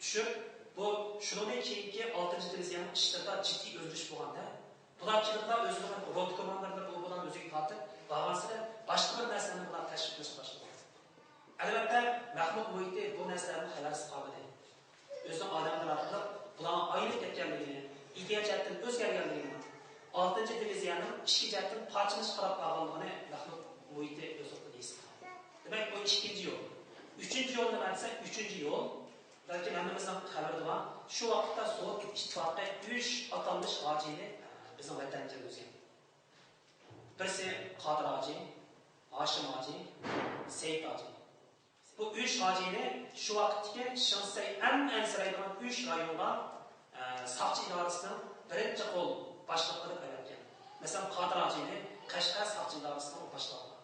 چۈشۈپ، بۇ شۇنىڭدىن كېيىنكى ئالتىنچى دىۋىزىيەنىڭ ئىشلىرىدا جىددىي ئۆزگىرىش بولغاندا، بۇلار كېلىپلا ئۆزىنىڭ روتا كوماندىرلىرى بۇ بىلەن ئۆزىگە تارتىپ بارغانسېرى باشقا بىر نەرسىلەرنى بۇلار تەشۋىقلەشكە باشلىغان. ئەلۋەتتە، مەخمۇت مۇھىتى بۇ نەرسىلەردىن خەۋەرسىز قالمىدى. ئۆزىنىڭ ئادەملىرى ئارقىلىق بۇلارنىڭ ئايرىلىپ كەتكەنلىكىنى، ئىدىيە جەھەتتىن ئۆزگەرگەنلىكىنى، ئالتىنچى دىۋىزىيەنىڭ ئىچكى جەھەتتىن پارچىلىنىشقا قاراپ قالغانلىقىنى مەخمۇت مۇھىتى ئۆزى ھېس قىلدى. دېمەك، بۇ ئىككىنچى يول. ئۈچىنچى يول نېمە دېسە، ئۈچىنچى يول، بەلكىم ھەممىمىزنىڭ خەۋىرىدە بار، شۇ ۋاقىتتا سوۋېت ئىتتىپاقى ئۈچ ئاتالمىش ھاجىنى بىزنىڭ ۋەتەنگە كىرگۈزگەن. بىرسى قادىر ھاجى، ھاشىم ھاجى، سەئىد ھاجى. بۇ ئۈچ ھاجىنى شۇ ۋاقىتتىكى شىنسەي ئەڭ ئەنسىرەيدىغان ئۈچ رايونغا، ئە، ساقچى ئىدارىسىنىڭ بىرىنچى قول باشلىقى قىلىپ ئەۋەتكەن. مەسىلەن، قادىر ھاجىنى قەشقەر ساقچى ئىدارىسىنىڭ باشلىقى قىلغان.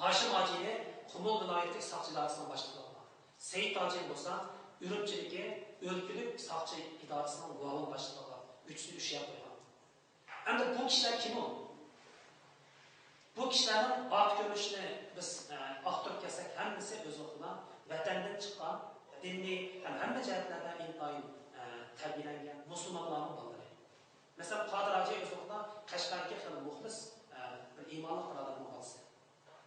ھاشىم ھاجىنى قۇمۇل ۋىلايەتلىك ساقچى ئىدارىسىنىڭ باشلىقى قىلغان. سەئىد ھاجىنى بولسا ئۈرۈمچىدىكى ئۆلكىلىك ساقچى ئىدارىسىنىڭ مۇئاۋىن باشلىقى قىلغان. ئۈچىسىنى ئۈچ يەرگە قويغان. ئەمدى بۇ كىشىلەر كىم ئۇ؟ بۇ كىشىلەرنىڭ ئارقا كۆرۈنۈشىنى بىز، ئە، ئاختۇرۇپ كەلسەك، ھەممىسى ئۆز ۋاقتىدا ۋەتەندىن چىققان، دىنىي ھەم ھەممە جەھەتلەردە ئىنتايىن، ئە، تەربىيەلەنگەن مۇسۇلمانلارنىڭ بالىلىرى. مەسىلەن، قادىر ھاجى ئۆز ۋاقتىدا قەشقەردىكى خېلى مۇخلىس، ئە، بىر ئىمانلىق بىر ئادەمنىڭ بالىسى.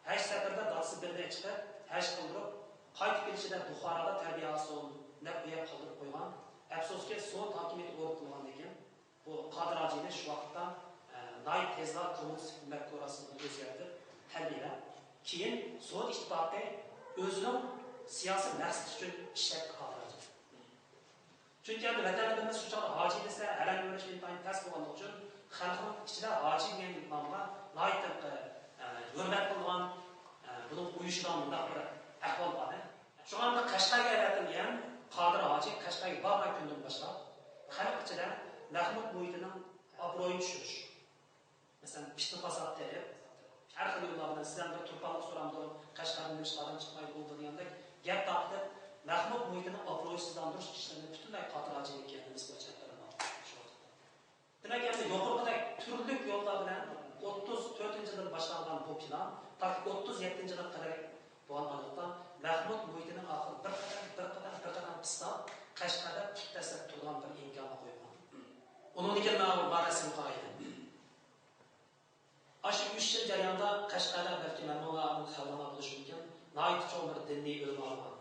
ھەج سەپىرىدە دادىسى بىلەن چىقىپ، ھەج قىلدۇرۇپ، قايتىپ كېلىشىدە بۇخارادا تەربىيە ئالسۇن دەپ بۇ يەرگە قالدۇرۇپ قويغان. ئەپسۇسكى، سوۋېت ھاكىمىيىتى ئورۇن قىلغاندىن كېيىن، بۇ قادىر ھاجىنى شۇ ۋاقىتتا، ئە، ناھايىتى تېزلا كوممۇنىستىك مەپكۇراسىغا ئۆزگەرتىپ تەربىيەلەپ، كېيىن سوۋېت ئىتتىپاقى ئۆزىنىڭ سىياسىي مەقسىتى ئۈچۈن ئىشلەتتى قادىر ھاجىنى. چۈنكى ئەمدى ۋەتەندە بىلمىسە شۇ چاغدا ھاجى دېسە ھەرەڭگە ئۆرۈش ئىنتايىن تەس بولغانلىقى ئۈچۈن خەلقنىڭ ئىچىدە ھاجى دېگەن نامغا ناھايىتى، ئە، ھۆرمەت قىلىدىغان، ئە، بۇنىڭغا ئۇيۇشىدىغان مۇنداق بىر ئەھۋال بار. شۇڭا ئەمدى قەشقەرگە ئەۋەتىلگەن قادىر ھاجى قەشقەرگە بارغان كۈندىن باشلاپ خەلق ئىچىدە مەخمۇت مۇھىتىنىڭ ئابرۇيىنى چۈشۈرۈش. مەسىلەن، پىتنە-پاسات تېرىپ، ھەر خىل يوللار بىلەن سىلەرنى بىر تۇرپانلىق سورامدۇ، قەشقەردىن نېمىشقا ئادەم چىقمايدۇ بولدى دېگەندەك گەپ تارقىتىپ، مەخمۇت مۇھىتىنىڭ ئابرۇيسىزلاندۇرۇش ئىشلىرىنى پۈتۈنلەي قادىر ھاجىنىڭكى نېمىسى بويىچە ئېلىپ بارغان شۇ ۋاقىتتا. دېمەك، ئەمدى يۇقىرىقىدەك تۈرلۈك يوللار بىلەن ئوتتۇز تۆتىنچى يىلدىن باشلانغان بۇ پىلان تاكى ئوتتۇز يەتتىنچى يىلغا قەدەر بولغان ھالەتتە، مەخمۇت مۇھىتىنىڭ ئاخىرى بىر قەدەم، بىر قەدەم، بىر قەدەم قىسسا، قەشقەردە پۇت دەسسەپ تۇرىدىغان بىر ئىمكانغا قويغان. ئۇنىڭدىن كېيىن مانا بۇ رەسىمگە قارايلى. ئاشۇ ئۈچ يىل جەريانىدا قەشقەردە، بەلكىم ھەممىڭلارنىڭ خەۋىرىڭلار بولۇشى مۇمكىن، ناھايىتى چوڭ بىر دىنىي ئۆلىما بولغان.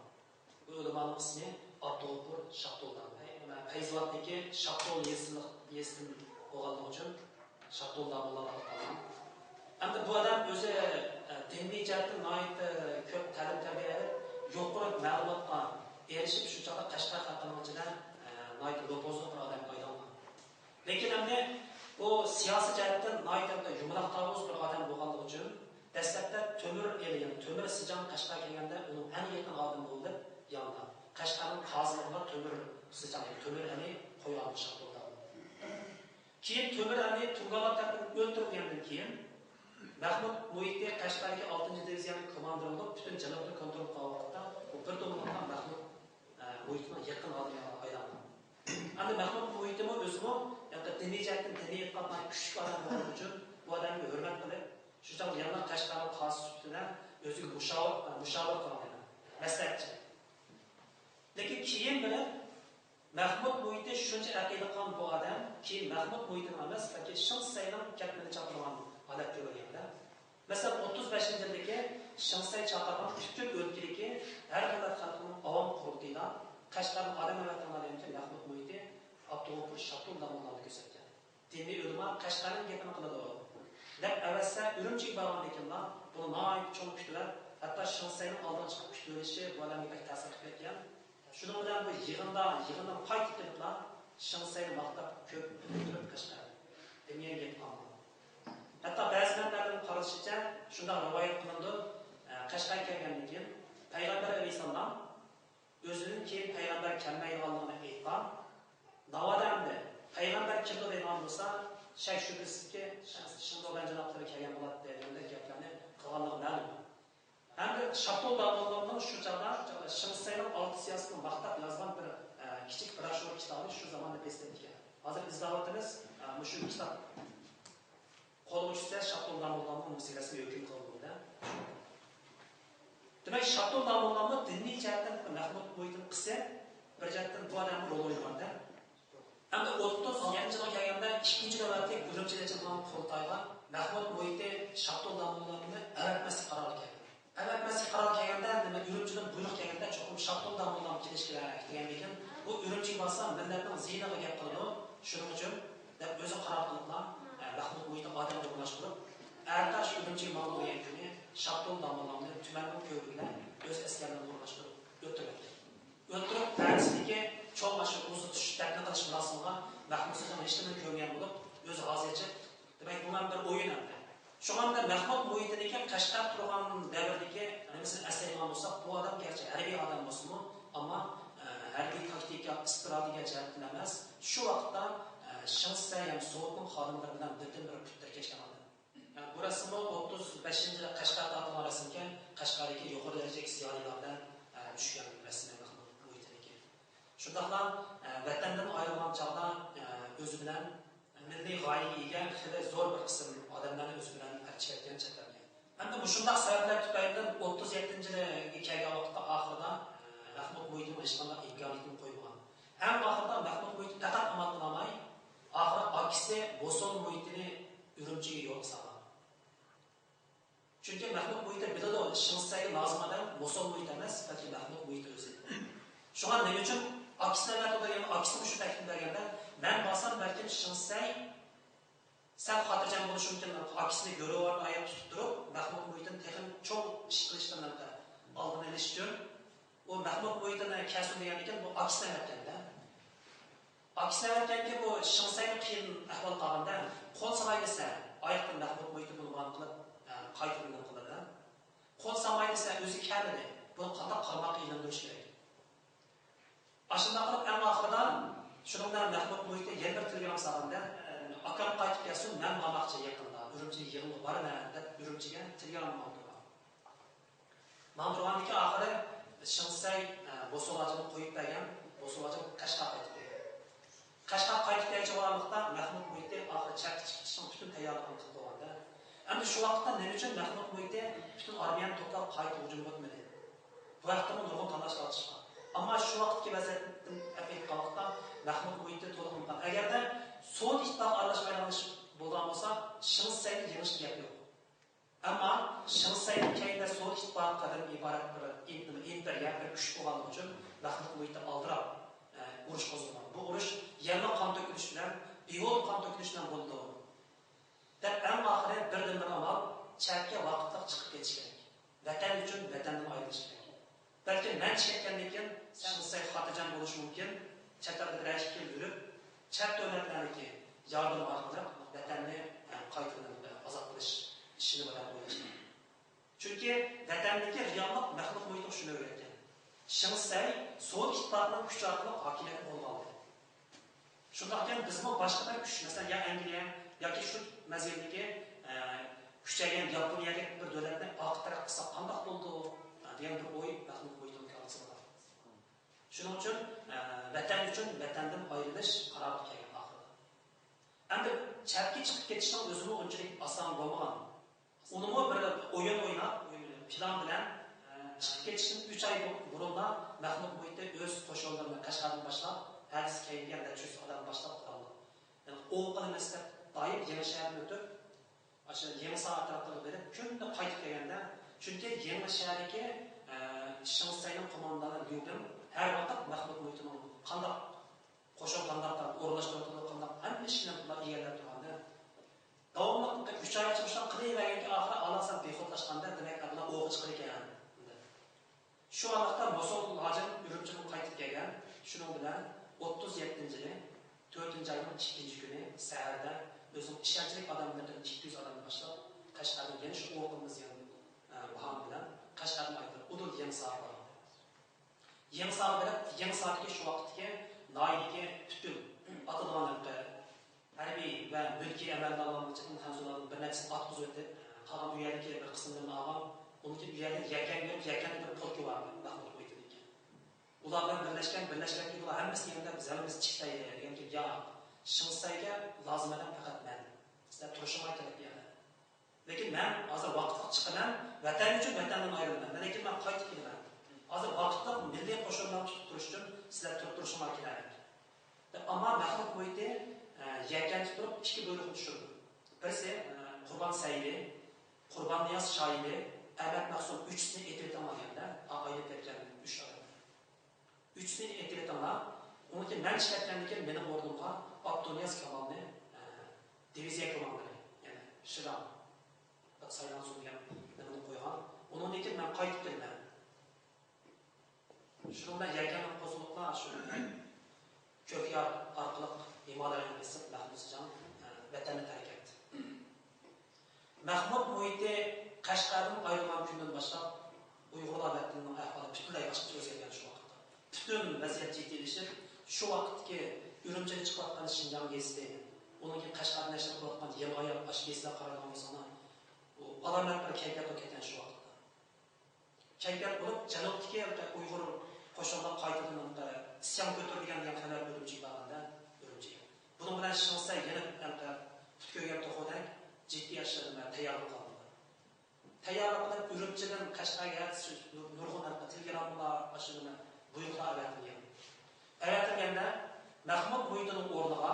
بۇ ئۆلىمانىڭ ئىسمى ئابدۇغوپۇر شاھدۇللا. پەيزىۋاتتىكى شاھدۇل يېزىسىنىڭ، يېزىسىدىن بولغانلىقى ئۈچۈن شاھدۇللا موللا دەپ ئاتالغان. ئەمدى بۇ ئادەم ئۆزى، ئە، دىنىي جەھەتتىن ناھايىتى كۆپ تەلىم-تەربىيە ئېلىپ، يۇقىرى مەلۇماتقا ئېرىشىپ، شۇ چاغدا قەشقەر خەلقىنىڭ ئىچىدە، ئە، ناھايىتى نوپۇزلۇق بىر ئادەمگە ئايلانغان. لېكىن ئەمدى ئۇ سىياسىي جەھەتتىن ناھايىتى يۇمىلاق تاۋۇز بىر ئادەم بولغانلىقى ئۈچۈن، دەسلەپتە تۆمۈر ئېلى، يەنى تۆمۈر سىجاڭ قەشقەرگە كەلگەندە ئۇنىڭ ئەڭ يېقىن ئادىمى بولۇپ ياندا. قەشقەرنىڭ قازىلىقىغا تۆمۈر سىجاڭ، يەنى تۆمۈر ئەلى قويغان شاھدۇللا. كېيىن تۆمۈر ئەلى تۇڭگانلار تەرىپىدىن ئۆلتۈرۈلگەندىن كېيىن، مەخمۇت مۇھىتى قەشقەردىكى ئالتىنچى دىۋىزىيەنىڭ كوماندىرى بولۇپ، پۈتۈن جەنۇبنى كونترول قىلغان ۋاقىتتا، ئۇ بىر دومىلىقلا مەخمۇت، ئە، مۇھىتىنىڭ يېقىن ئادىمىغا ئايلانغان. ئەمدى مەخمۇت مۇھىتىمۇ ئۆزىمۇ، يەنى دىنىي جەھەتتىن دىنىي ئېتىقاد ناھايىتى كۈچلۈك ئادەم بولغانلىقى ئۈچۈن، بۇ ئادەمگە ھۆرمەت قىلىپ، شۇ چاغدا يەنىلا قەشقەرنىڭ قازىسى سۈپىتىدە ئۆزىگە مۇشاۋىر، مۇشاۋىر قىلغان ئىدى. مەسلىھەتچى. لېكىن كېيىن بىلىپ، مەخمۇت مۇھىتى شۇنچە ئەقىدە قىلغان بۇ ئادەم كېيىن مەخمۇت مۇھىتىنىڭ ئەمەس، بەلكى شېڭ شىسەينىڭ كەتمىنى چاپلىغان ھالەتكە كۆرۈنگەندە، مەسىلەن، ئوتتۇز بەشىنچى يىلدىكى شېڭ شىسەي چاقىرغان پۈتۈن ئۆلكىدىكى ھەر مىللەت خەلقىنىڭ ئاۋام قۇرۇلتىيىدا قەشقەرنى ئادەم ئەۋەتىڭلار دېگەنچە مەخمۇت مۇھىتى ئابدۇغوپۇر شاپتۇل داموللانى كۆرسەتكەن. دىنىي ئۆلىما قەشقەرنىڭ گېپىنى قىلىدۇ دەپ ئەۋەتسە، ئۈرۈمچىگە بارغاندىن كېيىنلا بۇنى ناھايىتى چوڭ كۈتۈۋەپ، ھەتتا شېڭ شىسەينىڭ ئالدىغا چىقىپ كۈتۈۋېلىشى بۇ ئادەمگە بەك تەسىر قىلىپ كەتكەن. شۇنىڭ بىلەن بۇ يىغىندا، يىغىندىن قايتىپ كېلىپلا شېڭ شىسەينى ماختاپ كۆپ كۈلۈپ قەشقەر دېمىگەن گەپ قالمىغان. ھەتتا بەزى مەنبەلەرنىڭ قارىشىچە شۇنداق رىۋايەت قىلىنىدۇ، ئە، قەشقەرگە كەلگەندىن كېيىن پەيغەمبەر ئەلەيھىسسالام ئۆزىدىن كېيىن پەيغەمبەر كەلمەيدىغانلىقىنى ئېيتقان. ناۋادا ئەمدى پەيغەمبەر كىمدۇ دەيدىغان بولسا، شەك شۈبھىسىزكى، شېڭ شىسەي جانابلىرى كەلگەن بولاتتى دېگەندەك گەپلەرنى قىلغانلىقى مەلۇم. ھەمدە شاپتۇل داموللامنىڭ شۇ چاغدا شېڭ شىسەينىڭ ئالتە سىياسىتىنى ماختاپ يازغان بىر، ئە، كىچىك بروشيۇرا كىتابى شۇ زاماندا بېسىلىپتىكەن. ھازىر ئىزدەۋاتىمىز، ئە، مۇشۇ كىتاب قولغا چۈشسە، شاپتۇل داموللامنىڭ مۇشۇ رەسمىي ھۆكۈم قىلىنغۇدا. دېمەك، شاپتۇل داموللاممۇ دىنىي جەھەتتىن مەخمۇت مۇھىتىنى قىسىپ، بىر جەھەتتىن بۇ ئادەممۇ رول ئوينىغاندا. ئەمدى ئوتتۇز يەتتىنچى يىلغا كەلگەندە ئىككىنچى نۆۋەتلىك ئۈرۈمچىدە ئېچىلغان قۇرۇلتايغا مەخمۇت مۇھىتى شاپتۇل داموللامنى ئەۋەتمەسلىك قارارىغا كەلدى. ئەۋەتمەسلىك قارارىغا كەلگەندە، نېمە، ئۈرۈمچىدىن بۇيرۇق كەلگەندە، چوقۇم شاپتۇل داموللام كېلىشى كېرەك دېگەندىكىن، بۇ ئۈرۈمچىگە بارسا مىللەتنىڭ زىيىنىغا گەپ قىلىدۇ، شۇنىڭ ئۈچۈن دەپ ئۆزى قارار قىلىپلا، ئە، مەخمۇت مۇھىتنى ئادەمگە ئورۇنلاشتۇرۇپ، ئەتە شۇ ئۈرۈمچىگە ماڭىدۇ دېگەن كۈنى شاپتۇل داموللامنى تۈمەننىڭ كۆۋرۈكىدە ئۆز ئەسكەرلىرىنى ئورۇنلاشتۇرۇپ ئۆلتۈرۈۋەتكەن. ئۆلتۈرۈپ، پەرىسىدىكى چوڭ ئاشۇ ئۇزىتىش، دەپنە قىلىش مۇراسىمىغا مەخمۇت سىزنىڭ ھېچنېمىنى كۆرمىگەن بولۇپ، ئۆزى ھازىرچە، دېمەك، بۇ مەن بىر ئويۇن ئەمدى. شۇڭا مەن مەخمۇت مۇھىتىدىكى قەشقەر تۇرغان دەۋردىكى نېمىسىنى ئەسلەيدىغان بولساق، بۇ ئادەم گەرچە ھەربىي ئادەم بولسىمۇ، ئەمما، ئە، ھەربىي تاكتىكا، ئىستراتېگىيە جەھەتتىن ئەمەس، شۇ ۋاقىتتا، ئە، شېڭ شىسەي ھەم سوۋېتنىڭ خادىملىرى بىلەن بىردىنبىر پۇت تىركەشكەن ئادەم. ئە، بۇ رەسىممۇ ئوتتۇز بەشىنچى يىلى قەشقەردە تارتىلغان رەسىمكەن، قەشقەردىكى يۇقىرى دەرىجىلىك زىيالىيلار بىلەن، ئە، چۈشكەن رەسىمى مەخمۇت مۇھىتىدىكى. شۇنداقلا، ئە، ۋەتەندىن ئايرىلغان چاغدا، ئە، ئۆزى بىلەن مىللىي غايىگە ئىگە خېلى زور بىر قىسىم ئادەملەرنى ئۆزى بىلەن ئەپچىكەتكەن چەت ئەلگە. ئەمدى مۇشۇنداق سەۋەبلەر تۈپەيلىدىن ئوتتۇز يەتتىنچى يىلىغا كەلگەن ۋاقىتتا ئاخىرىدا، ئە، مەخمۇت مۇھىتىنىڭ ھېچقانداق ئىمكانىيىتىنى قويمىغان. ئەڭ ئاخىرىدا مەخمۇت مۇھىتى پەقەت ئامال قىلالماي، ئاخىرى ئاكىسى بوسۇل مۇھىتىنى ئۈرۈمچىگە يولغا سالغان. چۈنكى مەخمۇت مۇھىتى بىلىدۇ، شېڭ شىسەيگە لازىم ئادەم بوسۇل مۇھىتى ئەمەس، بەلكى مەخمۇت مۇھىتى ئۆزى. شۇڭا نېمە ئۈچۈن ئاكىسىنى ئەۋەتىدۇ دېگەندە، ئاكىسىمۇ شۇ تەكلىپنى بەرگەندە، مەن بارسام بەلكىم شېڭ شىسەي سەل خاتىرجەم بولۇشى مۇمكىن، ئاكىسىنى گۆرۈ ئورنىدا ئاياغ تۇتۇپ تۇرۇپ، مەخمۇت مۇھىتىنى تېخىمۇ چوڭ ئىش قىلىشتىن ئالدىنى ئېلىش ئۈچۈن، ئۇ مەخمۇت مۇھىتىنى كەلسۇن دېگەندىكىن، بۇ ئاكىسىنى ئەۋەتكەندە. ئاكىسىنى ئەۋەتكەنكى بۇ شېڭ شىسەيمۇ قىيىن ئەھۋال قالغاندا، قول سالاي دېسە، ئاياقتىن مەخمۇت مۇھىتى بۇنى مانا قىلىپ، ئە، قايتۇرۇۋېلىڭ قىلىدۇ. قول سالماي دېسە، ئۆزى كەلمىدى. بۇنى قانداق قارماققا ئىلەندۈرۈش كېرەك؟ ئاشۇنداق قىلىپ، ئەڭ ئاخىرىدا شۇنىڭ بىلەن مەخمۇت مۇھىتى يەنە بىر تېلېگرامما سالغاندا، ئاكام قايتىپ كەلسۇن، مەن ماڭماقچى يېقىندا، ئۈرۈمچىگە يىغىنغا بارىمەن، دەپ ئۈرۈمچىگە تېلېگرامما ماڭدۇرغان. ماڭدۇرغاندىكىن ئاخىرى شېڭ شىسەي، ئە، بوسۇل ھاجىنى قويۇپ بەرگەن، بوسۇل ھاجى قەشقەرگە قايتىپ كەلگەن. قەشقەرگە قايتىپ كەلگەنچە بولغانلىقتا، مەخمۇت مۇھىتى ئاخىرى چەتكە چىقىشنىڭ پۈتۈن تەييارلىقىنى قىلىپ بولغاندا، ئەمدى شۇ ۋاقىتتا نېمە ئۈچۈن مەخمۇت مۇھىتى پۈتۈن ئارمىيەنى توپلاپ قايتا ھۇجۇمغا ئۆتمىدى؟ بۇ ھەقتىمۇ نۇرغۇن تاللاش تارتىشقان. ئەمما شۇ ۋاقىتتىكى ۋەزىيەتتىن ئېيتقان ۋاقىتتا، مەخمۇت مۇھىتى تولۇق ئۇنىمىغان. ئەگەردە سوۋېت ئىتتىپاقى ئارىلاشمايدىغان ئىش بولىدىغان بولسا، شېڭ شىسەينى يېڭىشتا گەپ يوق. ئەمما شېڭ شىسەيدىن كەينىدە سوۋېت ئىتتىپاقىدىن ئىبارەت بىر ئىم-، ئىمپېرىيە، بىر كۈچ بولغانلىقى ئۈچۈن مەخمۇت مۇھىتى ئالدىراپ، ئە، ئۇرۇش قوزغىغان. بۇ ئۇرۇش يەنىلا قان تۆكۈلۈش بىلەن، بىھۇدە قان تۆكۈلۈش بىلەن بولىدۇ، دەپ ئەڭ ئاخىرى بىردىنبىر ئامال چەتكە ۋاقىتلىق چىقىپ كېتىش كېرەك. ۋەتەن ئۈچۈن ۋەتەندىن ئايرىلىش كېرەك. بەلكىم مەن چىقىپ كەتكەندىن كېيىن شېڭ شىسەي خاتىرجەم بولۇشى مۇمكىن، چەت ئەلدە بىرەر ئىككى يىل يۈرۈپ، چەت دۆلەتلەرنىڭكى ياردىمى ئارقىلىق ۋەتەننى، ئە، قايتىدىن، ئە، ئازاد قىلىش ئىشىنى بىلەن ئويلاشقان. چۈنكى ۋەتەندىكى رېئاللىق مەخمۇت مۇھىتىغا شۇنى ئۆگەتكەن. شېڭ شىسەي سوۋېت ئىتتىپاقىنىڭ كۈچى ئارقىلىق ھاكىمىيەتنى قولغا ئالدى. شۇنداقكەن بىزمۇ باشقا بىر كۈچ، مەسىلەن، يا ئەنگلىيە ياكى شۇ مەزگىلدىكى، ئە، كۈچەيگەن ياپونىيەدەك بىر دۆلەتنى ئارقا تەرەپ قىلساق قانداق بولىدۇ، دېگەن بىر ئوي مەخمۇت مۇھىتىنىڭ كاللىسىدا بار. شۇنىڭ ئۈچۈن، ئە، ۋەتەن ئۈچۈن ۋەتەندىن ئايرىلىش قارارىغا كەلگەن ئاخىرىدا. ئەمدى چەتكە چىقىپ كېتىشنىڭ ئۆزىمۇ ئۇنچىلىك ئاسان بولمىغان. ئۇنىمۇ بىر ئويۇن ئويناپ، پىلان بىلەن، ئە، چىقىپ كېتىشتىن ئۈچ ئاي بۇرۇنلا مەخمۇت مۇھىتى ئۆز قوشۇنلىرىنى قەشقەردىن باشلاپ، ھەدىسى كەينىگە نەچچە يۈز ئادەم باشلاپ قوراللىق. يەنى ئوۋ قىلىمەن دەپ دائىم يېڭى شەھەردىن ئۆتۈپ، ئاشۇ يېڭى ساھە ئەتراپلىرىغا بېرىپ، كۈندە قايتىپ كەلگەندە، چۈنكى يېڭى شەھەردىكى، ئە، شىڭسەينىڭ قوماندانى ليۇ بىڭ ھەر ۋاقىت مەخمۇت مۇھىتىنىڭ قانداق قوشۇن قانداق ئورۇنلاشتۇرۇۋاتىدۇ، قانداق ھەممە ئىشنى بۇلار ئىگىلەپ تۇرغاندا، داۋاملىق ئۈچ ئايغىچە مۇشۇنداق قىلىۋەرگەنكى، ئاخىرى ئالاسان بىخۇدلاشقاندا، دېمەك، بۇلار ئوغا چىقىدىكەن. شۇ ۋاقىتتا موسۇل ھاجىم ئۈرۈمچىدىن قايتىپ كەلگەن. شۇنىڭ بىلەن ئوتتۇز يەتتىنچى يىلى، تۆتىنچى ئاينىڭ ئىككىنچى كۈنى سەھەردە ئۆزىنىڭ ئىشەنچلىك ئادەملىرىدىن ئىككى يۈز ئادەمنى باشلاپ، قەشقەردىن يەنە شۇ ئوغا قىلىمىز دېگەن، ئە، باھانە بىلەن قەشقەردىن ئايرىلىپ، ئۇدۇل يېڭىسارغا بارغان. يېڭىسارغا بېرىپ، يېڭىساردىكى شۇ ۋاقىتتىكى ناھىيىدىكى پۈتۈن ئاتىلىغان ھەربىي ۋە مۈلكىي ئەمەلدارلارنىڭ ئىچىدىن خەنزۇلاردىن بىر نەچچىسىنى ئاتقۇزۇۋېتىپ، قالغان ئۇ يەردىكى بىر قىسىملىرىنى ئالغان. ئۇنىڭ كېيىن ئۇ يەردىن يەكەنگە بېرىپ، يەكەندە بىر پولكى بار، مەخمۇت مۇھىتىدىكى. ئۇلار بىلەن بىرلەشكەن، بىرلەشكەندىن كېيىن ئۇلار ھەممىسى يەنە بىز ھەممىمىز چىقىشايلى دېگەندىكىن، ياق، شىڭسەيگە لازىم ئادەم پەقەت مەن. سىلەر تۇرۇشۇڭلار كېرەك بۇ يەردە. لېكىن مەن ھازىر ۋاقىتلىق چىقىمەن، ۋەتەن ئۈچۈن ۋەتەندىن ئايرىلىمەن. لېكىن مەن قايتىپ كېلىمەن. ھازىر ۋاقىتلىق مىللىي قوشۇنلارنى تۇتۇپ تۇرۇش ئۈچۈن سىلەر تۇرۇپ تۇرۇشۇڭلار كېرەك. دەپ، ئەمما مەخمۇت مۇھىتى، ئە، يەكەندە تۇرۇپ ئىككى بۇيرۇقنى چۈشۈردى. بىرسى، ئە، قۇربان سەئىدى، قۇرباننىياز شاھىدى، ئەمەت مەخسۇم ئۈچىسىنى ئېتىۋېتىڭلار دېگەندە، ئا، ئايرىپ كەتكەن ئۈچ ئادەم. ئۈچىسىنى ئېتىۋېتىڭلار. ئۇنىڭ كېيىن مەن چىقىپ كەتكەندىن كېيىن مېنىڭ ئورنۇمغا ئابدۇنىياز كامالنى، ئە، دىۋىزىيە كوماندىرى، يەنى شىداڭ سايلانسۇن دېگەن نېمىنى قويغان. ئۇنىڭدىن كېيىن مەن قايتىپ كېلىمەن. شۇنىڭ بىلەن يەكەندىن قوزغىلىپلا شۇ كۆكيار ئارقىلىق ھىمالايانى بېسىپ، مەخمۇت سىجاڭ، ئە، ۋەتەننى تەرك ئەتتى. مەخمۇت مۇھىتى قەشقەردىن ئايرىلغان كۈندىن باشلاپ، ئۇيغۇرلار ۋەتىنىنىڭ ئەھۋالى پۈتۈنلەي باشقىچە ئۆزگەرگەن شۇ ۋاقىتتا. پۈتۈن ۋەزىيەت جىددىيلىشىپ، شۇ ۋاقىتتىكى ئۈرۈمچىدە چىقىۋاتقان شىنجاڭ گېزىتى، ئۇنىڭ كېيىن قەشقەردە نەشر قىلىۋاتقان يېڭى ھايات، ئاشۇ گېزىتلەرگە قارايدىغان بولساڭلار، ئۇ ئالامەت بىر كەيپىيات بولۇپ كەتكەن شۇ ۋاقىتتا. كەيپىيات بولۇپ، جەنۇبتىكى ئۇيغۇر قوشۇنلار قايتىدىن ئىسيان كۆتۈردى دېگەن خەۋەر ئۈرۈمچىگە بارغاندا، ئۈرۈمچىگە. بۇنىڭ بىلەن شىڭسەي يەنە پۇت كۆيگەن توخۇدەك جىددىي ئاشۇ نېمە تەييارلىق قىلدى. تەييارلىق قىلىپ، ئۈرۈمچىدىن قەشقەرگە نۇرغۇن ھەققى تېلېگراممىلار، ئاشۇ نېمە بۇيرۇقلار ئەۋەتىلگەن. ئەۋەتىلگەندە، مەخمۇت مۇھىتىنىڭ ئورنىغا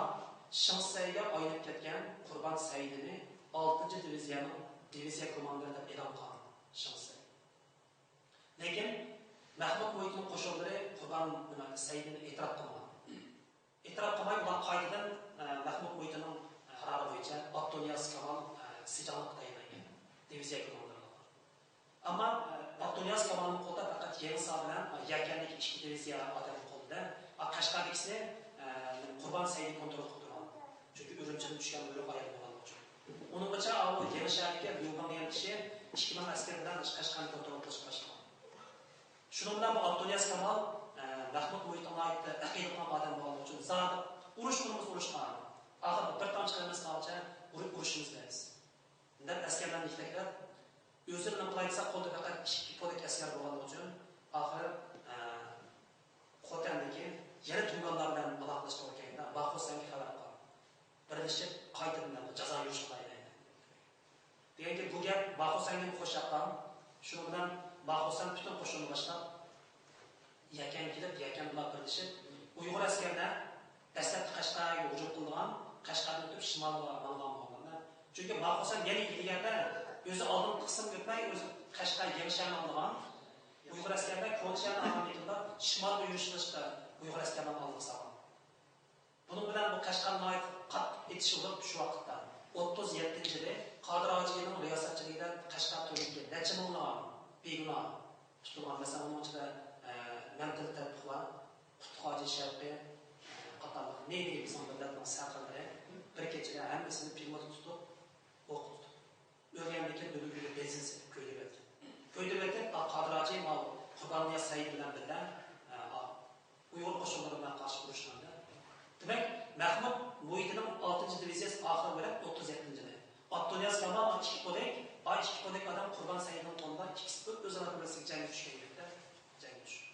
شىڭسەيگە ئايلىنىپ كەتكەن قۇربان سەئىدىنى ئالتىنچى دىۋىزىيەنىڭ دىۋىزىيە كوماندىرى دەپ ئېلان قىلغان شىڭسەي. لېكىن مەخمۇت مۇھىتىنىڭ قوشۇنلىرى قۇربان، نېمە، سەئىدنى ئېتىراپ قىلمىغان. ئېتىراپ قىلماي، ئۇلار قايتىدىن، ئە، مەخمۇت مۇھىتىنىڭ قارارى بويىچە ئابدۇنىياز كامال، ئە، سىجاڭلىققا تەيىنلەنگەن دىۋىزىيە كوماندىرلىقىغا. ئەمما، ئە، ئابدۇنىياز كامالنىڭ قولىدا پەقەت يېڭىسار بىلەن، ئە، يەكەندىكى ئىككى دىۋىزىيە ئادەمنىڭ قولىدا. ئا، قەشقەردىكىسىنى، ئە، قۇربان سەئىدى كونترول قىلىپ تۇرغان. چۈنكى ئۈرۈمچىدىن چۈشكەن بۇيرۇق ئايرىلمىغانلىقى ئۈچۈن. ئۇنىڭغىچە ئاۋۇ يېڭى شەھەردىكى ليۇ بىڭ دېگەن كىشى ئىككى مىڭ ئەسكەر بىلەن قەشقەرنى كونترول قىلىشقا باشلىغان. شۇنىڭ بىلەن بۇ ئابدۇنىياز كامال، ئە، مەخمۇت مۇھىتىغا ناھايىتى ئەقىدە قىلغان ئادەم بولغانلىقى ئۈچۈن، زادى ئۇرۇش قىلىمىز، ئۇرۇشقا. ئاخىرى بىر تامچە قېنىمىز قالغۇچە ئۇرۇشىمىز دەيمىز. دەپ ئەسكەرلەرنى يېتەكلەپ، ئۆزىنى نېمە قىلاي دېسە، قولىدا پەقەت ئىككى پودەك ئەسكەر بولغانلىقى ئۈچۈن، ئاخىرى، ئە، خوتەندىكى يەنە تۇڭگانلار بىلەن ئالاقىلەشكە توغرا كەلگەندە، ماخۇسەنگە خەۋەر قىلغان. بىرلىشىپ قايتىدىن جازا يۈرۈشۈپ قالايلى دېگەنكى، بۇ گەپ ماخۇسەنگىمۇ خوش ياققان. شۇنىڭ بىلەن ماخۇسەن پۈتۈن قوشۇننى باشلاپ، يەكەن كېلىپ، يەكەن بىلەن بىرلىشىپ، ئۇيغۇر ئەسكەرلەر دەسلەپتە قەشقەرگە ھۇجۇم قىلىدىغان، قەشقەردىن ئۆتۈپ شىمالغا ماڭغان بولغانلار. چۈنكى ماخۇسەن يەنە ئىلگەردە ئۆزى ئالدىنقى قىسىم ئۆتمەي، ئۆزى قەشقەر يېڭى شەھەرنى ئالىدىغان، ئۇيغۇر ئەسكەرلەر كونا شەھەرنى ئالغاندىن كېيىن شىمالغا يۈرۈش قىلىشتا ئۇيغۇر ئەسكەرلەرنى ئالدىغا سالغان. بۇنىڭ بىلەن بۇ قەشقەر ناھايىتى قاتتىق ئېتىشىۋېلىپ، شۇ ۋاقىتتا ئوتتۇز يەتتىنچى يىلى قادىر ھاجىنىڭ رىياسەتچىلىكىدە قەشقەر تۈرىدىكى نەچچە مىڭلىغان بىگۇناھ تۇتۇلغان. مەسىلەن، ئۇنىڭ ئىچىدە، ئە، مەمتىلى تەتبىقلار، قۇتلۇق ھاجى شەۋقى، ئە، قاتارلىق نى نى بىزنىڭ مىللەتنىڭ سەرخىللىرى بىر كېچىدە ھەممىسىنى پىلىموتقا تۇتۇپ، ئوققا تۇتۇپ، ئۆلگەندىن كېيىن ئۆلۈك ئۆيگە بېنزىن سېلىپ كۆيدۈرۈۋەتكەن. كۆيدۈرۈۋېتىپ، قادىر ھاجى ماۋۇ قۇرباننىياز سەئىد بىلەن بىللە، ئە، ئۇيغۇر قوشۇنلىرى بىلەن قارشى ئۇرۇشقاندا. دېمەك، مەخمۇت مۇھىتىنىڭ ئالتىنچى دىۋىزىيەسى ئاخىرى بولۇپ ئوتتۇز يەتتىنچى يىلى. ئابدۇنىياز كامال ئىككى پودەك، ئا ئىككى پودەك ئادەم قۇربان سەئىدنىڭ قولىدا ئىككىسى ئۆزئارا بىر-بىرسىگە جەڭگە چۈشكەن گەپتە، جەڭگە چۈشكەن.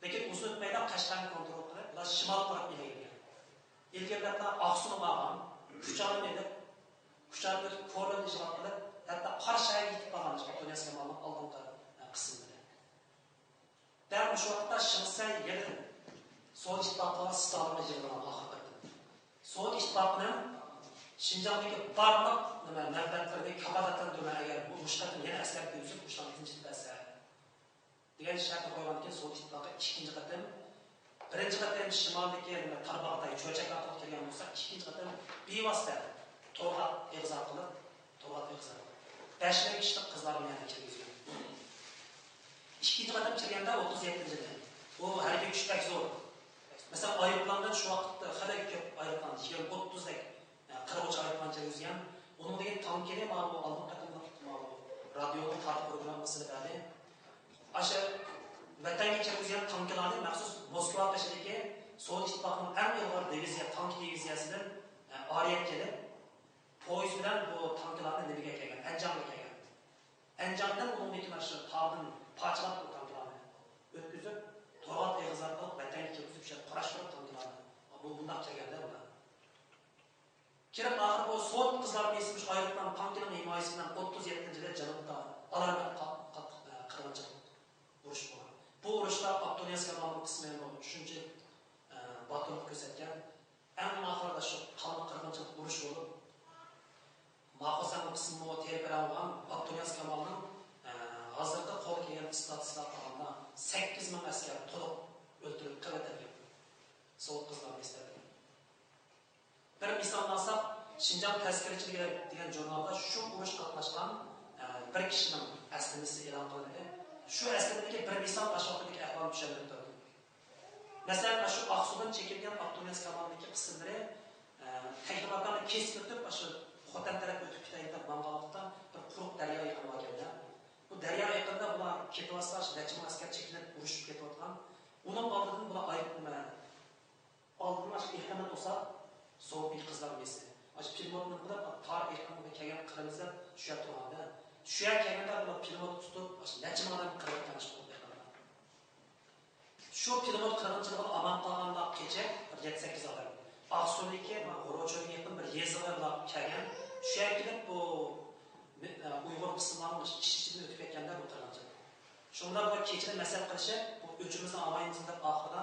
لېكىن ئۇزۇن ئۆتمەيلا قەشقەرنى كونترول قىلىپ، ئۇلار شىمالغا قاراپ ئىلگىرىلىگەن. ئىلگىرىلەپلا ئاقسۇنى ئالغان، كۇچانى ئېلىپ، كۇچانى ئۆتۈپ، كورلىنى ئىشغال قىلىپ، ھەتتا قاراشاھارغا يېتىپ بارغان ئابدۇنىياز كامالنىڭ ئالدىنقى، ئە، قىسىملىرى. دەل مۇشۇ ۋاقىتتا شېڭ سەي يەنە سوۋېت ئىتتىپاقىغا ستالىنغا يىغلىغان ئاخىرقى قېتىم. سوۋېت ئىتتىپاقىنىڭ شىنجاڭدىكى بارلىق نېمە مەنپەئەتلىرىنى، كاپالەتلىرىنى تۆمەن، ئەگەر بۇ مۇشۇ قېتىم يەنە ئەسكەر كىرگۈزۈپ مۇشۇلارنى تىنچىتىپ بەرسە دېگەن شەرتنى قويغاندىن كېيىن، سوۋېت ئىتتىپاقى ئىككىنچى قېتىم، بىرىنچى قېتىم شىمالدىكى نېمە تارباغاتاي، چۆچەك ئارقىلىق كىرگەن بولسا، ئىككىنچى قېتىم بىۋاسىتە تورغات ئېغىز ئارقىلىق، تورغات ئېغىز ئارقىلىق بەش مىڭ كىشىلىك قىزلارنى يەنە كىرگۈزگەن. ئىككىنچى قېتىم كىرگەندە ئوتتۇز يەتتىنچى يىلى. بۇ ھەربىي كۈچ بەك زور. مەسىلەن، ئايروپىلاندىن شۇ ۋاقىتتا خېلى كۆپ ئايروپىلان، يىگىرمە، ئوتتۇزدەك، ئە، قىرغۇچ ئايروپىلان كىرگۈزگەن. ئۇنىڭدىكى تانكىنى مانا بۇ ئالدىنقى قېتىملىق مانا بۇ رادىيونىڭ تارتىپ پروگراممىسىدا بەردى. ئاشۇ ۋەتەنگە كىرگۈزگەن تانكىلارنى مەخسۇس موسكۋا قېشىدىكى سوۋېت ئىتتىپاقىنىڭ ئەڭ ئىلغار دىۋىزىيە، تانكا دىۋىزىيەسىدىن، ئە، ئارىيەتكە كېلىپ، پويىز بىلەن بۇ تانكىلارنى نېمىگە كەلگەن، ئەنجانغا كەلگەن. ئەنجاندىن ئۇنىڭدىن كېيىن ئاشۇ تاغدىن پارچىلاپ بۇ تانكىلارنى ئۆتكۈزۈپ، تورغات ئېغىزى ئارقىلىق ۋەتەنگە كىرگۈزۈپ، شۇ يەردە قاراش قىلىپ تانكىلارنى. بۇ بۇنداق كىرگەندە بۇلار. كىرىپ ئاخىرى بۇ سوۋېت قىزلار مېيىسى مۇشۇ ئايروپىلان تانكىنىڭ ھىمايىسى بىلەن ئوتتۇز يەتتىنچى يىلى جەنۇبتا ئالارمەت قا-، قا-، قىرغىنچىلىق ئۇرۇش بولغان. بۇ ئۇرۇشتا ئابدۇنىياز كامالنىڭ قىسمى شۇنچە، ئە، باتۇرلۇق كۆرسەتكەن. ئەڭ ئاخىرىدا شۇ قانلىق قىرغىنچىلىق ئۇرۇش بولۇپ، ماخۇسەننىڭ قىسمىمۇ تېرە-پەرە بولغان. ئابدۇنىياز كامالنىڭ، ئە، ھازىرقى قولغا كەلگەن ئىستاتىستىكىغا قارىغاندا، سەككىز مىڭ ئەسكەر تولۇق ئۆلتۈرۈلۈپ قىرىۋېتىلگەن سوۋېت قىزلار مېيىسى تەرىپىدىن. بىر مىسالنى ئالساق، شىنجاڭ تەزكىرىچىلىكى دېگەن ژۇرنالدا شۇ ئۇرۇش قاتناشقان، ئە، بىر كىشىنىڭ ئەسلىمىسى ئېلان قىلىندى. شۇ ئەسلىمىدىكى بىر مىسال ئاشۇ ۋاقىتتىكى ئەھۋالنى چۈشەندۈرۈپ تۇرىدۇ. مەسىلەن، ئاشۇ ئاقسۇدىن چېكىنگەن ئابدۇنىياز كامالنىڭكى قىسىملىرى، ئە، تەكلىماكاننى كېسىپ ئۆتۈپ، ئاشۇ خوتەن تەرەپ ئۆتۈپ كېتەيلى دەپ ماڭغان ۋاقىتتا، بىر قۇرۇق دەريا يېقىنىغا كەلگەن. بۇ دەريا يېقىنىدا بۇلار كېتىۋاتسا، نەچچە مىڭ ئەسكەر چېكىنىپ ئۇرۇشۇپ كېتىۋاتقان. ئۇنىڭ ئالدىدىن بۇلار ئايروپىلان ئالدىن ئاشۇ ئېقىمنى توساپ، سوۋېت قىزلار مېيىسى. ئاشۇ پىلىموتنىڭ بىلەن تار ئېقىمغا كەلگەن قىلىمىز دەپ شۇ يەردە تۇرغاندا، شۇ يەرگە كەلگەندە بۇلار پىلىموت تۇتۇپ، ئاشۇ نەچچە مىڭ ئادەم قىرىۋەتكەن ئاشۇ ئېقىمدا. شۇ پىلىموت قىرغىنچىلىقىدىن ئامان قالغانلار قېچىپ، بىر يەتتە سەككىز ئادەم. ئاقسۇدىكى، مانا، غورچۆگە يېقىن بىر يېزىغا بۇلار كەلگەن. شۇ يەرگە كېلىپ، بۇ ئۇيغۇر قىسىملارنىڭ ئىچ-ئىچىدىن ئۆتۈپ كەتكەندە بۇ قىرغىنچىلىق. شۇندا بۇ كېچىدە مەسلىھەت قىلىشىپ، بۇ ئۆچىمىزنى ئالمايمىز دەپ، ئاخىرىدا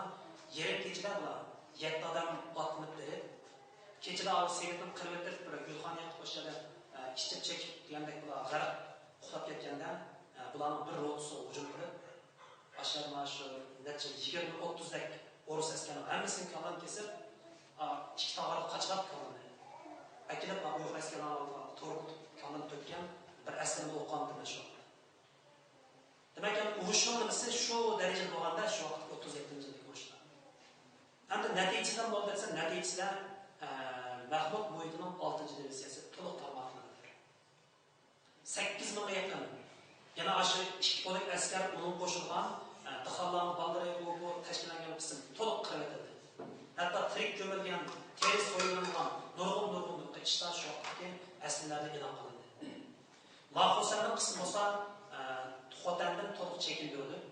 يېرىم كېچىدە بۇلار يەتتە ئادەم ئاتلىنىپ بېرىپ، كېچىدە ئاۋۇ سېۋەتنى قىرىۋېتىپ، بىر گۈلخانا يېقىپ، ئاشۇ يەردە، ئە، ئىچىپ چېكىپ دېگەندەك بۇلار غەرق ئۇخلاپ كەتكەندە، ئە، بۇلارنىڭ بىر روتىسىغا ھۇجۇم قىلىپ، ئاشۇ يەردە مانا شۇ نەچچە يىگىرمە، ئوتتۇزدەك ئورۇس ئەسكەرنىڭ ھەممىسىنىڭ كاللىنى كېسىپ، ئا، ئىككى تاغارغا قاچىلاپ كاللىنى ئەكېلىپ، ئۇيغۇر ئەسكەرلەرنىڭ ئالدىغا تورغا تۇتۇپ كاللىنى تۆككەن بىر ئەسلىمىدە ئوقۇغانىدىم مەن شۇ ۋاقىتتا. دېمەك، يەنى ئۇرۇشنىڭ نېمىسى شۇ دەرىجىدە بولغاندا، شۇ ۋاقىتتىكى ئوتتۇز يەتتىنچى يىلدىكى ئۇرۇشتا. ئەمدى نەتىجىسى نېمە بولدى دېسە، نەتىجىسىدە، ئە، مەھمۇد مۇھىتىنىڭ ئالتىنچى دىۋىزىيەسى تولۇق تارماقلىنىدۇ. سەككىز مىڭغا يېقىن، يەنە ئاشۇ ئىككى پولك ئەسكەر، ئۇنىڭغا قوشۇلغان، ئە، دىخاللارنىڭ بالىلىرى، ئۇ بۇ تەشكىللەنگەن قىسىم تولۇق قىرىۋېتىلدى. ھەتتا تىرىك كۆمۈلگەن، تېرە سويۇلۇنغان نۇرغۇن، نۇرغۇن، نۇرغۇن ئىشلار شۇ ۋاقىتتىكى ئەسلىمىلەردە ئېلان قىلىندى. ماخۇسەننىڭ قىسمى بولسا، ئە، خوتەندىن تولۇق چېكىندۈرۈلۈپ،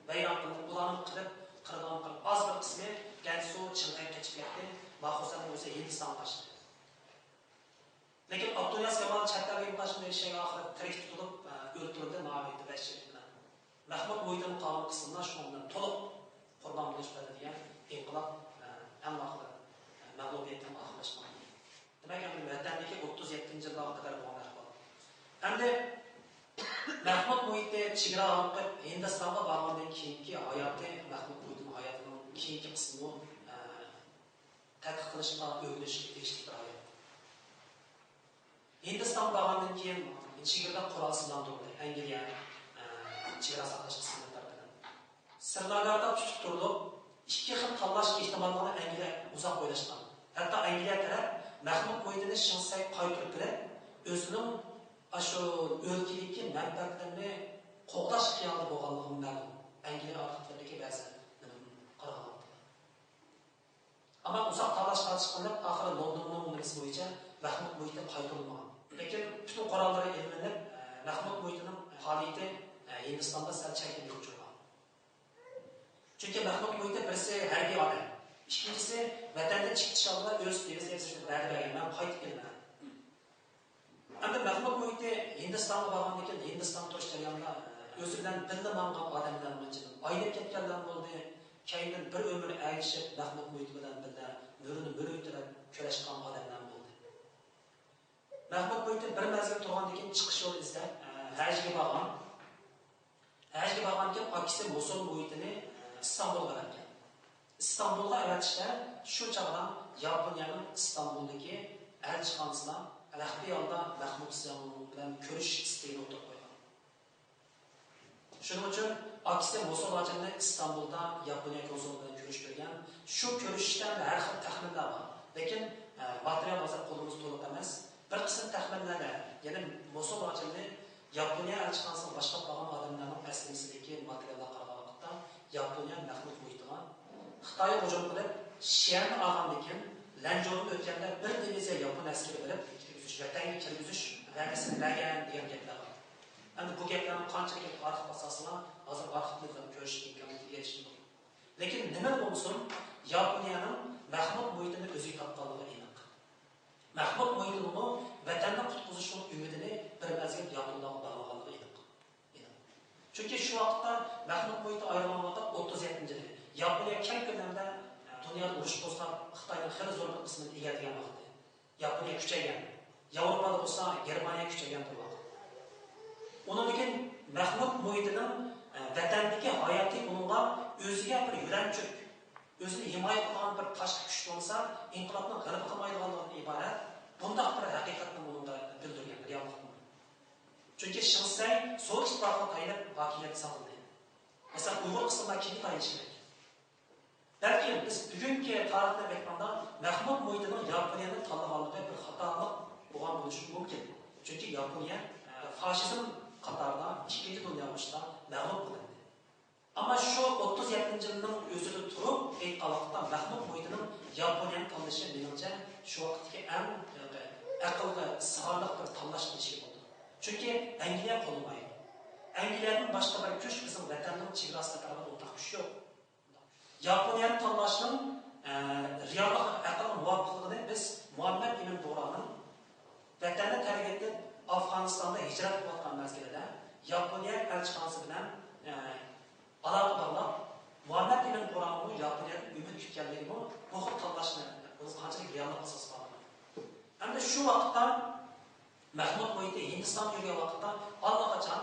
ۋەيران قىلىنىپ، ئۇلارنىڭ قىلىپ، قىرىلغان قىلىپ ئاز بىر قىسمى گەنسۇ، چىڭخەيگە قېچىپ كەتتى. ماخۇسەننىڭ ئۆزى ھىندىستانغا قاچتى. لېكىن ئابدۇنىياز كامال چەت ئەلگە ئىنتىلىشىنى ئاخىرى تىرىك تۇتۇلۇپ، ئە، ئۆلتۈرۈلدى، ناھايىتى ۋەھشىيلىك بىلەن. مەھمۇد مۇھىتىنىڭ قالغان قىسمىدا شۇنىڭ بىلەن تولۇق قۇربان بولۇش بەدىلى دېگەن ئىنقىلاب، ئە، ئەڭ ئاخىرى، ئە، مەغلۇبىيەتتىن ئاخىرلاشقان. دېمەك، ئەمدى ۋەتەندىكى ئوتتۇز يەتتىنچى يىللارغا قەدەر بولغان ئەھۋال. ئەمدى مەھمۇد مۇھىتى چېگرا ھالقىپ ھىندىستانغا بارغاندىن كېيىنكى ھاياتى، مەھمۇد مۇھىتىنىڭ ھاياتىنىڭ كېيىنكى قىسمىمۇ، ئە، تەتقىق قىلىشقا، ئۆگىنىشكە تېگىشلىك بىر ھايات. ھىندىستانغا بارغاندىن كېيىن چېگرىدا قورال سىناق بولدى. ئەنگلىيە، ئە، چېگرا ساقلاش خىزمىتى تەرىپىدىن. سىرناگاردا تۇتۇپ تۇرۇلۇپ، ئىككى خىل تاللاش ئېھتىماللىقىنى ئەنگلىيە ئۇزاق ئويلاشقان. ھەتتا ئەنگلىيە تەرەپ مەھمۇد مۇھىتىنى شېڭ سەيگە قايتۇرۇپ بېرىپ، ئۆزىنىڭ ئاشۇ ئۆلكىدىكى مەنپەئەتلىرىنى قوغداش خىيالىدا بولغانلىقىمۇ مەلۇم. ئەنگلىيە ئارخىپلىرىدىكى بەزى نېمىدىن قارىغان ۋاقتىدا. ئەمما ئۇزاق تاللاش تارتىش قىلىنىپ، ئاخىرى لوندوننىڭ نېمىسى بويىچە مەھمۇد مۇھىتى قايتۇرۇلمىغان. لېكىن پۈتۈن قوراللىرى ئېلىنىپ، مەھمۇد مۇھىتىنىڭ پائالىيىتى ھىندىستاندا سەل چەكلىمىگە ئۇچرىغان. چۈنكى مەھمۇد مۇھىتى بىرسى ھەربىي ئادەم، ئىككىنچىسى ۋەتەندىن چىقىش ئالدىدا ئۆز دىۋىزىيەسىگە ۋەدە بەرگەن، مەن قايتىپ كېلىمەن. ئەمدى مەھمۇد مۇھىتى ھىندىستانغا بارغاندىن كېيىن، ھىندىستاندا تۇرۇش جەريانىدا، ئە، ئۆزى بىلەن بىللە ماڭغان ئادەملەرنىڭ ئىچىدىن ئايرىلىپ كەتكەنلەرمۇ بولدى. كەينىدىن بىر ئۆمۈر ئەگىشىپ، مەخمۇت مۇھىتى بىلەن بىللە مۈرىنى مۈرە ئۆتۈرۈپ كۈرەشكەن ئادەملەرمۇ بولدى. مەخمۇت مۇھىتى بىر مەزگىل تۇرغاندىن كېيىن چىقىش يولى ئىزدەپ، ھەجگە بارغان. ھەجگە بارغاندىن كېيىن ئاكىسى مۇسۇل مۇھىتىنى ئىستانبۇلغا ئەۋەتكەن. ئىستانبۇلغا ئەۋەتىشتە شۇ چاغدا ياپونىيەنىڭ ئىستانبۇلدىكى ئەلچىخانىسىدا مەخپىي ھالدا مەخمۇت زىياۋۇدۇن بىلەن كۆرۈشۈش ئىستىكىنى ئوتتۇرىغا قويغان. شۇنىڭ ئۈچۈن ئاكىسى مۇسۇل ھاجىمنى ئىستانبۇلدا ياپونىيە كونسۇلى بىلەن كۆرۈشتۈرگەن. شۇ كۆرۈشۈشتە ھەر خىل تەخمىنلەر بار. لېكىن، ئە، ماتېرىيال ھازىر قولىمىزدا تولۇق ئەمەس. بىر قىسىم تەخمىنلەردە، يەنى مۇسۇل ھاجىمنى ياپونىيە ئەلچىخانىسىغا باشلاپ بارغان ئادەملەرنىڭ ئەسلىمىسىدىكى ماتېرىياللارغا قارىغان ۋاقىتتا، ياپونىيە مەخمۇت مۇھىتىغا خىتايغا ھۇجۇم قىلىپ، شيەننى ئالغاندىن كېيىن، لەنجۇدىن ئۆتكەندە بىر دىۋىزىيە ياپون ئەسكىرى بېرىپ، كىرگۈزۈش، ۋەتەنگە كىرگۈزۈش ۋەدىسىنى بەرگەن دېگەن گەپلەر بار. ئەمدى بۇ گەپلەرنىڭ قانچىلىك تارىخ باسسىلا، ھازىر ئارخىپلىرىدىن كۆرۈش ئىمكانىيىتىگە ئېرىشتىم. لېكىن نېمىلا بولمىسۇن، ياپونىيەنىڭ مەخمۇت مۇھىتىنى ئۆزىگە تارتقانلىقى ئېنىق. مەخمۇت مۇھىتىنىڭمۇ ۋەتەننى قۇتقۇزۇشنىڭ ئۈمىدىنى بىر مەزگىل ياپونلارغا باغلىغانلىقى ئېنىق. ئېنىق. چۈنكى شۇ ۋاقىتتا مەخمۇت مۇھىتى ئايرىلغان ۋاقىت ئوتتۇز يەتتىنچى يىلى. ياپونىيە كەڭ كۆلەمدە، ئە، دۇنيادا ئۇرۇش قوزغاپ، خىتاينىڭ خېلى زور بىر قىسمىنى ئىگىلىگەن ۋاقتى. ياپونىيە كۈچەيگەن. ياۋروپادا بولسا گېرمانىيە كۈچەيگەن بىر ۋاقىت. ئۇنىڭدىن كېيىن مەخمۇت مۇھىتىنىڭ، ئە، ۋەتەندىكى ھاياتى ئۇنىڭغا ئۆزىگە بىر يۆلەنچۈك، ئۆزىنى ھىمايە قىلىدىغان بىر تاشقى كۈچ بولمىسا، ئىنقىلابنى غەلىبە قىلمايدىغانلىقىدىن ئىبارەت بۇنداق بىر ھەقىقەتنى ئۇنىڭغا بىلدۈرگەن، رېئاللىقنى. چۈنكى شېڭ شىسەي سوۋېت ئىتتىپاقىغا تايىنىپ ھاكىمىيەتكە سالدى. مەسىلەن، ئۇيغۇر قىسىملار كىمگە تايىنىشى كېرەك؟ بەلكىم بىز بۈگۈنكى تارىخنى ئېيتقاندا، مەخمۇت مۇھىتىنىڭ ياپونىيەنى تاللىغانلىقى بىر خاتالىق بولغان بولۇشى مۇمكىن. چۈنكى ياپونىيە، ئە، فاشىزم قاتارىدا ئىككىنچى دۇنيا ئۇرۇشىدا مەغلۇپ قىلىندى. ئەمما شۇ ئوتتۇز يەتتىنچى يىلنىڭ ئۆزىدە تۇرۇپ ئېيتقان ۋاقىتتا، مەخمۇت مۇھىتىنىڭ ياپونىيەنى تاللىشى، مېنىڭچە، شۇ ۋاقىتتىكى ئەڭ، ئە، ئەقىلگە سىغارلىق بىر تاللاش دېيىشكە بولىدۇ. چۈنكى ئەنگلىيە قوللىمايدۇ. ئەنگلىيەدىن باشقا بىر كۈچ بىزنىڭ ۋەتەننىڭ چېگراسىدا تۇرىدىغان ئورتاق كۈچ يوق. ياپونىيەنى تاللاشنىڭ، ئە، رېئاللىق ئەقىلگە مۇۋاپىقلىقىنى بىز مۇھەممەد ئىمىن بۇغرانىڭ ۋەتەننى تەرك ئېتىپ، ئافغانىستاندا ھىجرەت قىلىۋاتقان مەزگىلىدە ياپونىيە ئەلچىخانىسى بىلەن، ئە، ئالاقە باغلاپ، مۇھەممەد ئىمىن بۇغرانمۇ ياپونىيەدىن ئۈمىد كۈتكەنلىكىمۇ بۇ خىل تاللاشنى، بۇنىڭ قانچىلىك رېئاللىق ئاساسى بار. ئەمدى شۇ ۋاقىتتا مەخمۇت مۇھىتى ھىندىستاندا يۈرگەن ۋاقىتتا ئاللىقاچان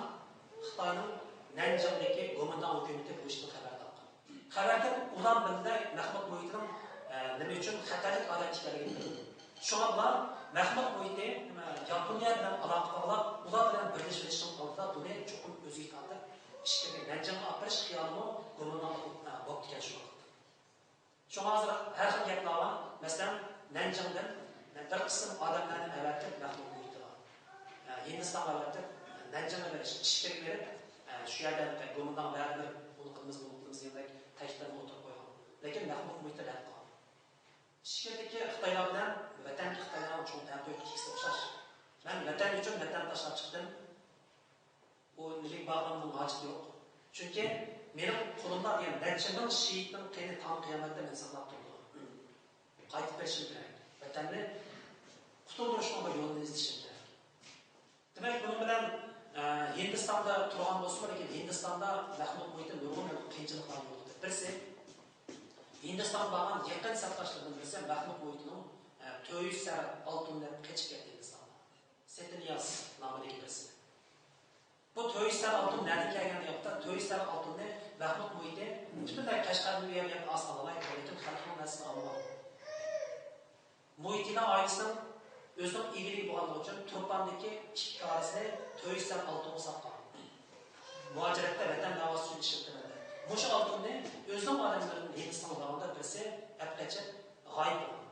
خىتاينىڭ نەنجىڭدىكى گومىنداڭ ھۆكۈمىتى بۇ ئىشتىن خەۋەر تاپقان. خەۋەر تېپىپ، ئۇلار بىللە مەخمۇت مۇھىتىنىڭ، ئە، نېمە ئۈچۈن خەتەرلىك ئادەم ئىكەنلىكىنى بىلدى. شۇڭا بۇلار مەخمۇت مۇھىتى، ئە، ياپونىيە بىلەن ئالاقە باغلاپ، ئۇلار بىلەن بىرلىشىۋېلىشنىڭ ئالدىدا بۇنى چوقۇم ئۆزىگە تارتىپ، ئىچكىرىگە نەنجىڭغا ئاپىرىش خىيالىمۇ گومىنداڭدا، ئە، بوپتىكەن شۇ ۋاقىتتا. شۇڭا ھازىر ھەر خىل گەپلەر بار. مەسىلەن، نەنجىڭدىن بىر قىسىم ئادەملەرنى ئەۋەتىپ مەخمۇت مۇھىتىغا، ئە، ھىندىستانغا ئەۋەتىپ، نەنجىڭغا بېرىش، ئىچكىرىگە بېرىپ، ئە، شۇ يەردە گومىنداڭ بەرىبىر ئۇنى قىلىمىز، بۇنى قىلىمىز دېگەندەك تەھدىتلەرنى ئوتتۇرىغا قويغان. لېكىن مەخمۇت مۇھىتى رەت قىلغان. ئىچكىرىدىكى خىتايلار بىلەن ۋەتەندىكى خىتايلارنىڭ چوڭ پەرقى يوق، ئىككىسى ئوخشاش. مەن ۋەتەن ئۈچۈن ۋەتەننى تاشلاپ چىقتىم. ئۇ نېمىگە بارغىنىمنىڭ ھاجىتى يوق. چۈنكى مېنىڭ قولۇمدا دېگەن نەچچە مىڭ شېھىتنىڭ قېنى تاڭ قىيامەتتە مېنى ساقلاپ تۇرىدۇ. قايتىپ بېرىشىم كېرەك. ۋەتەننى قۇتۇلدۇرۇشنىڭ بىر يولىنى ئىزدىشىم كېرەك. دېمەك، بۇنىڭ بىلەن، ئە، ھىندىستاندا تۇرغان بولسىمۇ، لېكىن ھىندىستاندا مەخمۇت مۇھىتى نۇرغۇن قىيىنچىلىقلارنى يولۇقتى. بىرسى، ھىندىستانغا بارغان يېقىن سەپداشلىرىدىن بىرسى مەخمۇت مۇھىتىنىڭ، ئە، تۆت يۈز سەر ئالتۇننى ئېلىپ قېچىپ كەتتى ھىندىستانغا. سېتىنىياز نامىدىكى بىرسى. بۇ تۆت يۈز سەر ئالتۇن نەدىن كەلگەن دېگەن ۋاقىتتا، تۆت يۈز سەر ئالتۇننى مەخمۇت مۇھىتى پۈتۈنلەي قەشقەردىن ئۇ يەرگە ئاز قالالمايدۇ، لېكىن خەلقنىڭ نەرسىسىنى ئالمىغان. مۇھىتىنىڭ ئائىلىسىنىڭ ئۆزىنىڭ ئىگىلىكى بولغانلىقى ئۈچۈن تۇرپاندىكى ئىككى كارىسىنى تۆت يۈز سەر ئالتۇنغا ساتقان. مۇھاجىرەتتە ۋەتەن دەۋاسى ئۈچۈن ئىشلىتىمەن دەپ. مۇشۇ ئالتۇننى ئۆزىنىڭ ئادەملىرىدىن ھىندىستانغا بارغاندا بىرسى ئەپ قېچىپ غايىب بولغان.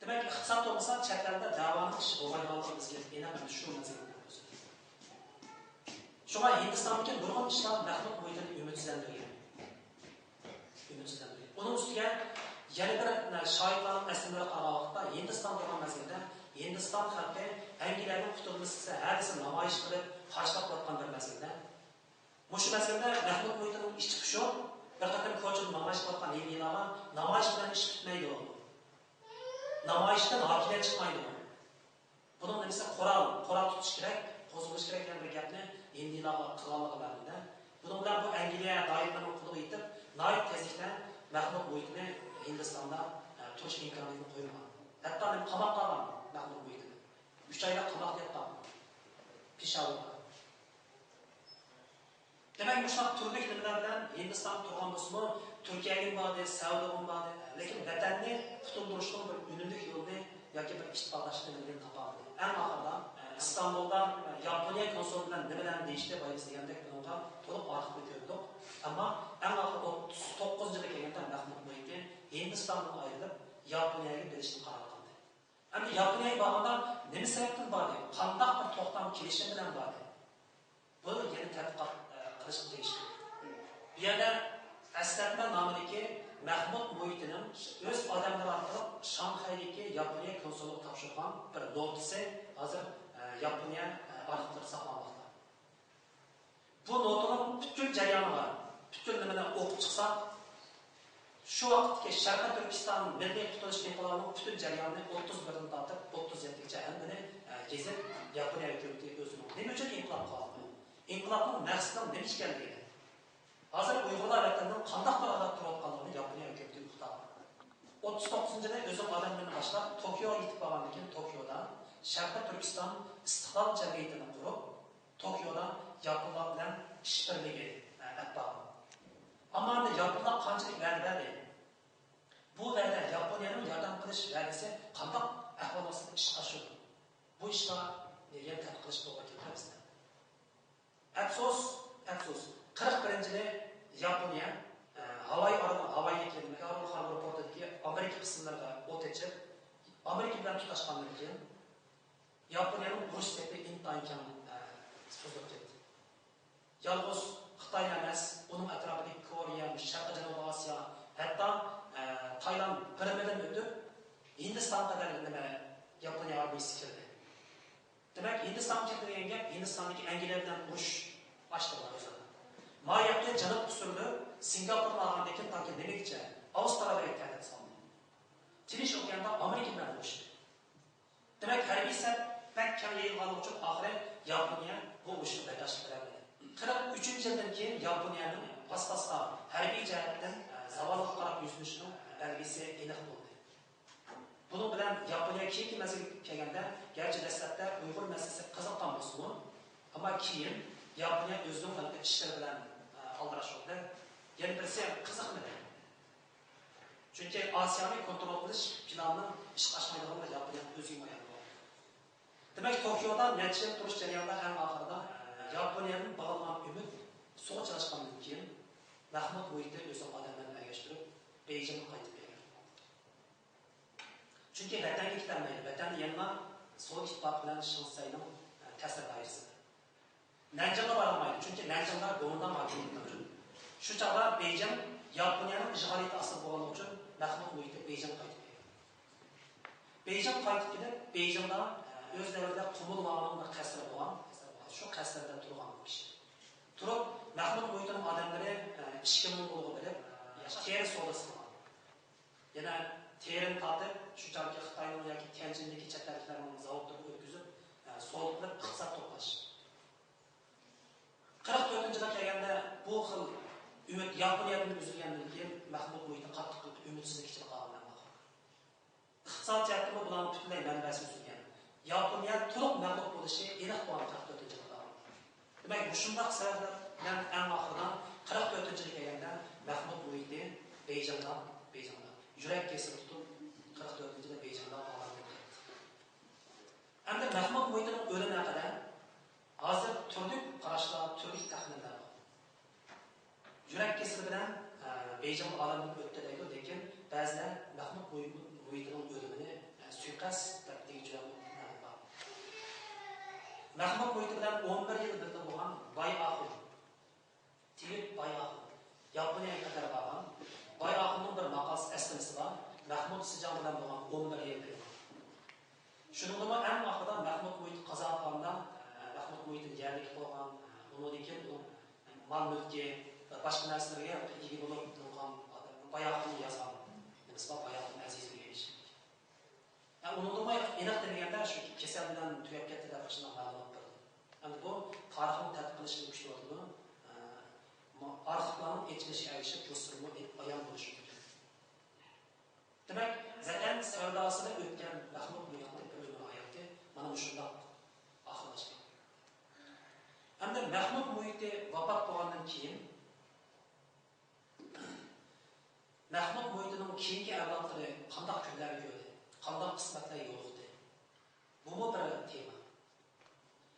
دېمەك، ئىقتىساد بولمىسا، چەت ئەلدە دەۋانىڭ ئىشى بولمايدىغانلىقى بىزگە ئېنىق، ئەمدى شۇ مەسىلىنى كۆرىمىز. شۇڭا ھىندىستاندىكى نۇرغۇن ئىشلار مەخمۇت مۇھىتىنى ئۈمىدسىزلەندۈرگەن. ئۈمىدسىزلەندۈرگەن. ئۇنىڭ ئۈستىگە يەنە بىر، شاھىتلارنىڭ ئەسلىمىلىرىگە قارىغان ۋاقىتتا، ھىندىستاندا تۇرغان مەزگىلدە ھىندىستان خەلقى ئەنگلىيەدىن قۇتۇلمىسا ھەدىسى نامايىش قىلىپ قارشىلاپ تۇرۇۋاتقان بىر مەزگىلدە، مۇشۇ مەزگىلدە مەخمۇت مۇھىتىنىڭ ئىچى پۇشۇپ، بىر قېتىم كوچىدا نامايىش قىلىۋاتقان ھىندىيلارغا نامايىش بىلەن ئىش پۈتمەيدۇ. نامايىشتىن ھاكىمىيەت چىقمايدۇ. بۇنىڭ نېمىسى؟ قورال، قورال تۇتۇش كېرەك. قوزغىلىش كېرەك دېگەن بىر گەپنى ھىندىلارغا قىلغانلىقى مەلۇم-دە. بۇنىڭ بىلەن بۇ ئەنگلىيە دائىرىلىرىنىڭ قولىغا يېتىپ، ناھايىتى تېزلىكتە مەخمۇت مۇھىتىنى ھىندىستاندا، ئە، تۇرۇش ئىمكانىيىتىنى قويمىغان. ھەتتا نېمە قاماپ قالغان مەخمۇت مۇھىتىنى. ئۈچ ئايلاپ قاماقتا ياتقان پېشاۋۇردا. دېمەك، مۇشۇنداق تۈرلۈك نېمىلەر بىلەن ھىندىستان تۇرغان بولسىمۇ، تۈركىيەگىمۇ باردى، سەئۇدىغىمۇ باردى. لېكىن ۋەتەننى قۇتۇلدۇرۇشنىڭ بىر ئۈنۈملۈك يولىنى ياكى بىر ئىتتىپاقداشلىق نېمىلىرىنى تاپالمىدى. ئەڭ ئاخىرىدا، ئىستانبۇلدا ياپونىيە كونسۇلى بىلەن نېمىلەرنى دېيىشتى، بايا بىز دېگەندەك بۇنىڭغا تولۇق ئارخىپنى كۆردۇق. ئەمما ئەڭ ئاخىرى ئوتتۇز توققۇزىنچى يىلى كەلگەندە مەخمۇت مۇھىتى ھىندىستاندىن ئايرىلىپ، ياپونىيەگە بېرىشنى قارار قىلدى. ئەمدى ياپونىيەگە بارغاندا نېمە سەۋەبتىن باردى؟ قانداق بىر توختام، كېلىشىم بىلەن باردى؟ بۇ يەنە تەتقىقات، ئە، قىلىشقا تېگىشلىك. بۇ يەردە ئەسلەتمە نامىدىكى مەخمۇت مۇھىتىنىڭ ئۆز ئادەملىرى ئارقىلىق شاڭخەيدىكى ياپونىيە كونسۇلىغا تاپشۇرغان بىر نوتىسى ھازىر، ئە، ياپونىيە، ئە، ئارخىپلىرىدا ساقلانماقتا. بۇ نوتىنىڭ پۈتۈن جەريانىغا، پۈتۈن نېمىنى ئوقۇپ چىقساق، شۇ ۋاقىتتىكى شەرقىي تۈركىستان مىللىي قۇتۇلۇش ئىنقىلابىنىڭ پۈتۈن جەريانىنى ئوتتۇز بىردىن تارتىپ ئوتتۇز يەتتىگىچە ھەممىنى، ئە، يېزىپ، ياپونىيە ھۆكۈمىتى ئۆزىنىڭ نېمە ئۈچۈن ئىنقىلاب قىلغانلىقىنى، ئىنقىلابنىڭ مەقسىتىنىڭ نېمە ئىكەنلىكىنى، ھازىر ئۇيغۇرلار ۋەتەندە قانداق بىر ھالەتتە تۇرۇۋاتقانلىقىنى ياپونىيە ھۆكۈمىتىگە ئۇقتۇرغان. ئوتتۇز توققۇزىنچى يىلى ئۆزىنىڭ ئادەملىرىنى باشلاپ توكيوغا يېتىپ بارغاندىن كېيىن، توكيودا شەرقىي تۈركىستان ئىستىقلال جەمئىيىتىنى قۇرۇپ، توكيودا ياپونلار بىلەن ئىش بىرلىكى، ئە، ئەپ بارغان. ئەمما ئەمدى ياپونلار قانچىلىك ۋەدە بەردى؟ بۇ ۋەدە، ياپونىيەنىڭ ياردەم قىلىش ۋەدىسى قانداق ئەھۋال ئاستىدا ئىشقا ئاشىدۇ؟ بۇ ئىشقا يەنە تەتقىق قىلىش توغرا كېلىدۇ بىزدە. ئەپسۇس، ئەپسۇس، قىرىق بىرىنچى يىلى ياپونىيە، ئە، ھاۋاي ئارىلىنىڭ، ھاۋايدىكى پېرل ھاربور پورتىدىكى ئامېرىكا قىسىملىرىغا ئوت ئېچىپ، ئامېرىكا بىلەن تۇتاشقاندىن كېيىن، ياپونىيەنىڭ ئۇرۇش سېپى ئىنتايىن كەڭ، ئە، سوزۇلۇپ كەتتى. يالغۇز خىتايلا ئەمەس، ئۇنىڭ ئەتراپىدىكى كورېيە، شەرقىي جەنۇبىي ئاسىيا، ھەتتا، ئە، تايلاند بىرمىدىن ئۆتۈپ، ھىندىستانغا قەدەر نېمە، ياپونىيە ئارمىيىسى كىردى. دېمەك، ھىندىستانغا كىردى دېگەن گەپ، ھىندىستاندىكى ئەنگلىيە بىلەن ئۇرۇش ئاچتى بۇلار ئۆزئارا. ما ياقى جەنۇبقا سۈرۈلۈپ، سىنگاپورنى ئالغاندىن كېيىن تاكى نېمىگىچە، ئاۋسترالىيەگە تەھدىت سالدى. تىنچ ئوكياندا ئامېرىكا بىلەن ئۇرۇشتى. دېمەك، ھەربىي سەپ بەك كەڭ يېيىلغانلىقى ئۈچۈن ئاخىرى ياپونىيە بۇ ئۇرۇشقا بەرداشلىق بېرەلمىدى. قىرىق ئۈچىنچى يىلدىن كېيىن ياپونىيەنىڭ پاس-پاسقا ھەربىي جەھەتتىن، ئە، زاۋاللىققا قاراپ يۈزلىنىشىنىڭ بەلگىسى ئېنىق بولدى. بۇنىڭ بىلەن ياپونىيە كېيىنكى مەزگىلگە كەلگەندە، گەرچە دەسلەپتە ئۇيغۇر مەسىلىسىگە قىزىققان بولسىمۇ، ئەمما كېيىن ياپونىيە ئۆزىنىڭ ھېلىقى ئىشلىرى بىلەن، ئە، ئالدىراش بولدى. يەنە بىرسى قىزىقمىدى. چۈنكى ئاسىيانى كونترول قىلىش پىلانىنىڭ ئىشقا ئاشمايدىغانلىقى ياپونىيەنىڭ ئۆزىگىمۇ ئايان بولدى. دېمەك، توكيودا نەچچە يىل تۇرۇش جەريانىدا ئەڭ ئاخىرىدا، ئە، ياپونىيەدىن باغلىغان ئۈمىد سۇغا چىلاشقاندىن كېيىن، مەخمۇت مۇھىتى ئۆزىنىڭ ئادەملىرىنى ئەگەشتۈرۈپ، بېيجىڭغا قايتىپ كەلگەن. چۈنكى ۋەتەنگە كېتەلمەيدۇ. ۋەتەن يەنىلا سوۋېت ئىتتىپاقى بىلەن شىڭ شىسەينىڭ، ئە، تەسىر دائىرىسىدە. نەنجىڭغا بارالمايدۇ، چۈنكى نەنجىڭدا گومىنداڭ ھاكىمىيىتى مەۋجۇت. شۇ چاغدا بېيجىڭ ياپونىيەنىڭ ئىشغالىيىتى ئاستىدا بولغانلىقى ئۈچۈن مەخمۇت مۇھىتى بېيجىڭغا قايتىپ كەلگەن. بېيجىڭغا قايتىپ كېلىپ، بېيجىڭدا، ئە، ئۆز دەۋرىدە قۇمۇل ۋاڭنىڭ بىر قەسرى بولغان، شۇ قەسىردە تۇرغان بۇ كىشى. تۇرۇپ، مەخمۇت مۇھىتىنىڭ ئادەملىرى، ئە، ئىچكى موڭغۇلغا بېرىپ، ئە، تېرە سودىسى قىلغان. يەنە تېرىنى تارتىپ، شۇ چاغدىكى خىتاينىڭ ياكى تيەنجىندىكى چەت ئەللىكلەرنىڭ زاۋۇتلىرىغا ئۆتكۈزۈپ، ئە، سودا قىلىپ، ئىقتىساد توپلاش. قىرىق تۆتىنچى يىلغا كەلگەندە بۇ خىل ئۈمىد ياپونىيەدىن ئۈزۈلگەندىن كېيىن، مەخمۇت مۇھىتى قاتتىق ئۈمىدسىزلىك ئىچىدە قالغان ئەمما. ئىقتىساد جەھەتتىنمۇ بۇلارنىڭ پۈتۈنلەي مەنبەسى ئۈزۈلگەن. ياپونىيە تولۇق مەغلۇپ بولۇشى ئېنىق بولغان قىرىق تۆتىنچى يىلدا. دېمەك، مۇشۇنداق سەۋەبلەر بىلەن ئەڭ ئاخىرىدا قىرىق تۆتىنچى يىلى كەلگەندە مەخمۇت مۇھىتى بېيجىڭدا، بېيجىڭدا يۈرەك كېسىلى تۇتۇپ، قىرىق تۆتىنچى يىلى بېيجىڭدا ئالەمدىن كەتتى. ئەمدى مەخمۇت مۇھىتىنىڭ ئۆلۈمى ھەققىدە ھازىر تۈرلۈك قاراشلار، تۈرلۈك تەخمىنلەر بار. يۈرەك كېسىلى بىلەن، ئە، بېيجىڭدا ئالەمدىن ئۆتتى دەيدۇ، لېكىن بەزىلەر مەخمۇت مۇھىتىنىڭ ئۆلۈمىنى، ئە، سۇيىقەست دەپ دېگۈچىلەرمۇ بار. مەخمۇت مۇھىتى بىلەن ئون بىر يىل بىللە بولغان باي ئاخۇن، تېۋىپ باي ئاخۇن ياپونىيەگە قەدەر بارغان. باي ئاخۇننىڭ بىر ماقالىسى، ئەسلىمىسى بار. مەخمۇت سىجاڭ بىلەن بولغان ئون بىر يىل دەيدۇ. شۇنىڭدىمۇ ئەڭ ئاخىرىدا مەخمۇت مۇھىتى قازا قىلغاندا، ئە، مەخمۇت مۇھىتىنى يەرلىك قىلغان، ئە، ئۇنىڭدىن كېيىن ئۇنىڭ مال-مۈلكى ۋە باشقا نەرسىلەرگە ئىگە بولۇپ تۇرغان ئادەم باي ئاخۇننىڭ يازغان نېمىسى بار، باي ئاخۇن ئەزىز دېگەن ئىش. ئە، ئۇنىڭدىمۇ ئېنىق دېمىگەندە، شۇ كېسەل بىلەن تۈگەپ كەتتى دەپ شۇنداق مەلۇمات بېرىلدى. ئەمدى قىسمەتلەر يولۇقتى. بۇمۇ بىر تېما.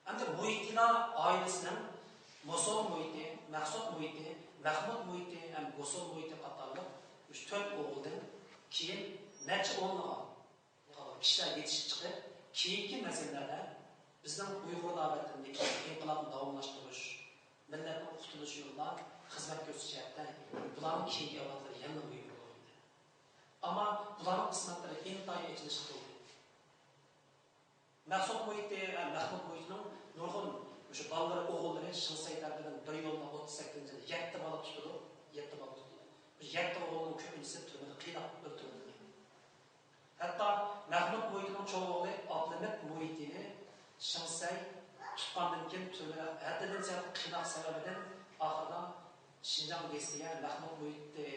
ئەمدى مۇھىتىلا ئائىلىسىنىڭ موسول مۇھىتى، مەخسۇت مۇھىتى، مەخمۇت مۇھىتى ھەم گوسۇل مۇھىتى قاتارلىق ئۈچ تۆت ئوغۇلدىن كېيىن نەچچە ئونلىغان كىشىلەر يېتىشىپ چىقىپ، كېيىنكى مەزگىللەردە بىزنىڭ ئۇيغۇرلار ۋەتىنىدىكى ئىنقىلابنى داۋاملاشتۇرۇش، مىللەتنىڭ قۇتۇلۇشى يولىدا خىزمەت كۆرسىتىش جەھەتتە بۇلارنىڭ كېيىنكى ئەۋلادلىرى يەنىلا مۇھىم رول ئوينىدى. ئەمما بۇلارنىڭ قىسمەتلىرى ئىنتايىن ئېچىنىشلىق بولدى. مەخسۇت مۇھىتى ۋە مەخمۇت مۇھىتىنىڭ نۇرغۇن مۇشۇ بالىلىرى، ئوغۇللىرى شېڭ سەي تەرىپىدىن بىر يولدا ئوتتۇز سەككىزىنچى يىلى يەتتە بالا تۇتۇلۇپ، يەتتە بالا تۇتۇلۇپ، بۇ يەتتە ئوغۇلنىڭ كۆپىنچىسى تۈرمىدە قىيناپ ئۆلتۈرۈلگەن. ھەتتا مەخمۇت مۇھىتىنىڭ چوڭ ئوغلى ئابلىمىت مۇھىتىنى شېڭ سەي تۇتقاندىن كېيىن تۈرمىدە ھەددىدىن زىيادە قىيناق سەۋەبىدىن ئاخىرىدا شىنجاڭ گېزىتىگە مەخمۇت مۇھىتى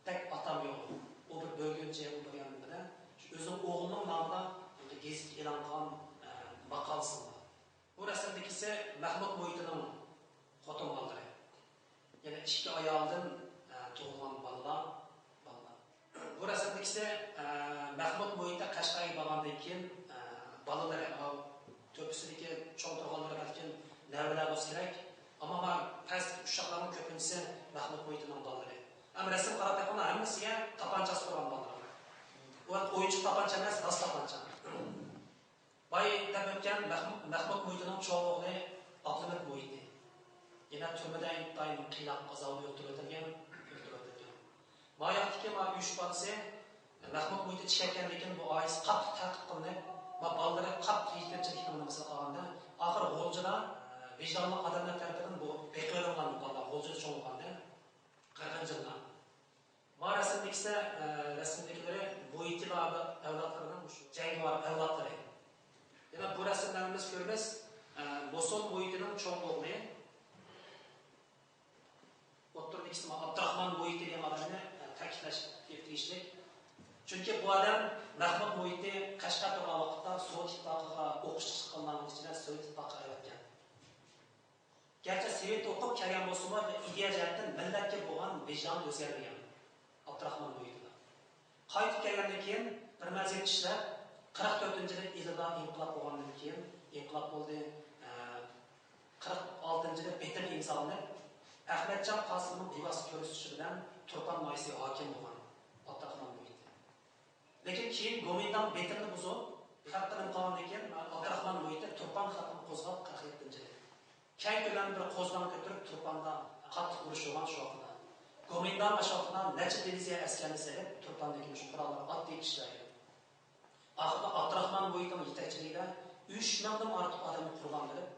بەك ئاتام يوق. ئۇ بىر بۆلگۈنچى، ئۇ بىر يەنە بىلەن شۇ ئۆزىنىڭ ئوغلىنىڭ نامىدا بىر گېزىتكە ئېلان قىلغان، ئە، ماقالىسى بار. بۇ رەسىمدىكىسى مەخمۇت مۇھىتىنىڭ خوتۇن بالىلىرى. يەنە ئىككى ئايالدىن، ئە، تۇغۇلغان بالىلار، بالىلار. بۇ رەسىمدىكىسى، ئە، مەخمۇت مۇھىتى قەشقەرگە بارغاندىن كېيىن، ئە، بالىلىرى، ئاۋۇ تۆپىسىدىكى چوڭ تۇرغانلىرى بەلكىم نەۋرىلەر بولسا كېرەك. ئەمما مانا پەستىكى ئۇششاقلارنىڭ كۆپىنچىسى مەخمۇت مۇھىتىنىڭ بالىلىرى. ئەمما رەسىم قاراپ بېقىڭلار، ھەممىسىگە تاپانچا ئاستۇرغان بالىلار. ئۇ ئويۇنچۇق تاپانچا ئەمەس، راست تاپانچا. باي دەپ ئۆتكەن مەخمۇت، مەخمۇت مۇھىتىنىڭ چوڭ ئوغلى ئابلىمىت مۇھىتى. يەنە تۈرمىدە ئىنتايىن قىيناق ئازابىدا ئۆلتۈرۈۋېتىلگەن، ئۆلتۈرۈۋېتىلگەن. ماياقتىكى ما ئۈچ بالىسى مەخمۇت مۇھىتى چىقىپ كەتكەندىن كېيىن بۇ ئائىلىسى قاتتىق تەنقىد قىلىنىپ، ما بالىلىرى قاتتىق يېتىمچىلىكنىڭ نېمىسىگە قالغاندا، ئاخىر غۇلجىدا، ئە، ۋىجدانلىق ئادەملەر تەرىپىدىن بۇ بېقىۋېلىنغان بالىلار غۇلجىدا چوڭ بولغاندا، قىرىقىنچى يىلدا. ما رەسىمدىكىسى، ئە، رەسىمدىكىلىرى مۇھىتى ئەۋلادلىرىنىڭ مۇشۇ جەڭگىۋار ئەۋلادلىرى. يەنە بۇ رەسىملەردىن بىز كۆرىمىز، ئە، موسۇل مۇھىتىنىڭ چوڭ ئوغلى، ئوتتۇرىدىكىسى ئابدۇراخمان مۇھىتى دېگەن ئادەمنى، ئە، تەكىتلەش تېگىشلىك. چۈنكى بۇ ئادەم مەخمۇت مۇھىتى قەشقەر تۇرغان ۋاقىتتا سوۋېت ئىتتىپاقىغا ئوقۇشقا چىققانلارنىڭ ئىچىدە سوۋېت ئىتتىپاقىغا ئەۋەتكەن. گەرچە سوۋېتتا ئوقۇپ كەلگەن بولسىمۇ، ئىدىيە جەھەتتىن مىللەتكە بولغان ۋىجدانى ئۆزگەرمىگەن ئابدۇراخمان مۇھىتىدا. قايتىپ كەلگەندىن كېيىن بىر مەزگىل ئىشلەپ، قىرىق تۆتىنچى يىلى ئىلىدا ئىنقىلاب بولغاندىن كېيىن، ئىنقىلاب بولدى، ئە، قىرىق ئالتىنچى يىلى بېتىم ئىمزالىنىپ، ئەخمەتجان قاسىمنىڭ بىۋاسىتە كۆرسىتىشى بىلەن تۇرپان ناھىيىسىگە ھاكىم بولغان ئابدۇراخمان مۇھىتى. لېكىن كېيىن گومىنداڭ بېتىمنى بۇزۇپ، خەق قىلىپ قالغاندىن كېيىن، ئابدۇراخمان مۇھىتى تۇرپان خەقىنى قوزغاپ، قىرىق يەتتىنچى يىلى كەڭ كۆلەمدە بىر قوزغىلاڭ كۆتۈرۈپ، تۇرپاندا قاتتىق ئۇرۇش بولغان شۇ ۋاقىتتا. گومىنداڭ شۇ ۋاقىتتا نەچچە دىۋىزىيە ئەسكەرنى سېلىپ، تۇرپاندىكى مۇشۇ قوراللىق ئاددىي كىشىلەرگە. ئاخىرىدا ئابدۇراخمان مۇھىتىنىڭ يېتەكچىلىكىدە ئۈچ مىڭدىن ئارتۇق ئادەمنى قۇربان قىلىپ،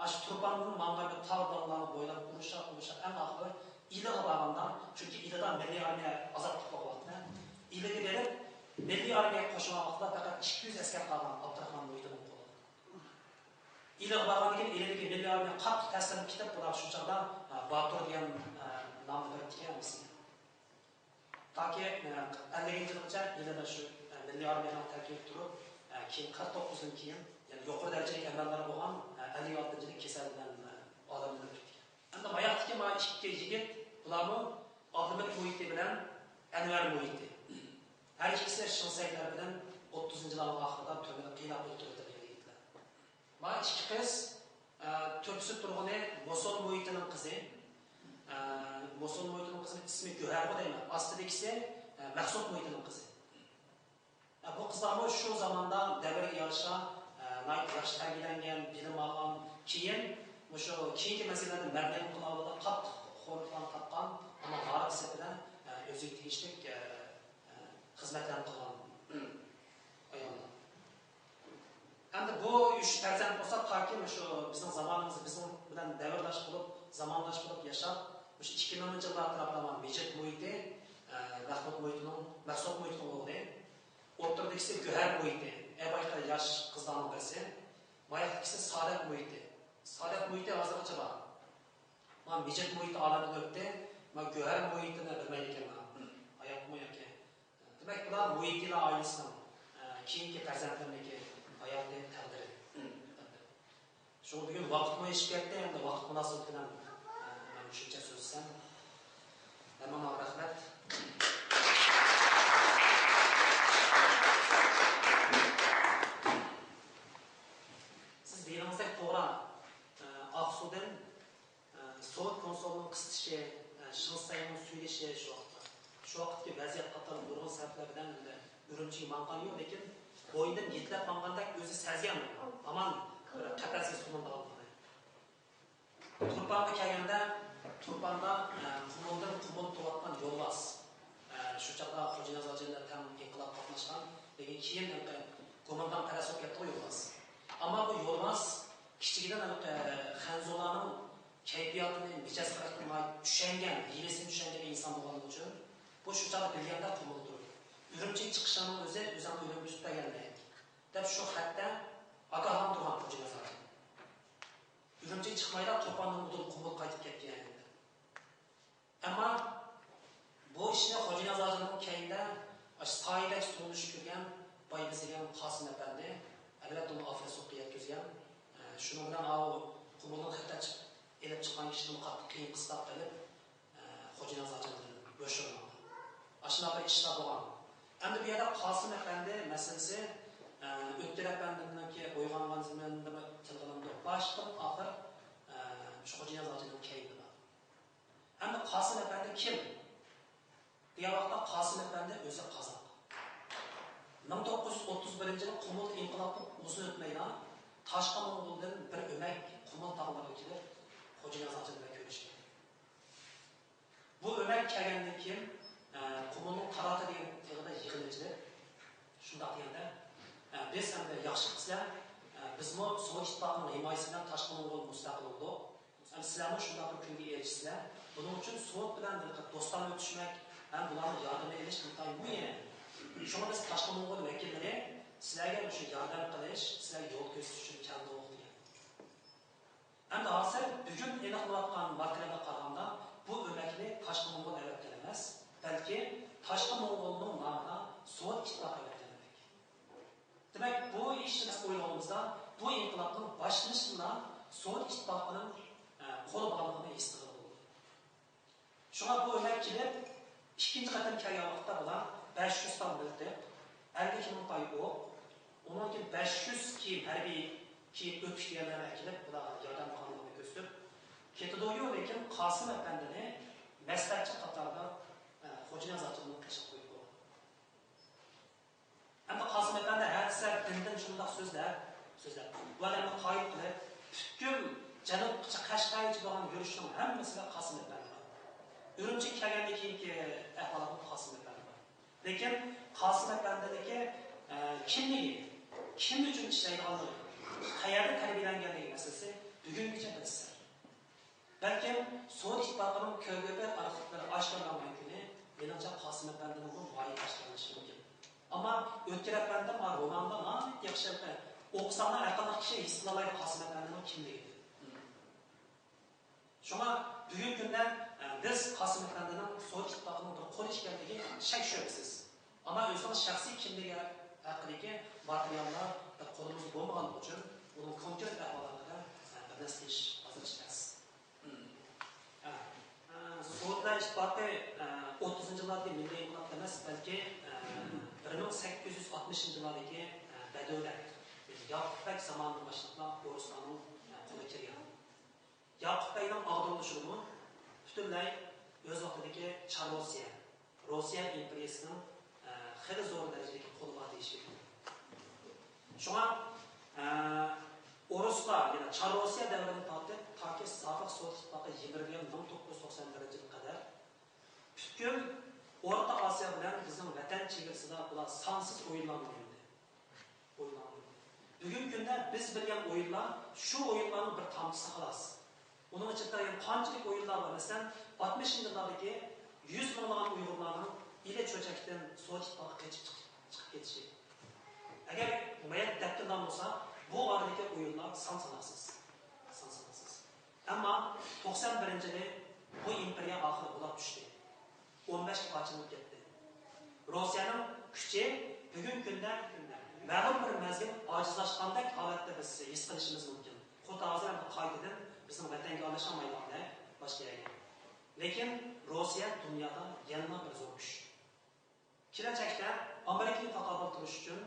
ئاشۇ تۇرپاندىن ماڭغان بىر تاغ دالىنلارنى بويلاپ ئۇرۇشا، ئۇرۇشا، ئەڭ ئاخىرى ئىلىغا بارغاندا، چۈنكى ئىلىدا مىللىي ئارمىيە ئازاد قىلىپ قويغان ۋاقتىدا، ئىلىغا بېرىپ، مىللىي ئارمىيەگە قوشۇلغان ۋاقتىدا پەقەت ئىككى يۈز ئەسكەر قالغان ئابدۇراخمان مۇھىتىنىڭ قولىدا. ئىلىغا بارغاندىن كېيىن ئىلىدىكى مىللىي ئارمىيە قاتتىق تەسىرلىنىپ كېتىپ، بۇلار شۇ چاغدا، ئە، باتۇر دېگەن، ئە، نامنى بېرىپتىكەن ھەممىسىگە. تاكى، ئە، ئەللىكىنچى يىلغىچە ئىلىدا شۇ، ئە، مىللىي ئارمىيەنىڭ تەركىبىدە تۇرۇپ، ئە، كېيىن قىرىق توققۇزدىن كېيىن، يەنى يۇقىرى دەرىجىلىك ئەمەلدار بولغان، ئە، ئەللىك ئالتىنچى يىلى كېسەل بىلەن، ئە، ئالەمدىن ئۆتۈپتىكەن. ئەمدى ماياقتىكى ما ئىككى يىگىت، بۇلارمۇ ئابلىمىت مۇھىتى بىلەن ئەنۋەر مۇھىتى. ھەر ئىككىسى شېڭ سەي تەرىپىدىن ئوتتۇزىنچى يىللارنىڭ ئاخىرىدا تۈرمىدە قىيناپ ئۆلتۈرۈلگەن يىگىتلەر. مانا ئىككى قىز، ئە، تۆپىسى تۇرغىنى موسۇل مۇھىتىنىڭ قىزى. ئە، موسۇل مۇھىتىنىڭ قىزىنىڭ ئىسمى گۆھەرغۇ دەيمەن. ئاستىدىكىسى، ئە، مەخسۇت مۇھىتىنىڭ قىزى. ئە، بۇ قىزلارمۇ شۇ زاماندا دەۋرگە يارىشا، ئە، ناھايىتى ياخشى تەربىيەلەنگەن، بىلىم ئالغان. كېيىن مۇشۇ كېيىنكى مەزگىللەردە مەردلىك ئىنقىلابىدا قاتتىق خورلۇقلارنى تارتقان، ئەمما غەرب سېپىدە، ئە، ئۆزىگە تېگىشلىك، ئە، خىزمەتلەرنى قىلغان ئاياللار. ئەمدى بۇ ئۈچ پەرزەنت بولسا تاكى مۇشۇ بىزنىڭ زامانىمىزدا بىزنىڭ بىلەن دەۋرداش بولۇپ، زامانداش بولۇپ ياشاپ، مۇشۇ ئىككى مىڭىنچى يىللار ئەتراپىدا مىجىت مۇھىتى، ئە، مەخمۇت مۇھىتىنىڭ، مەخسۇت مۇھىتىنىڭ ئوغلى، ئوتتۇرىدىكىسى گۆھەر مۇھىتى، ئەڭ بايىقى ياش قىزلارنىڭ بىرسى، ماياقتىكىسى سادەت مۇھىتى. سادەت مۇھىتى ھازىرغىچە بار. مانا مىجىت مۇھىتى ئالەمدىن ئۆتتى. مانا گۆھەر مۇھىتىنى بىلمەيدىكەنلەر. ھاياتمۇ ياكى؟ دېمەك، بۇلار مۇھىتىلا ئائىلىسىنىڭ، ئە، كېيىنكى پەرزەنتلىرىنىڭكى ھاياتى، تەقدىرى. شۇڭا بۈگۈن ۋاقىتمۇ ئېشىپ كەتتى، ئەمدى ۋاقىت مۇناسىۋىتى بىلەن، ئە، مەن مۇشۇنچە سۆزلىسەم. ھەممىڭلارغا رەھمەت. سەۋەبلەر بىلەن ئۈرۈمچىگە ماڭغان يوق، لېكىن بوينىدىن يېتىلەپ ماڭغاندەك ئۆزى سەزگەن، ھامان بىر قەپەسكە سولىنىدىغانلىقىنى. تۇرپانغا كەلگەندە، تۇرپاندا، ئە، قۇمۇلدىن قۇمۇل تۇرۇۋاتقان يولۋاس. ئە، شۇ چاغدا خوجانىياز ھاجى بىلەن تەڭ ئىنقىلابقا قاتناشقان، لېكىن كېيىن ھېلىقى گومىنداڭپەرەس بولۇپ كەتتىغۇ يولۋاس. ئەمما بۇ يولۋاس كىچىكىدىن ھېلىقى خەنزۇلارنىڭ كەيپىياتىنى، مىجەز خاراكتېرىنى چۈشەنگەن، ھىيلىسىنى چۈشەنگەن ئىنسان بولغانلىقى ئۈچۈن، بۇ شۇ چاغدا بىلگەندە قۇمۇلدۇر. ئۈرۈمچىگە چىقىشىڭنىڭ ئۆزى ئۆزۈڭنى ئۆلۈمگە تۇتۇپ بەرگەندەك، دەپ شۇ خەتتە ئاگاھلاندۇرغان خوجانىياز ھاجى. ئۈرۈمچىگە چىقمايلا تۇرپاندىن ئۇدۇل قۇمۇل قايتىپ كەتكەن. ئەمما بۇ ئىشنى خوجانىياز ھاجىنىڭ كەينىدە ئاشۇ سايىدەك سۇنۇشۇپ يۈرگەن باي بېزىگەن قاسىم ئەپەندى، ئەلۋەتتە، ئۇنىڭ ئاپىسى سوتقا يەتكۈزگەن. ئە، شۇنىڭ بىلەن ئاۋۇ قۇمۇلنىڭ خېتىنى ئېلىپ چىققان كىشىنى قاتتىق قىيىن قىستاپ قىلىپ، ئە، خوجانىياز ھاجىمدىن يوشۇرۇنغان. ئاشۇنداق بىر ئىشلار بولغان. ئەمدى بۇ يەردە قاسىم ئەپەندى مەسىلىسى، ئە، ئۆتكۈر ئەپەندىمنىڭكى ئويغانغان زېمىنىدا تىلغا ئېلىندى. باشتىن ئاخىر، ئە، شۇ خوجانىياز ھاجىنىڭ كەينىدە بار. ئەمدى قاسىم ئەپەندى كىم؟ دېگەن ۋاقىتتا قاسىم ئەپەندى ئۆزى قازاق. مىڭ توققۇز يۈز ئوتتۇز بىرىنچى يىلى قۇمۇلدا ئىنقىلابتىن ئۇزۇن ئۆتمەيلا، تاشقى موڭغۇلدىن بىر ئۆمەك قۇمۇل تاغلىرىغا كېلىپ، خوجانىياز ھاجى بىلەن كۆرۈشكەن. بۇ ئۆمەك كەلگەندىن كېيىن، ئە، قۇمۇلنىڭ تاراتا دېگەن تېغىدا يىغىن ئېچىلىپ، شۇنداق دېگەندە، ئە، بىز ئەمدى ياخشى قىپسىلەر، ئە، بىزمۇ سوۋېت ئىتتىپاقىنىڭ ھىمايىسى بىلەن تاشقى موڭغۇل مۇستەقىل بولدۇق. ئەمدى سىلەرمۇ شۇنداق بىر كۈنگە ئېرىشىسىلەر. بۇنىڭ ئۈچۈن سوۋېت بىلەن بىر خىل دوستانە ئۆتۈشمەك ھەم بۇلارنىڭ ياردىمىنى ئېلىش ئىنتايىن مۇھىم. شۇڭا بىز تاشقى موڭغۇل ۋەكىللىرى سىلەرگە مۇشۇ ياردەم قىلىش، سىلەرگە يول كۆرسىتىش ئۈچۈن كەلدۇق، دېگەن. ئەمدى ھازىر بۈگۈن ئېنىقلىنىۋاتقان ماتېرىيالغا قارىغاندا، بۇ ئۆمەكنى تاشقى موڭغۇل ئەۋەتكەن ئەمەس، بەلكى تاشقى موڭغۇلنىڭ نامىدا سوۋېت ئىتتىپاقى ئەۋەتكەن ئۆمەك. دېمەك، بۇ ئىشنى بىز ئويلىغىنىمىزدا، بۇ ئىنقىلابنىڭ باشلىنىشىدىلا سوۋېت ئىتتىپاقىنىڭ، ئە، قولى بارلىقىنى ھېس قىلغىلى بولىدۇ. شۇڭا بۇ ئۆمەك كېلىپ، ئىككىنچى قېتىم كەلگەن ۋاقىتتا بۇلار بەش يۈز تال مىلتىق، ئەللىك مىڭ پاي ئوق، ئۇنىڭدىن كېيىن بەش يۈز كىيىم، ھەربىي كىيىم، ئۆتۈك دېگەنلەرنى ئەكېلىپ، بۇلارغا ياردەم قىلغانلىقىنى كۆرسىتىپ كېتىدۇيۇ، لېكىن قاسىم ئەپەندىنى مەسلىھەتچى قاتارىدا، ئە، خوجانىياز ھاجىمنىڭ قېشىغا قويۇپ قويغان. ئەمدى قاسىم ئەپەندى ھە دېسە دىندىن شۇنداق سۆزلەپ، سۆزلەپ، بۇلارنى ئەمدى قايىل قىلىپ، پۈتكۈل جەنۇبقىچە، قەشقەرگىچە بولغان يۈرۈشنىڭ ھەممىسىدە قاسىم ئەپەندى بار. ئۈرۈمچىگە كەلگەندىن كېيىنكى ئەھۋالاتمۇ قاسىم ئەپەندى بار. لېكىن قاسىم ئەپەندىنىڭكى، ئە، كىملىكى، كىم ئۈچۈن ئىشلەيدىغانلىقى، قەيەردە تەربىيەلەنگەنلىكى مەسىلىسى بۈگۈنگىچە بىر سىر. بەلكىم سوۋېت ئىتتىپاقىنىڭ كى جى بې ئارخىپلىرى ئاشكارىلانغان كۈنى، مېنىڭچە، قاسىم ئەپەندىنىڭ بۇ غايىبى ئاشكارىلىنىشى مۇمكىن. ئەمما ئۆتكۈر ئەپەندىم، ما روماندا ناھايىتى ياخشى، ئوقۇساڭلار ئەقىللىق كىشى ھېس قىلالايدۇ قاسىم ئەپەندىنىڭ كىملىكىنى. شۇڭا بۈگۈنكى كۈندە، ئە، بىز قاسىم ئەپەندىنىڭ سوۋېت ئىتتىپاقىنىڭ بىر قولى ئىكەنلىكى شەك-شۈبھىسىز. ئەمما ئۆزىنىڭ شەخسىي كىملىكى ھەققىدىكى ماتېرىياللار بىر قولىمىزدا بولمىغانلىقى ئۈچۈن ئۇنىڭ كونكرېت ئەھۋالى ھەققىدە، ئە، بىر نەرسە دېيىش ھازىرچە تەس. ئە، ئە، سوۋېتلار ئىتتىپاقى، ئە، ئوتتۇزىنچى يىللاردىكى مىللىي ئىنقىلاب ئەمەس، بەلكى، ئە، بىر مىڭ سەككىز يۈز ئاتمىشىنچى يىللاردىكى، ئە، بەدەۋىيلەر، ياقۇپ بەگ زامانىدىن باشلاپلا ئورۇسلارنىڭ، ئە، قولىغا كىرگەن. ياقۇپ بەگنىڭ ئاغدۇرۇلۇشىدىمۇ پۈتۈنلەي ئۆز ۋاقتىدىكى چار روسىيە، روسىيە ئىمپېرىيىسىنىڭ، ئە، خېلى زور دەرىجىدىكى قولى بار دېيىشكە بولىدۇ. شۇڭا، ئە، ئورۇسلار، يەنى چار روسىيە دەۋرىدىن تارتىپ، تاكى سابىق سوۋېت ئىتتىپاقى يىمىرىلگەن مىڭ توققۇز يۈز توقسان بىرىنچى يىلغا قەدەر پۈتكۈل ئورتا ئاسىيا بىلەن بىزنىڭ ۋەتەن چېگرىسىدا بۇلار سانسىز ئويۇنلارنى ئوينىدى. ئويۇنلارنى ئوينىدى. بۈگۈنكى كۈندە بىز بىلگەن ئويۇنلار شۇ ئويۇنلارنىڭ بىر تامچىسى خالاس. ئۇنىڭ ئىچىدە يەنە قانچىلىك ئويۇنلار بار، مەسىلەن، ئاتمىشىنچى يىللاردىكى يۈز مىڭلىغان ئۇيغۇرلارنىڭ ئىلى چۆچەكتىن سوۋېت ئىتتىپاقىغا قېچىپ چىقىپ، چىقىپ كېتىشى. ئەگەر مۇئەييەن دەپتىرىدە بولسا، بۇ ئارىدىكى ئويۇنلار سان ساناقسىز. سان ساناقسىز. ئەمما توقسان بىرىنچى يىلى بۇ ئىمپېرىيە ئاخىرى غۇلاپ چۈشتى. ئون بەشكە پارچىلىنىپ كەتتى. روسىيەنىڭ كۈچى بۈگۈنكى كۈندە مەلۇم بىر مەزگىل ئاجىزلاشقاندەك ھالەتتە بىز ھېس قىلىشىمىز مۇمكىن. خۇددى ھازىر ئەمدى قايتىدىن بىزنىڭ ۋەتەنگە ئارىلىشالمايدىغاندەك باشقا يەرگە. لېكىن روسىيە دۇنيادا يەنىلا بىر زور كۈچ. كېلەچەكتە ئامېرىكىغا تاقابىل تۇرۇش ئۈچۈن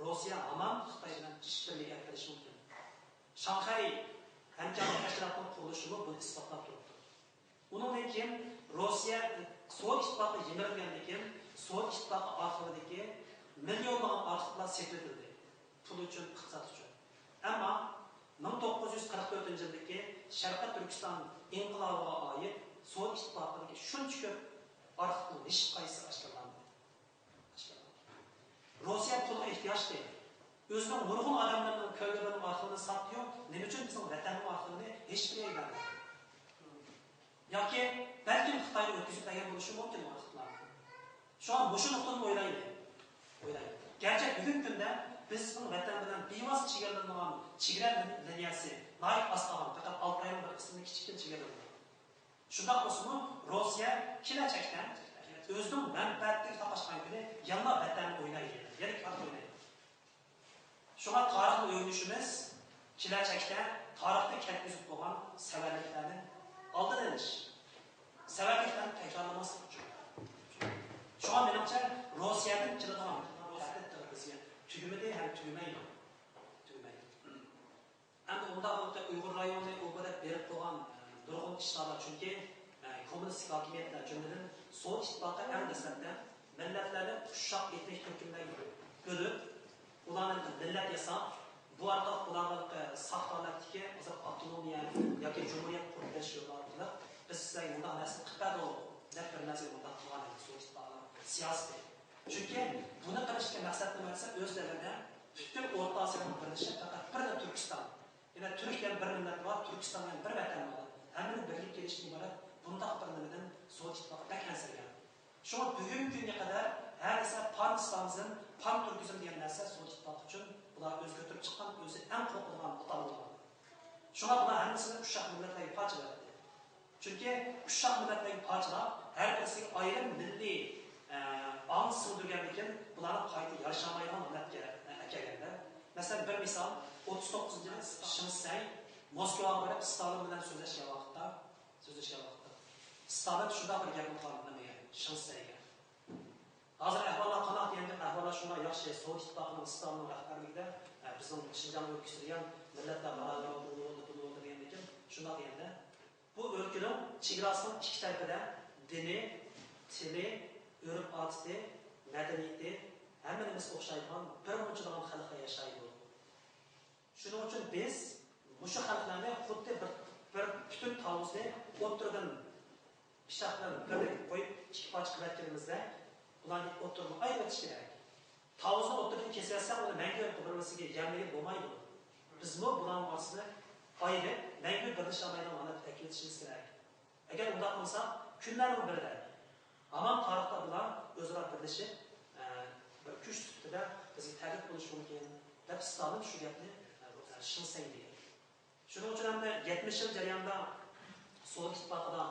روسىيە ھامان خىتاي بىلەن ئىشبىرلىكى ئېلىپ بېرىشى مۇمكىن. شاڭخەي ھەمكارلىق تەشكىلاتىنىڭ قۇرۇلۇشىمۇ بۇنى ئىسپاتلاپ تۇرۇپتۇ. ئۇنىڭدىن كېيىن روسىيە، سوۋېت ئىتتىپاقى يىمىرىلگەندىن كېيىن، سوۋېت ئىتتىپاقى دىكى مىليونلىغان ئارخىپلار سېتىۋېتىلدى. پۇل ئۈچۈن، ئىقتىساد ئۈچۈن. ئەمما مىڭ توققۇز يۈز قىرىق تۆتىنچى يىلدىكى شەرقىي تۈركىستان ئىنقىلابىغا ئائىت سوۋېت ئىتتىپاقىدىكى شۇنچە كۆپ ئارخىپنىڭ ھېچقايسىسى ئاشكارىلاندى. ئاشكارىلاندى. روسىيە پۇلغا ئېھتىياجتى. ئۆزىنىڭ نۇرغۇن ئادەملىرىنىڭ كۆلگىلىرىنىڭ ئارخىپىنى ساتتى-يۇ، نېمە ئۈچۈن بىزنىڭ ۋەتەننىڭ ئارخىپىنى ھېچكىمگە بەرمىدى؟ ياكى بەلكىم خىتايغا ئۆتكۈزۈپ بەرگەن بولۇشى مۇمكىن ئۇ ئارخىپلارنى. شۇڭا مۇشۇ نۇقتىدىن ئويلايلى. ئويلايلى. گەرچە بۈگۈنكى كۈندە بىزنىڭ ۋەتەن بىلەن بىۋاسىتە چېگرىلىنىدىغان چېگرا لىنىيەسى ناھايىتى ئاز قالغان، پەقەت ئالتاينىڭ بىر قىسمىنى كىچىككىنە چېگرىلىنىدۇ. شۇنداق بولسىمۇ، روسىيە كېلەچەكتە ئۆزىنىڭ مەنپەئەتىگە تاقاشقان كۈنى يەنىلا ۋەتەننى ئوينايدۇ، يەنە كارت ئوينايدۇ. شۇڭا تارىخنى ئۆگىنىشىمىز كېلەچەكتە تارىختا كەتكۈزۈپ بولغان سەۋەنلىكلەرنى ئالدىنى ئېلىش، سەۋەنلىكلەرنى تەكرارلىماسلىق ئۈچۈن. شۇڭا مېنىڭچە، روسىيەدىن كېلىدىغان تەھدىت بىزگە تۈگىمىدى ھەم تۈگىمەيدۇ. تۈگىمەيدۇ. ئەمدى ئۇنداق بولسا ئۇيغۇر رايونى ئوبدان بېرىپ قويغان، ئە، نۇرغۇن ئىشلار بار. چۈنكى، ئە، كوممۇنىستىك ھاكىمىيەتلەر، جۈملىدىن سوۋېت ئىتتىپاقى ئەڭ دەسلەپتە مىللەتلەرنى ئۇششاق ئېتنىك تۈركۈملەرگە بۆلۈپ، ئۇلارنى مىللەت ياساپ، بۇ ئارقىلىق ئۇلارغا، ئە، ساختا ھالەتتىكى ئۆزى ئاپتونومىيە ياكى جۇمھۇرىيەت قۇرۇپ بېرىش يوللارى ئارقىلىق بىز سىلەرگە مۇنداق نەرسىنى قىلىپ بەردۇق دەپ بىر نەرسىگە مۇنداق قىلغان ئىدى سوۋېت ئىتتىپاقىنىڭ سىياسىتى. چۈنكى بۇنى قىلىشتىكى مەقسەت نېمە دېسە، ئۆز دەۋرىدە پۈتۈن ئورتا ئاسىيانىڭ بىرلىشىپ، پەقەت بىرلا تۈركىستان، يەنى تۈرك دېگەن بىر مىللەت بار، تۈركىستان دېگەن بىر ۋەتەن بار، ھەممىنىڭ بىرلىككە كېلىشتىن ئىبارەت بۇنداق بىر نېمىدىن سوۋېت ئىتتىپاقى بەك ئەنسىرىگەن. شۇڭا بۈگۈنكى كۈنگە قەدەر ھەر نەرسە پان ئىسلامىزم، پان تۈركىزم دېگەن نەرسە سوۋېت ئىتتىپاقى ئۈچۈن بۇلار ئۆزگەرتىپ چىققان، ئۆزى ئەڭ قورقىدىغان ئاتالغۇلار. شۇڭا بۇلار ھەممىسىنى ئۇششاق مىللەتلەرگە پارچىلىۋەتتى. چۈنكى ئۇششاق مىللەتلەرگە پارچىلاپ، ھەر بىرسىگە ئايرىم مىللىي، ئە، ئاڭ سىڭدۈرگەندىكىن، بۇلارنىڭ قايتا يارىشالمايدىغان ھالەتكە، ئە، ئەكەلگەندە. مەسىلەن، بىر مىسال، ئوتتۇز توققۇزىنچى يىلى شېڭ شىسەي موسكۋاغا بېرىپ، ستالىن بىلەن سۆزلەشكەن ۋاقىتتا، سۆزلەشكەن ۋاقىتتا، ستالىن شۇنداق بىر گەپنى قىلغان نېمىگە، شېڭ شىسەيگە. ھازىر ئەھۋاللار قانداق دېگەندە، ئەھۋاللار شۇنداق ياخشى، سوۋېت ئىتتىپاقىنىڭ ستالىننىڭ رەھبەرلىكىدە، ئە، بىزنىڭ شىنجاڭدا ئۆتكۈزۈلگەن مىللەتلەر باراۋەر بولدى، بۇنى بولدى، بۇنى بولدى دېگەندىكىن، شۇنداق دېگەندە، بۇ ئۆلكىنىڭ چېگراسىنىڭ ئىككى تەرىپىدە دىنى، تىلى، ئۆرپ-ئادىتى، مەدەنىيىتى، ھەممە نېمىسى ئوخشايدىغان بىر مۇنچىلىغان خەلقلەر ياشايدۇ. شۇنىڭ ئۈچۈن بىز مۇشۇ خەلقلەرنى خۇددى بىر، بىر پۈتۈن تاۋۇزنى ئوتتۇرىدىن پىچاق بىلەن بىرلىككە قويۇپ، ئىككى پارچە قىلىۋەتكىنىمىزدەك، بۇلارنى ئوتتۇرىدىن ئايرىۋېتىش كېرەك. تاۋۇزنى ئوتتۇرىدىن كېسىۋەتسەك، ئۇنى مەڭگۈ بىر-بىرسىگە يەملىگىلى بولمايدۇ. بىزمۇ بۇلارنىڭ ئارىسىنى ئايرىپ، مەڭگۈ بىرلىشەلمەيدىغان ھالەتكە ئەكېلىۋېتىشىمىز كېرەك. ئەگەر ئۇنداق قىلمىساق، كۈنلەرنىڭ بىرىدە ھامان تارىختا بۇلار ئۆزئارا بىرلىشىپ، ئە، بىر كۈچ سۈپىتىدە بىزگە تەھدىت بولۇشى مۇمكىن، دەپ ستالىن شۇ گەپنى، ئە، شىڭسەي دېگەن. شۇنىڭ ئۈچۈن ئەمدى يەتمىش يىل جەريانىدا سوۋېت ئىتتىپاقىدا،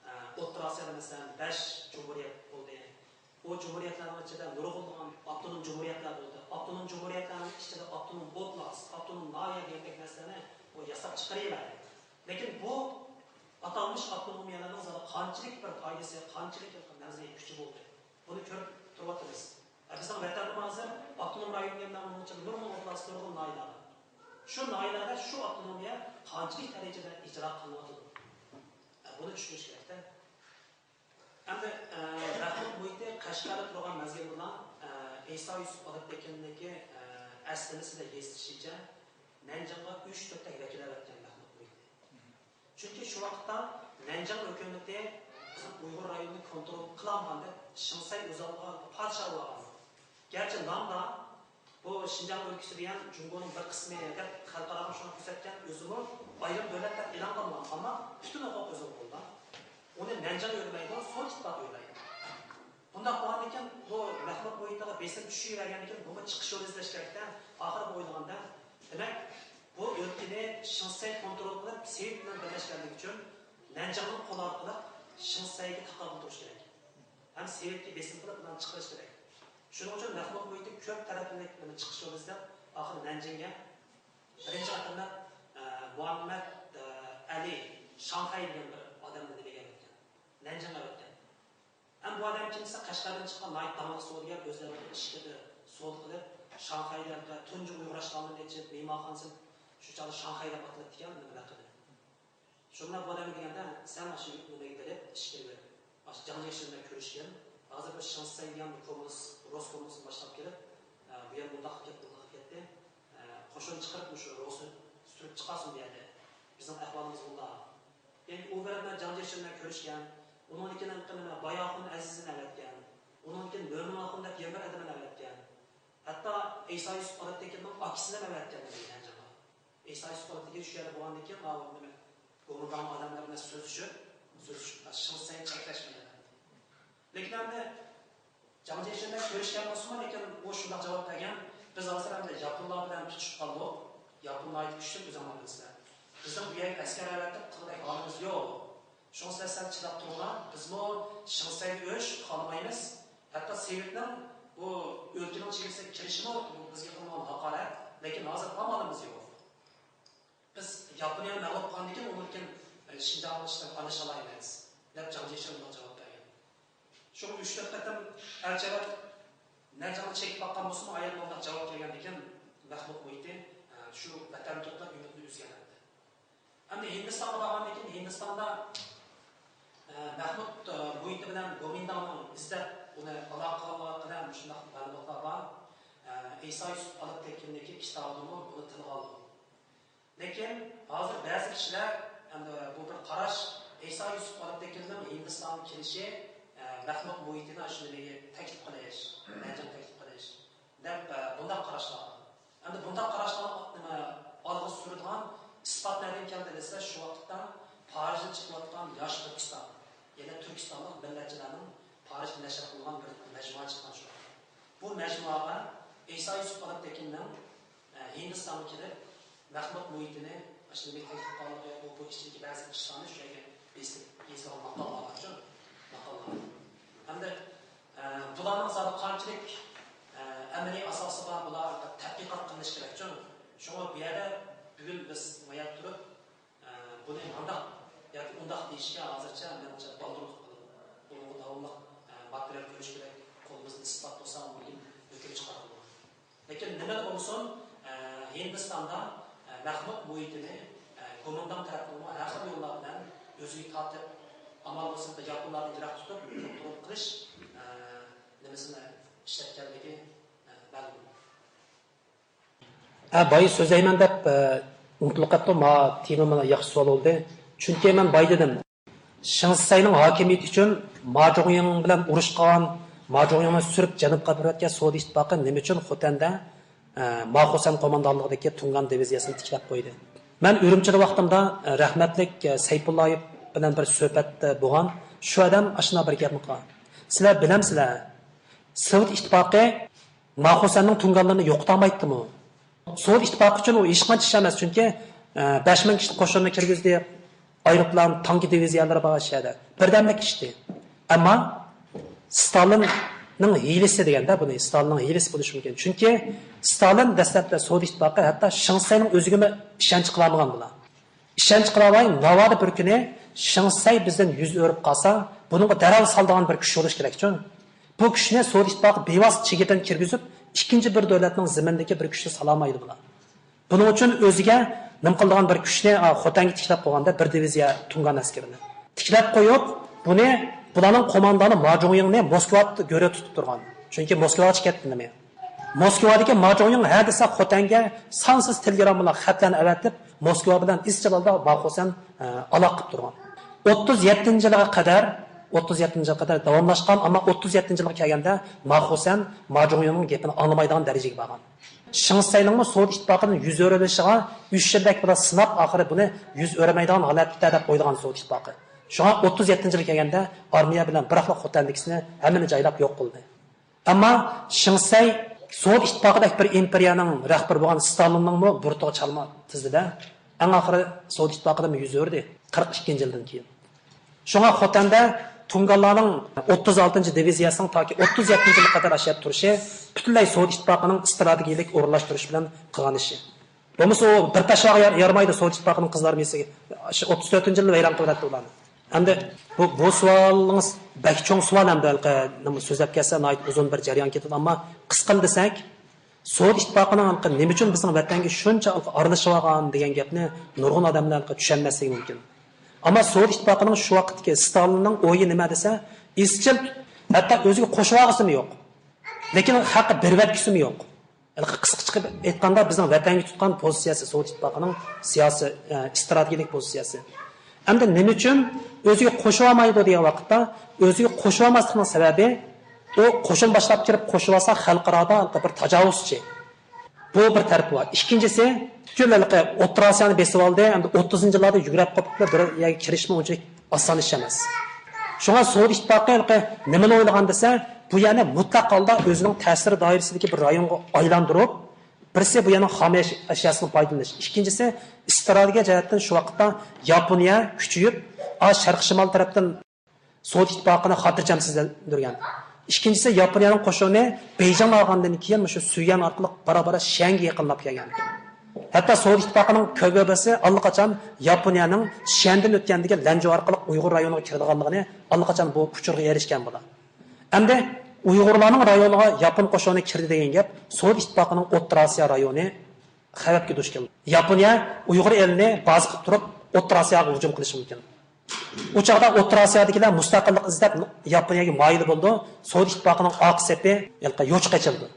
ئە، ئوتتۇرا ئاسىيادا، مەسىلەن، بەش جۇمھۇرىيەت بولدى. ئۇ جۇمھۇرىيەتلەرنىڭ ئىچىدە نۇرغۇنلىغان ئاپتونوم جۇمھۇرىيەتلەر بولدى. ئاپتونوم جۇمھۇرىيەتلەرنىڭ ئىچىدە ئاپتونوم ئوبلاست، ئاپتونوم ناھىيە دېگەندەك نەرسىلەرنى ئۇ ياساپ چىقىرىۋەردى. لېكىن بۇ ئاتالمىش ئاپتونومىيەلەرنىڭ زادى قانچىلىك بىر پايدىسى، قانچىلىك بىر مەنزىلى، كۈچى بولدى؟ بۇنى كۆرۈپ تۇرۇۋاتىمىز. ئە، بىزنىڭ ۋەتەندىمۇ ھازىر ئاپتونوم رايون دېگەندە ئۇنىڭ ئىچىدە نۇرغۇن ئوبلاست، نۇرغۇن ناھىيەلەر بار. شۇ ناھىيەلەردە شۇ ئاپتونومىيە قانچىلىك دەرىجىدە ئىجرا قىلىنىۋاتىدۇ؟ ئە، بۇنى چۈشىنىش كېرەكتە. ئەمدى، ئە، مەخمۇت مۇھىتى قەشقەردە تۇرغان مەزگىلدىلا، ئە، ئىسا يۈسۈپ ئالپتېكىننىڭكى، ئە، ئەسلىمىسىدە يېزىلىشىچە، نەنجىڭغا ئۈچ تۆت تەك ۋەكىل ئەۋەتكەن مەخمۇت مۇھىتى. چۈنكى شۇ ۋاقىتتا نەنجىڭ ھۆكۈمىتى بىزنىڭ ئۇيغۇر رايونىنى كونترول قىلالمىغان دەپ، شىڭسەي ئۆزى ئالدىغا پادىشاھ بولغان. گەرچە نامدا بۇ شىنجاڭ ئۆلكىسى دېگەن جۇڭگونىڭ بىر قىسمى دەپ خەلقئاراغا شۇنى كۆرسەتكەن، ئۆزىمۇ ئايرىم دۆلەت دەپ ئېلان قىلمىغان، ئەمما پۈتۈن ھوقۇق ئۆزىگە بولغان. ئۇنى نەنجىڭ يۆلىمەيدۇ، سوۋېت ئىتتىپاقى يۆلەيدۇ. بۇنداق بولغاندىكىن، بۇ مەخمۇت مۇھىتىغا بېسىم چۈشۈۋەرگەندىكىن، بۇمۇ چىقىش يولى ئىزدەش كېرەكتە. ئاخىرى بۇ ئويلىغاندا، دېمەك، بۇ ئۆلكىنى شىڭسەي كونترول قىلىپ، سېۋېت بىلەن بىرلەشكەنلىكى ئۈچۈن، نەنجىڭنىڭ قولى ئارقىلىق شىڭسەيگە تاقابىل تۇرۇش كېرەك. ھەم سېۋېتكە بېسىم قىلىپ، ئۇلارنى چىقىرىش كېرەك. شۇنىڭ ئۈچۈن مەخمۇت مۇھىتى كۆپ تەرەپلىمىلىك بىر چىقىش يولى ئىزدەپ، ئاخىرى نەنجىڭگە بىرىنچى قېتىملىق، ئە، مۇھەممەد، ئە، ئەلى شاڭخەي دېگەن بىر ئادەمنى نېمىگە ئەۋەتكەن؟ نەنجىڭگە ئەۋەتكەن. ھەم بۇ ئادەم كىم دېسە، قەشقەردىن چىققان ناھايىتى داڭلىق سودىگەر، ئۆزلەرنىڭ ئىشىكىدە سودا قىلىپ، شاڭخەيدە تۇنجى ئۇيغۇر ئاشخانىلىرىنى ئېچىپ، مېھمانخانىسى، شۇ چاغدا شاڭخەي دەپ ئاتىلىپتىكەن، نېمە لەقىمى. شۇ بىلەن بۇ ئادەمگە دېگەندە، سەن ئاشۇ نېمىگە بېرىپ ئىش كىرىۋەر. ئاشۇ جاڭ جيېشىن بىلەن كۆرۈشكىن. ھازىر بىر شىڭسەي دېگەن بىر كوممۇنىست، روس كوممۇنىست چىقىرىپ، مۇشۇ روسنى سۈرۈپ چىقارسۇن بۇ يەردە. بىزنىڭ ئەھۋالىمىز مۇنداق. يەنى ئۇ بىر بىلەن جاڭ جيېشىن بىلەن كۆرۈشكەن، ئۇنىڭدىن كېيىن نېمە، باياخۇن ئەزىزنى ئەۋەتكەن، ئۇنىڭدىن كېيىن لۆمىڭخۇن دەپ يەنە بىر ئادەمنى ئەۋەتكەن. ھەتتا ئەيسا يۈسۈپ ئالپتېكىننىڭ ئاكىسىنى ھەم ئەۋەتكەن دېگەن جاڭغا. ئەيسا يۈسۈپ ئالپتېكىن شۇ يەردە بولغاندىن كېيىن، ماۋۇ نېمە، گومىنداڭ ئادەملەر بىلەن سۆزلىشىپ، سۆزلىشىپ، شىڭسەي چەكلەشمىدى. لېكىن ئەمدى جاڭ جيېشىن بىلەن كۆرۈشكەن بولسىمۇ، لېكىن ئۇ شۇنداق جاۋاب بەرگەن، بىز ھازىر ئەمدى ياپونلار بىلەن تۇتۇشۇپ قالدۇق. ياپونلار ناھايىتى كۈچلۈك، ئۆزۈڭلار بىلىسىلەر. بىزنىڭ بۇ يەرگە ئەسكەر ئەۋەتىپ قىلغۇدەك ھالىمىز يوق. شۇڭا سىلەر سەل چىداپ تۇرۇڭلار. بىزمۇ شىڭسەيگە ئۆچ خالىمايمىز. ھەتتا سوۋېتنىڭ بۇ ئۆلكىنىڭ چېگرىسىگە كىرىشىمۇ بۇ بىزگە قىلىنغان ھاقارەت. لېكىن ھازىر ئامالىمىز يوق. بىز ياپونىيەنى مەغلۇپ قىلغاندىن كېيىن، ئۇنىڭدىن كېيىن، ئە، شىنجاڭغا ئىشلەپ ئارىلىشالايمىز، دەپ جاڭ جيېشىن بۇنداق جاۋاب بەرگەن. شۇڭا ئۈچ تۆت قېتىم ئەلچى ئەۋەتىپ، نەچچە چېكىپ باققان بولسىمۇ، ئايەت بۇنداق جاۋاب كەلگەندىن كېيىن، مەخمۇت مۇھىتى، ئە، شۇ ۋەتەندە تۇرۇپلا ئۈمىدىنى ئۈزگەن ئەمدى. ئەمدى ھىندىستانغا بارغاندىن كېيىن، ھىندىستاندا، ئە، مەخمۇت، ئە، مۇھىتى بىلەن گومىنداڭنىڭ ئىزدەپ، ئۇنى ئالاقە قىلغانلىقى ھەققىدە مۇشۇنداق مەلۇماتلار بار. ئە، ئەيسا يۈسۈپ ئالپتېكىننىڭكى كىتابىدىمۇ بۇنى تىلغا ئالغان. لېكىن ھازىر بەزى كىشىلەر، ئەمدى بۇ بىر قاراش، ئەيسا يۈسۈپ ئالپتېكىننىڭ ھىندىستانغا كېلىشى، ئە، مەخمۇت مۇھىتىنى شۇنى تەكلىپ قىلىش، نەجىڭ تەكلىپ قىلىش دەپ، ئە، بۇنداق قاراشلار. ئەمدى بۇنداق قاراشلارنى نېمە ئالغا سۈرىدىغان ئىسپات نەدىن كەلدى دېسە، شۇ ۋاقىتتا پارىژدا چىقىۋاتقان ياش تۈركىستان، يەنى تۈركىستانلىق مىللەتچىلەرنىڭ پارىژدا نەشر قىلغان بىر مەجمۇئە چىققان شۇ. بۇ مەجمۇئەگە ئەيسا يۈسۈپ ئالپتېكىننىڭ، ئە، ھىندىستانغا كېلىپ، مەخمۇت مۇھىتىنى ئاشۇنداق تەكلىپ قىلغانلىقى، بۇ، بۇ ئىچىدىكى بەزى ئىشلارنى شۇ يەرگە بېسىپ يېزىلغان ماقالىلەر بارچۇ، ماقالىلەر. ھەمدە، ئە، بۇلارنىڭ زادى قانچىلىك، ئە، ئەمەلىي ئاساسى بار، بۇلار تەتقىقات قىلىنىشى كېرەكچۇ. شۇڭا بۇ يەردە بۈگۈن بىز مۇ يەردە تۇرۇپ، ئە، بۇنى مانداق ياكى ئۇنداق دېيىشكە ھازىرچە مېنىڭچە بالدۇرلۇق قىلىدۇ. بۇنىڭغا داۋاملىق، ئە، ماتېرىيال كۆرۈش كېرەك، قولىمىزدا ئىسپات بولسا مۇمكىن ھۆكۈم چىقارغىلى بولىدۇ. لېكىن نېمىلا بولسۇن، ئە، ھىندىستاندا، ئە، مەخمۇت مۇھىتىنى، ئە، گومىنداڭ تەرەپنىڭمۇ ھەر خىل يوللار بىلەن ئۆزىگە تارتىپ، ئامال بولسا ياپونلاردىن يىراق تۇتۇپ، كونترول قىلىش، ئە، نېمىسىنى ئىشلەتكەنلىكى، ئە، مەلۇم. ھە، بايا سۆزلەيمەن دەپ، ئە، ئۇنتۇلۇپ قاپتۇ. ما تېما مانا ياخشى سوئال بولدى. چۈنكى مەن بايا دېدىم، شېڭ شىسەينىڭ ھاكىمىيىتى ئۈچۈن ما جۇڭيىڭ بىلەن ئۇرۇش قىلغان، ما جۇڭيىڭنى سۈرۈپ جەنۇبقا ئەپىرىۋەتكەن سوۋېت ئىتتىپاقى نېمە ئۈچۈن خوتەندە، ئە، ما خوسەن قوماندانلىقىدىكى تۇڭگان دىۋىزىيەسىنى تىكلەپ قويدى؟ مەن ئۈرۈمچىدە ۋاقتىمدا، ئە، رەھمەتلىك، ئە، سەيپۇللايېف بىلەن بىر سۆھبەتتە بولغان. شۇ ئادەم ئاشۇنداق بىر گەپنى قىلغان. سىلەر بىلەمسىلەر، سوۋېت ئىتتىپاقى ما خوسەننىڭ تۇڭگانلىرىنى يوقىتالمايتتىمۇ؟ سوۋېت ئىتتىپاقى ئۈچۈن ئۇ ھېچقانچە ئىش ئەمەس، چۈنكى، ئە، بەش مىڭ كىشىلىك قوشۇننى كىرگۈزدى، ئايروپىلان، تانكا دىۋىزىيەلىرى بار شۇ يەردە. بىردەملىك ئىشتى. ئەمما ستالىننىڭ ھىيلىسى دېگەندە بۇنى، ستالىننىڭ ھىيلىسى بولۇشى مۇمكىن. چۈنكى ستالىن دەسلەپتە سوۋېت ئىتتىپاقى ھەتتا شېڭ شىسەينىڭ ئۆزىگىمۇ ئىشەنچ قىلالمىغان بۇلار. ئىشەنچ قىلالماي، ناۋادا بىر كۈنى شېڭ شىسەي بىزدىن يۈز ئۆرۈپ قالسا، بۇنىڭغا دەرھال سالىدىغان بىر كۈچ بولۇشى كېرەكچۇ. بۇ كۈچنى سوۋېت ئىتتىپاقى بىۋاسىتە چېگرىدىن كىرگۈزۈپ، ئىككىنچى بىر دۆلەتنىڭ زېمىنىدىكى بىر كۈچنى سالالمايدۇ بۇلار. بۇنىڭ ئۈچۈن ئۆزىگە نېمە قىلىدىغان بىر كۈچنى، ئا، خوتەنگە تىكلەپ قويغاندا، بىر دىۋىزىيە تۇڭگان ئەسكىرىنى تىكلەپ قويۇپ، بۇنى، بۇلارنىڭ قوماندانى ما جۇڭيىڭنى موسكۋادا گۆرۈ تۇتۇپ تۇرغان. چۈنكى موسكۋاغىچە كەتتى نېمە. موسكۋادىكى ما جۇڭيىڭ ھە دېسە خوتەنگە سانسىز تېلېگراممىلار، خەتلەرنى ئەۋەتىپ، موسكۋا بىلەن ئىزچىل ھالدا ما خوسەن، ئە، ئالاقە قىلىپ تۇرغان. ئوتتۇز يەتتىنچى يىلىغا قەدەر، ئوتتۇز يەتتىنچى يىلغا قەدەر داۋاملاشقان، ئەمما ئوتتۇز يەتتىنچى يىلغا كەلگەندە ما خوسەن ما جۇڭيىڭنىڭ گېپىنى ئاڭلىمايدىغان دەرىجىگە بارغان. شېڭ شىسەينىڭمۇ سوۋېت ئىتتىپاقىدىن يۈز ئۆرۈۋېلىشىغا ئۈچ يىلدەك بىلەن سىناپ، ئاخىرى بۇنى يۈز ئۆرۈمەيدىغان ھالەتتە دەپ ئويلىغان سوۋېت ئىتتىپاقى. شۇڭا ئوتتۇز يەتتىنچى يىلى كەلگەندە ئارمىيە بىلەن بىراقلا خوتەندىكىسىنى ھەممىنى جايلاپ يوق قىلدى. ئەمما شېڭ شىسەي سوۋېت ئىتتىپاقىدەك بىر ئىمپېرىيەنىڭ رەھبىرى بولغان ستالىننىڭمۇ بۇرۇتىغا چالما تىزدى-دە، ئەڭ ئاخىرى سوۋېت ئىتتىپاقىدىنمۇ يۈز ئۆردى قىرىق ئىككىنچى يىلدىن كېيىن. شۇڭا خوتەندە تۇڭگانلارنىڭ ئوتتۇز ئالتىنچى دىۋىزىيەسىنىڭ تاكى ئوتتۇز يەتتىنچى يىلغا قەدەر ئاشۇ يەردە تۇرۇشى پۈتۈنلەي سوۋېت ئىتتىپاقىنىڭ ئىستراتېگىيىلىك ئورۇنلاشتۇرۇشى بىلەن قىلغان ئىشى. بولمىسا ئۇ بىر پەشۋاغا يار-، يارىمايدۇ، سوۋېت ئىتتىپاقىنىڭ قىزلار مېسىگە. شۇ ئوتتۇز تۆتىنچى يىلى ۋەيران قىلىۋەتتى ئۇلارنى. ئەمدى بۇ، بۇ سوئالىڭىز بەك چوڭ سوئال، ئەمدى ھېلىقى نېمە سۆزلەپ كەتسە ناھايىتى ئۇزۇن بىر جەريان كېتىدۇ، ئەمما قىسقىنى دېسەك، سوۋېت ئىتتىپاقىنىڭ ھېلىقى نېمە ئۈچۈن بىزنىڭ ۋەتەنگە شۇنچە ھېلىقى ئارىلىشىۋالغان دېگەن گەپنى نۇرغۇن ئادەملەر ھېلىقى چۈشەنمەسلىكى مۇمكىن. ئەمما سوۋېت ئىتتىپاقىنىڭ شۇ ۋاقىتتىكى ستالىننىڭ ئويى نېمە دېسە، ئىزچىل، ھەتتا ئۆزىگە قوشۇۋالغۇسىمۇ يوق. لېكىن خەققە بېرىۋەتكۈسىمۇ يوق. ھېلىقى قىسقىچە قىلىپ ئېيتقاندا، بىزنىڭ ۋەتەنگە تۇتقان پوزىتسىيەسى، سوۋېت ئىتتىپاقىنىڭ سىياسىي، ئە، ئىستراتېگىيەلىك پوزىتسىيەسى. ئەمدى نېمە ئۈچۈن ئۆزىگە قوشۇۋالمايدۇ دېگەن ۋاقىتتا، ئۆزىگە قوشۇۋالماسلىقنىڭ سەۋەبى، ئۇ قوشۇن باشلاپ كىرىپ قوشۇۋالسا، خەلقئارادا بىر تاجاۋۇزچى. بۇ بىر تەرىپى بار. ئىككىنچىسى، پۈتۈن ھېلىقى ئوتتۇرا ئاسىيانى بېسىۋالدى، ئەمدى ئوتتۇزىنچى يىللاردا يۈگرەپ قوپۇپلا بىر يەرگە كىرىشمۇ ئۇنچىلىك ئاسان ئىش ئەمەس. شۇڭا سوۋېت ئىتتىپاقى ھېلىقى نېمىنى ئويلىغان دېسە، بۇ يەرنى مۇتلەق ھالدا ئۆزىنىڭ تەسىر دائىرىسىدىكى بىر رايونغا ئايلاندۇرۇپ، بىرسى بۇ يەرنىڭ خام ئەش-، ئەشياسىدىن پايدىلىنىش، ئىككىنچىسى ئىستراتېگىيە جەھەتتىن شۇ ۋاقىتتا ياپونىيە كۈچىيىپ، ئا، شەرقىي شىمال تەرەپتىن سوۋېت ئىتتىپاقىنى خاتىرجەمسىزلەندۈرگەن. ئىككىنچىسى، ياپونىيەنىڭ قوشۇنى بېيجىڭنى ئالغاندىن كېيىن مۇشۇ سۈيۈەن ئارقىلىق بارا-بارا شيەنگە يېقىنلاپ كەلگەن. ھەتتا سوۋېت ئىتتىپاقىنىڭ كاگېبېسى ئاللىقاچان ياپونىيەنىڭ شيەندىن ئۆتكەندىكى لەنجۇ ئارقىلىق ئۇيغۇر رايونىغا كىرىدىغانلىقىنى ئاللىقاچان بۇ ئۇچۇرغا ئېرىشكەن بۇلار. ئەمدى ئۇيغۇرلارنىڭ رايونىغا ياپون قوشۇنى كىردى دېگەن گەپ سوۋېت ئىتتىپاقىنىڭ ئوتتۇرا ئاسىيا رايونى خەۋپكە دۇچ كەلدى. ياپونىيە ئۇيغۇر ئېلىنى بازا قىلىپ تۇرۇپ، ئوتتۇرا ئاسىياغا ھۇجۇم قىلىشى مۇمكىن. ئۇ چاغدا ئوتتۇرا ئاسىيادىكىلەر مۇستەقىللىق ئىزدەپ، ياپونىيەگە مايىل بولىدۇ. سوۋېت ئىتتىپاقىنىڭ ئارقا سېپى يوچۇق ئېچىلىدۇ.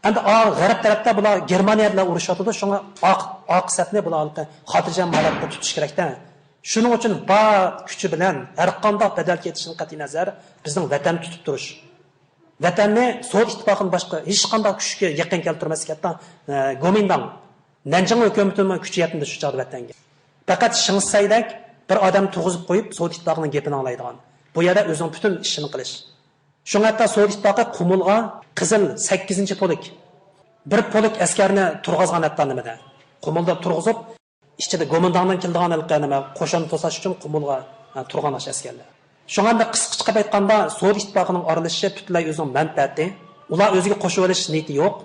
ئەمدى ئا-، غەرب تەرەپتە بۇلار گېرمانىيە بىلەن ئۇرۇشۇۋاتىدۇ، شۇڭا ئارقا، ئارقا سەپنى بۇلار خاتىرجەم ھالەتتە تۇتۇش كېرەكتە. شۇنىڭ ئۈچۈن بار كۈچى بىلەن ھەرقانداق بەدەل كېتىشىدىن قەتئىينەزەر، بىزنىڭ ۋەتەننى تۇتۇپ تۇرۇش. ۋەتەننى سوۋېت ئىتتىپاقىدىن باشقا ھېچقانداق كۈچكە يېقىن كەلتۈرمەسلىك، ھەتتا، ئە، گومىنداڭ، نەنجىڭ ھۆكۈمىتىمۇ كۈچى يەتمىدى شۇ چاغدا ۋەتەنگە. پەقەت شېڭ شىسەيدەك بىر ئادەم تۇرغۇزۇپ قويۇپ، سوۋېت ئىتتىپاقىنىڭ گېپىنى ئاڭلايدىغان. بۇ يەردە ئۆزىنىڭ پۈتۈن ئىشىنى قىلىش. شۇڭا ھەتتا سوۋېت ئىتتىپاقى قۇمۇلغا قىزىل سەككىزىنچى پولك، بىر پولك ئەسكەرنى تۇرغۇزغان ھەتتا نېمىدە. قۇمۇلدا تۇرغۇزۇپ، ئىچىدە گومىنداڭدىن كېلىدىغان ھېلىقى نېمە، قوشۇن توساش ئۈچۈن قۇمۇلغا، ھە، تۇرغان ئەسكەرلەر. شۇڭا ئەمدى قىسقىچە قىلىپ ئېيتقاندا، سوۋېت ئىتتىپاقىنىڭ ئارىلىشىشى پۈتۈنلەي ئۆزىنىڭ مەنپەئەتى. ئۇلار ئۆزىگە قوشۇۋېلىش نىيىتى يوق.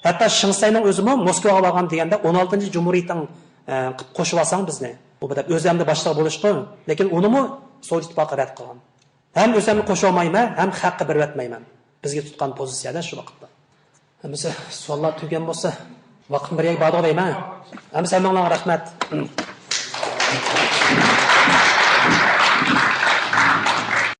ھەتتا شېڭ شىسەينىڭ ئۆزىمۇ موسكۋاغا بارغان دېگەندە، ئون ئالتىنچى جۇمھۇرىيىتىڭ، ئە، قىلىپ قوشۇۋالساڭ بىزنى. بۇ دەپ ئۆزى ئەمدى باشلىق بولۇشقا، لېكىن ئۇنىمۇ سوۋېت ئىتتىپاقى رەت قىلغان. ھەم ئۆزۈمنى قوشۇۋالمايمەن، ھەم خەققە بېرىۋەتمەيمەن. بىزگە تۇتقان پوزىتسىيەدە شۇ ۋاقىتتا. ھەممىسى سوئاللار تۈگىگەن بولسا، ۋاقىتمۇ بىر يەرگە بارىدىغۇ دەيمەن. ھەممىسى ھەممىڭلارغا رەھمەت.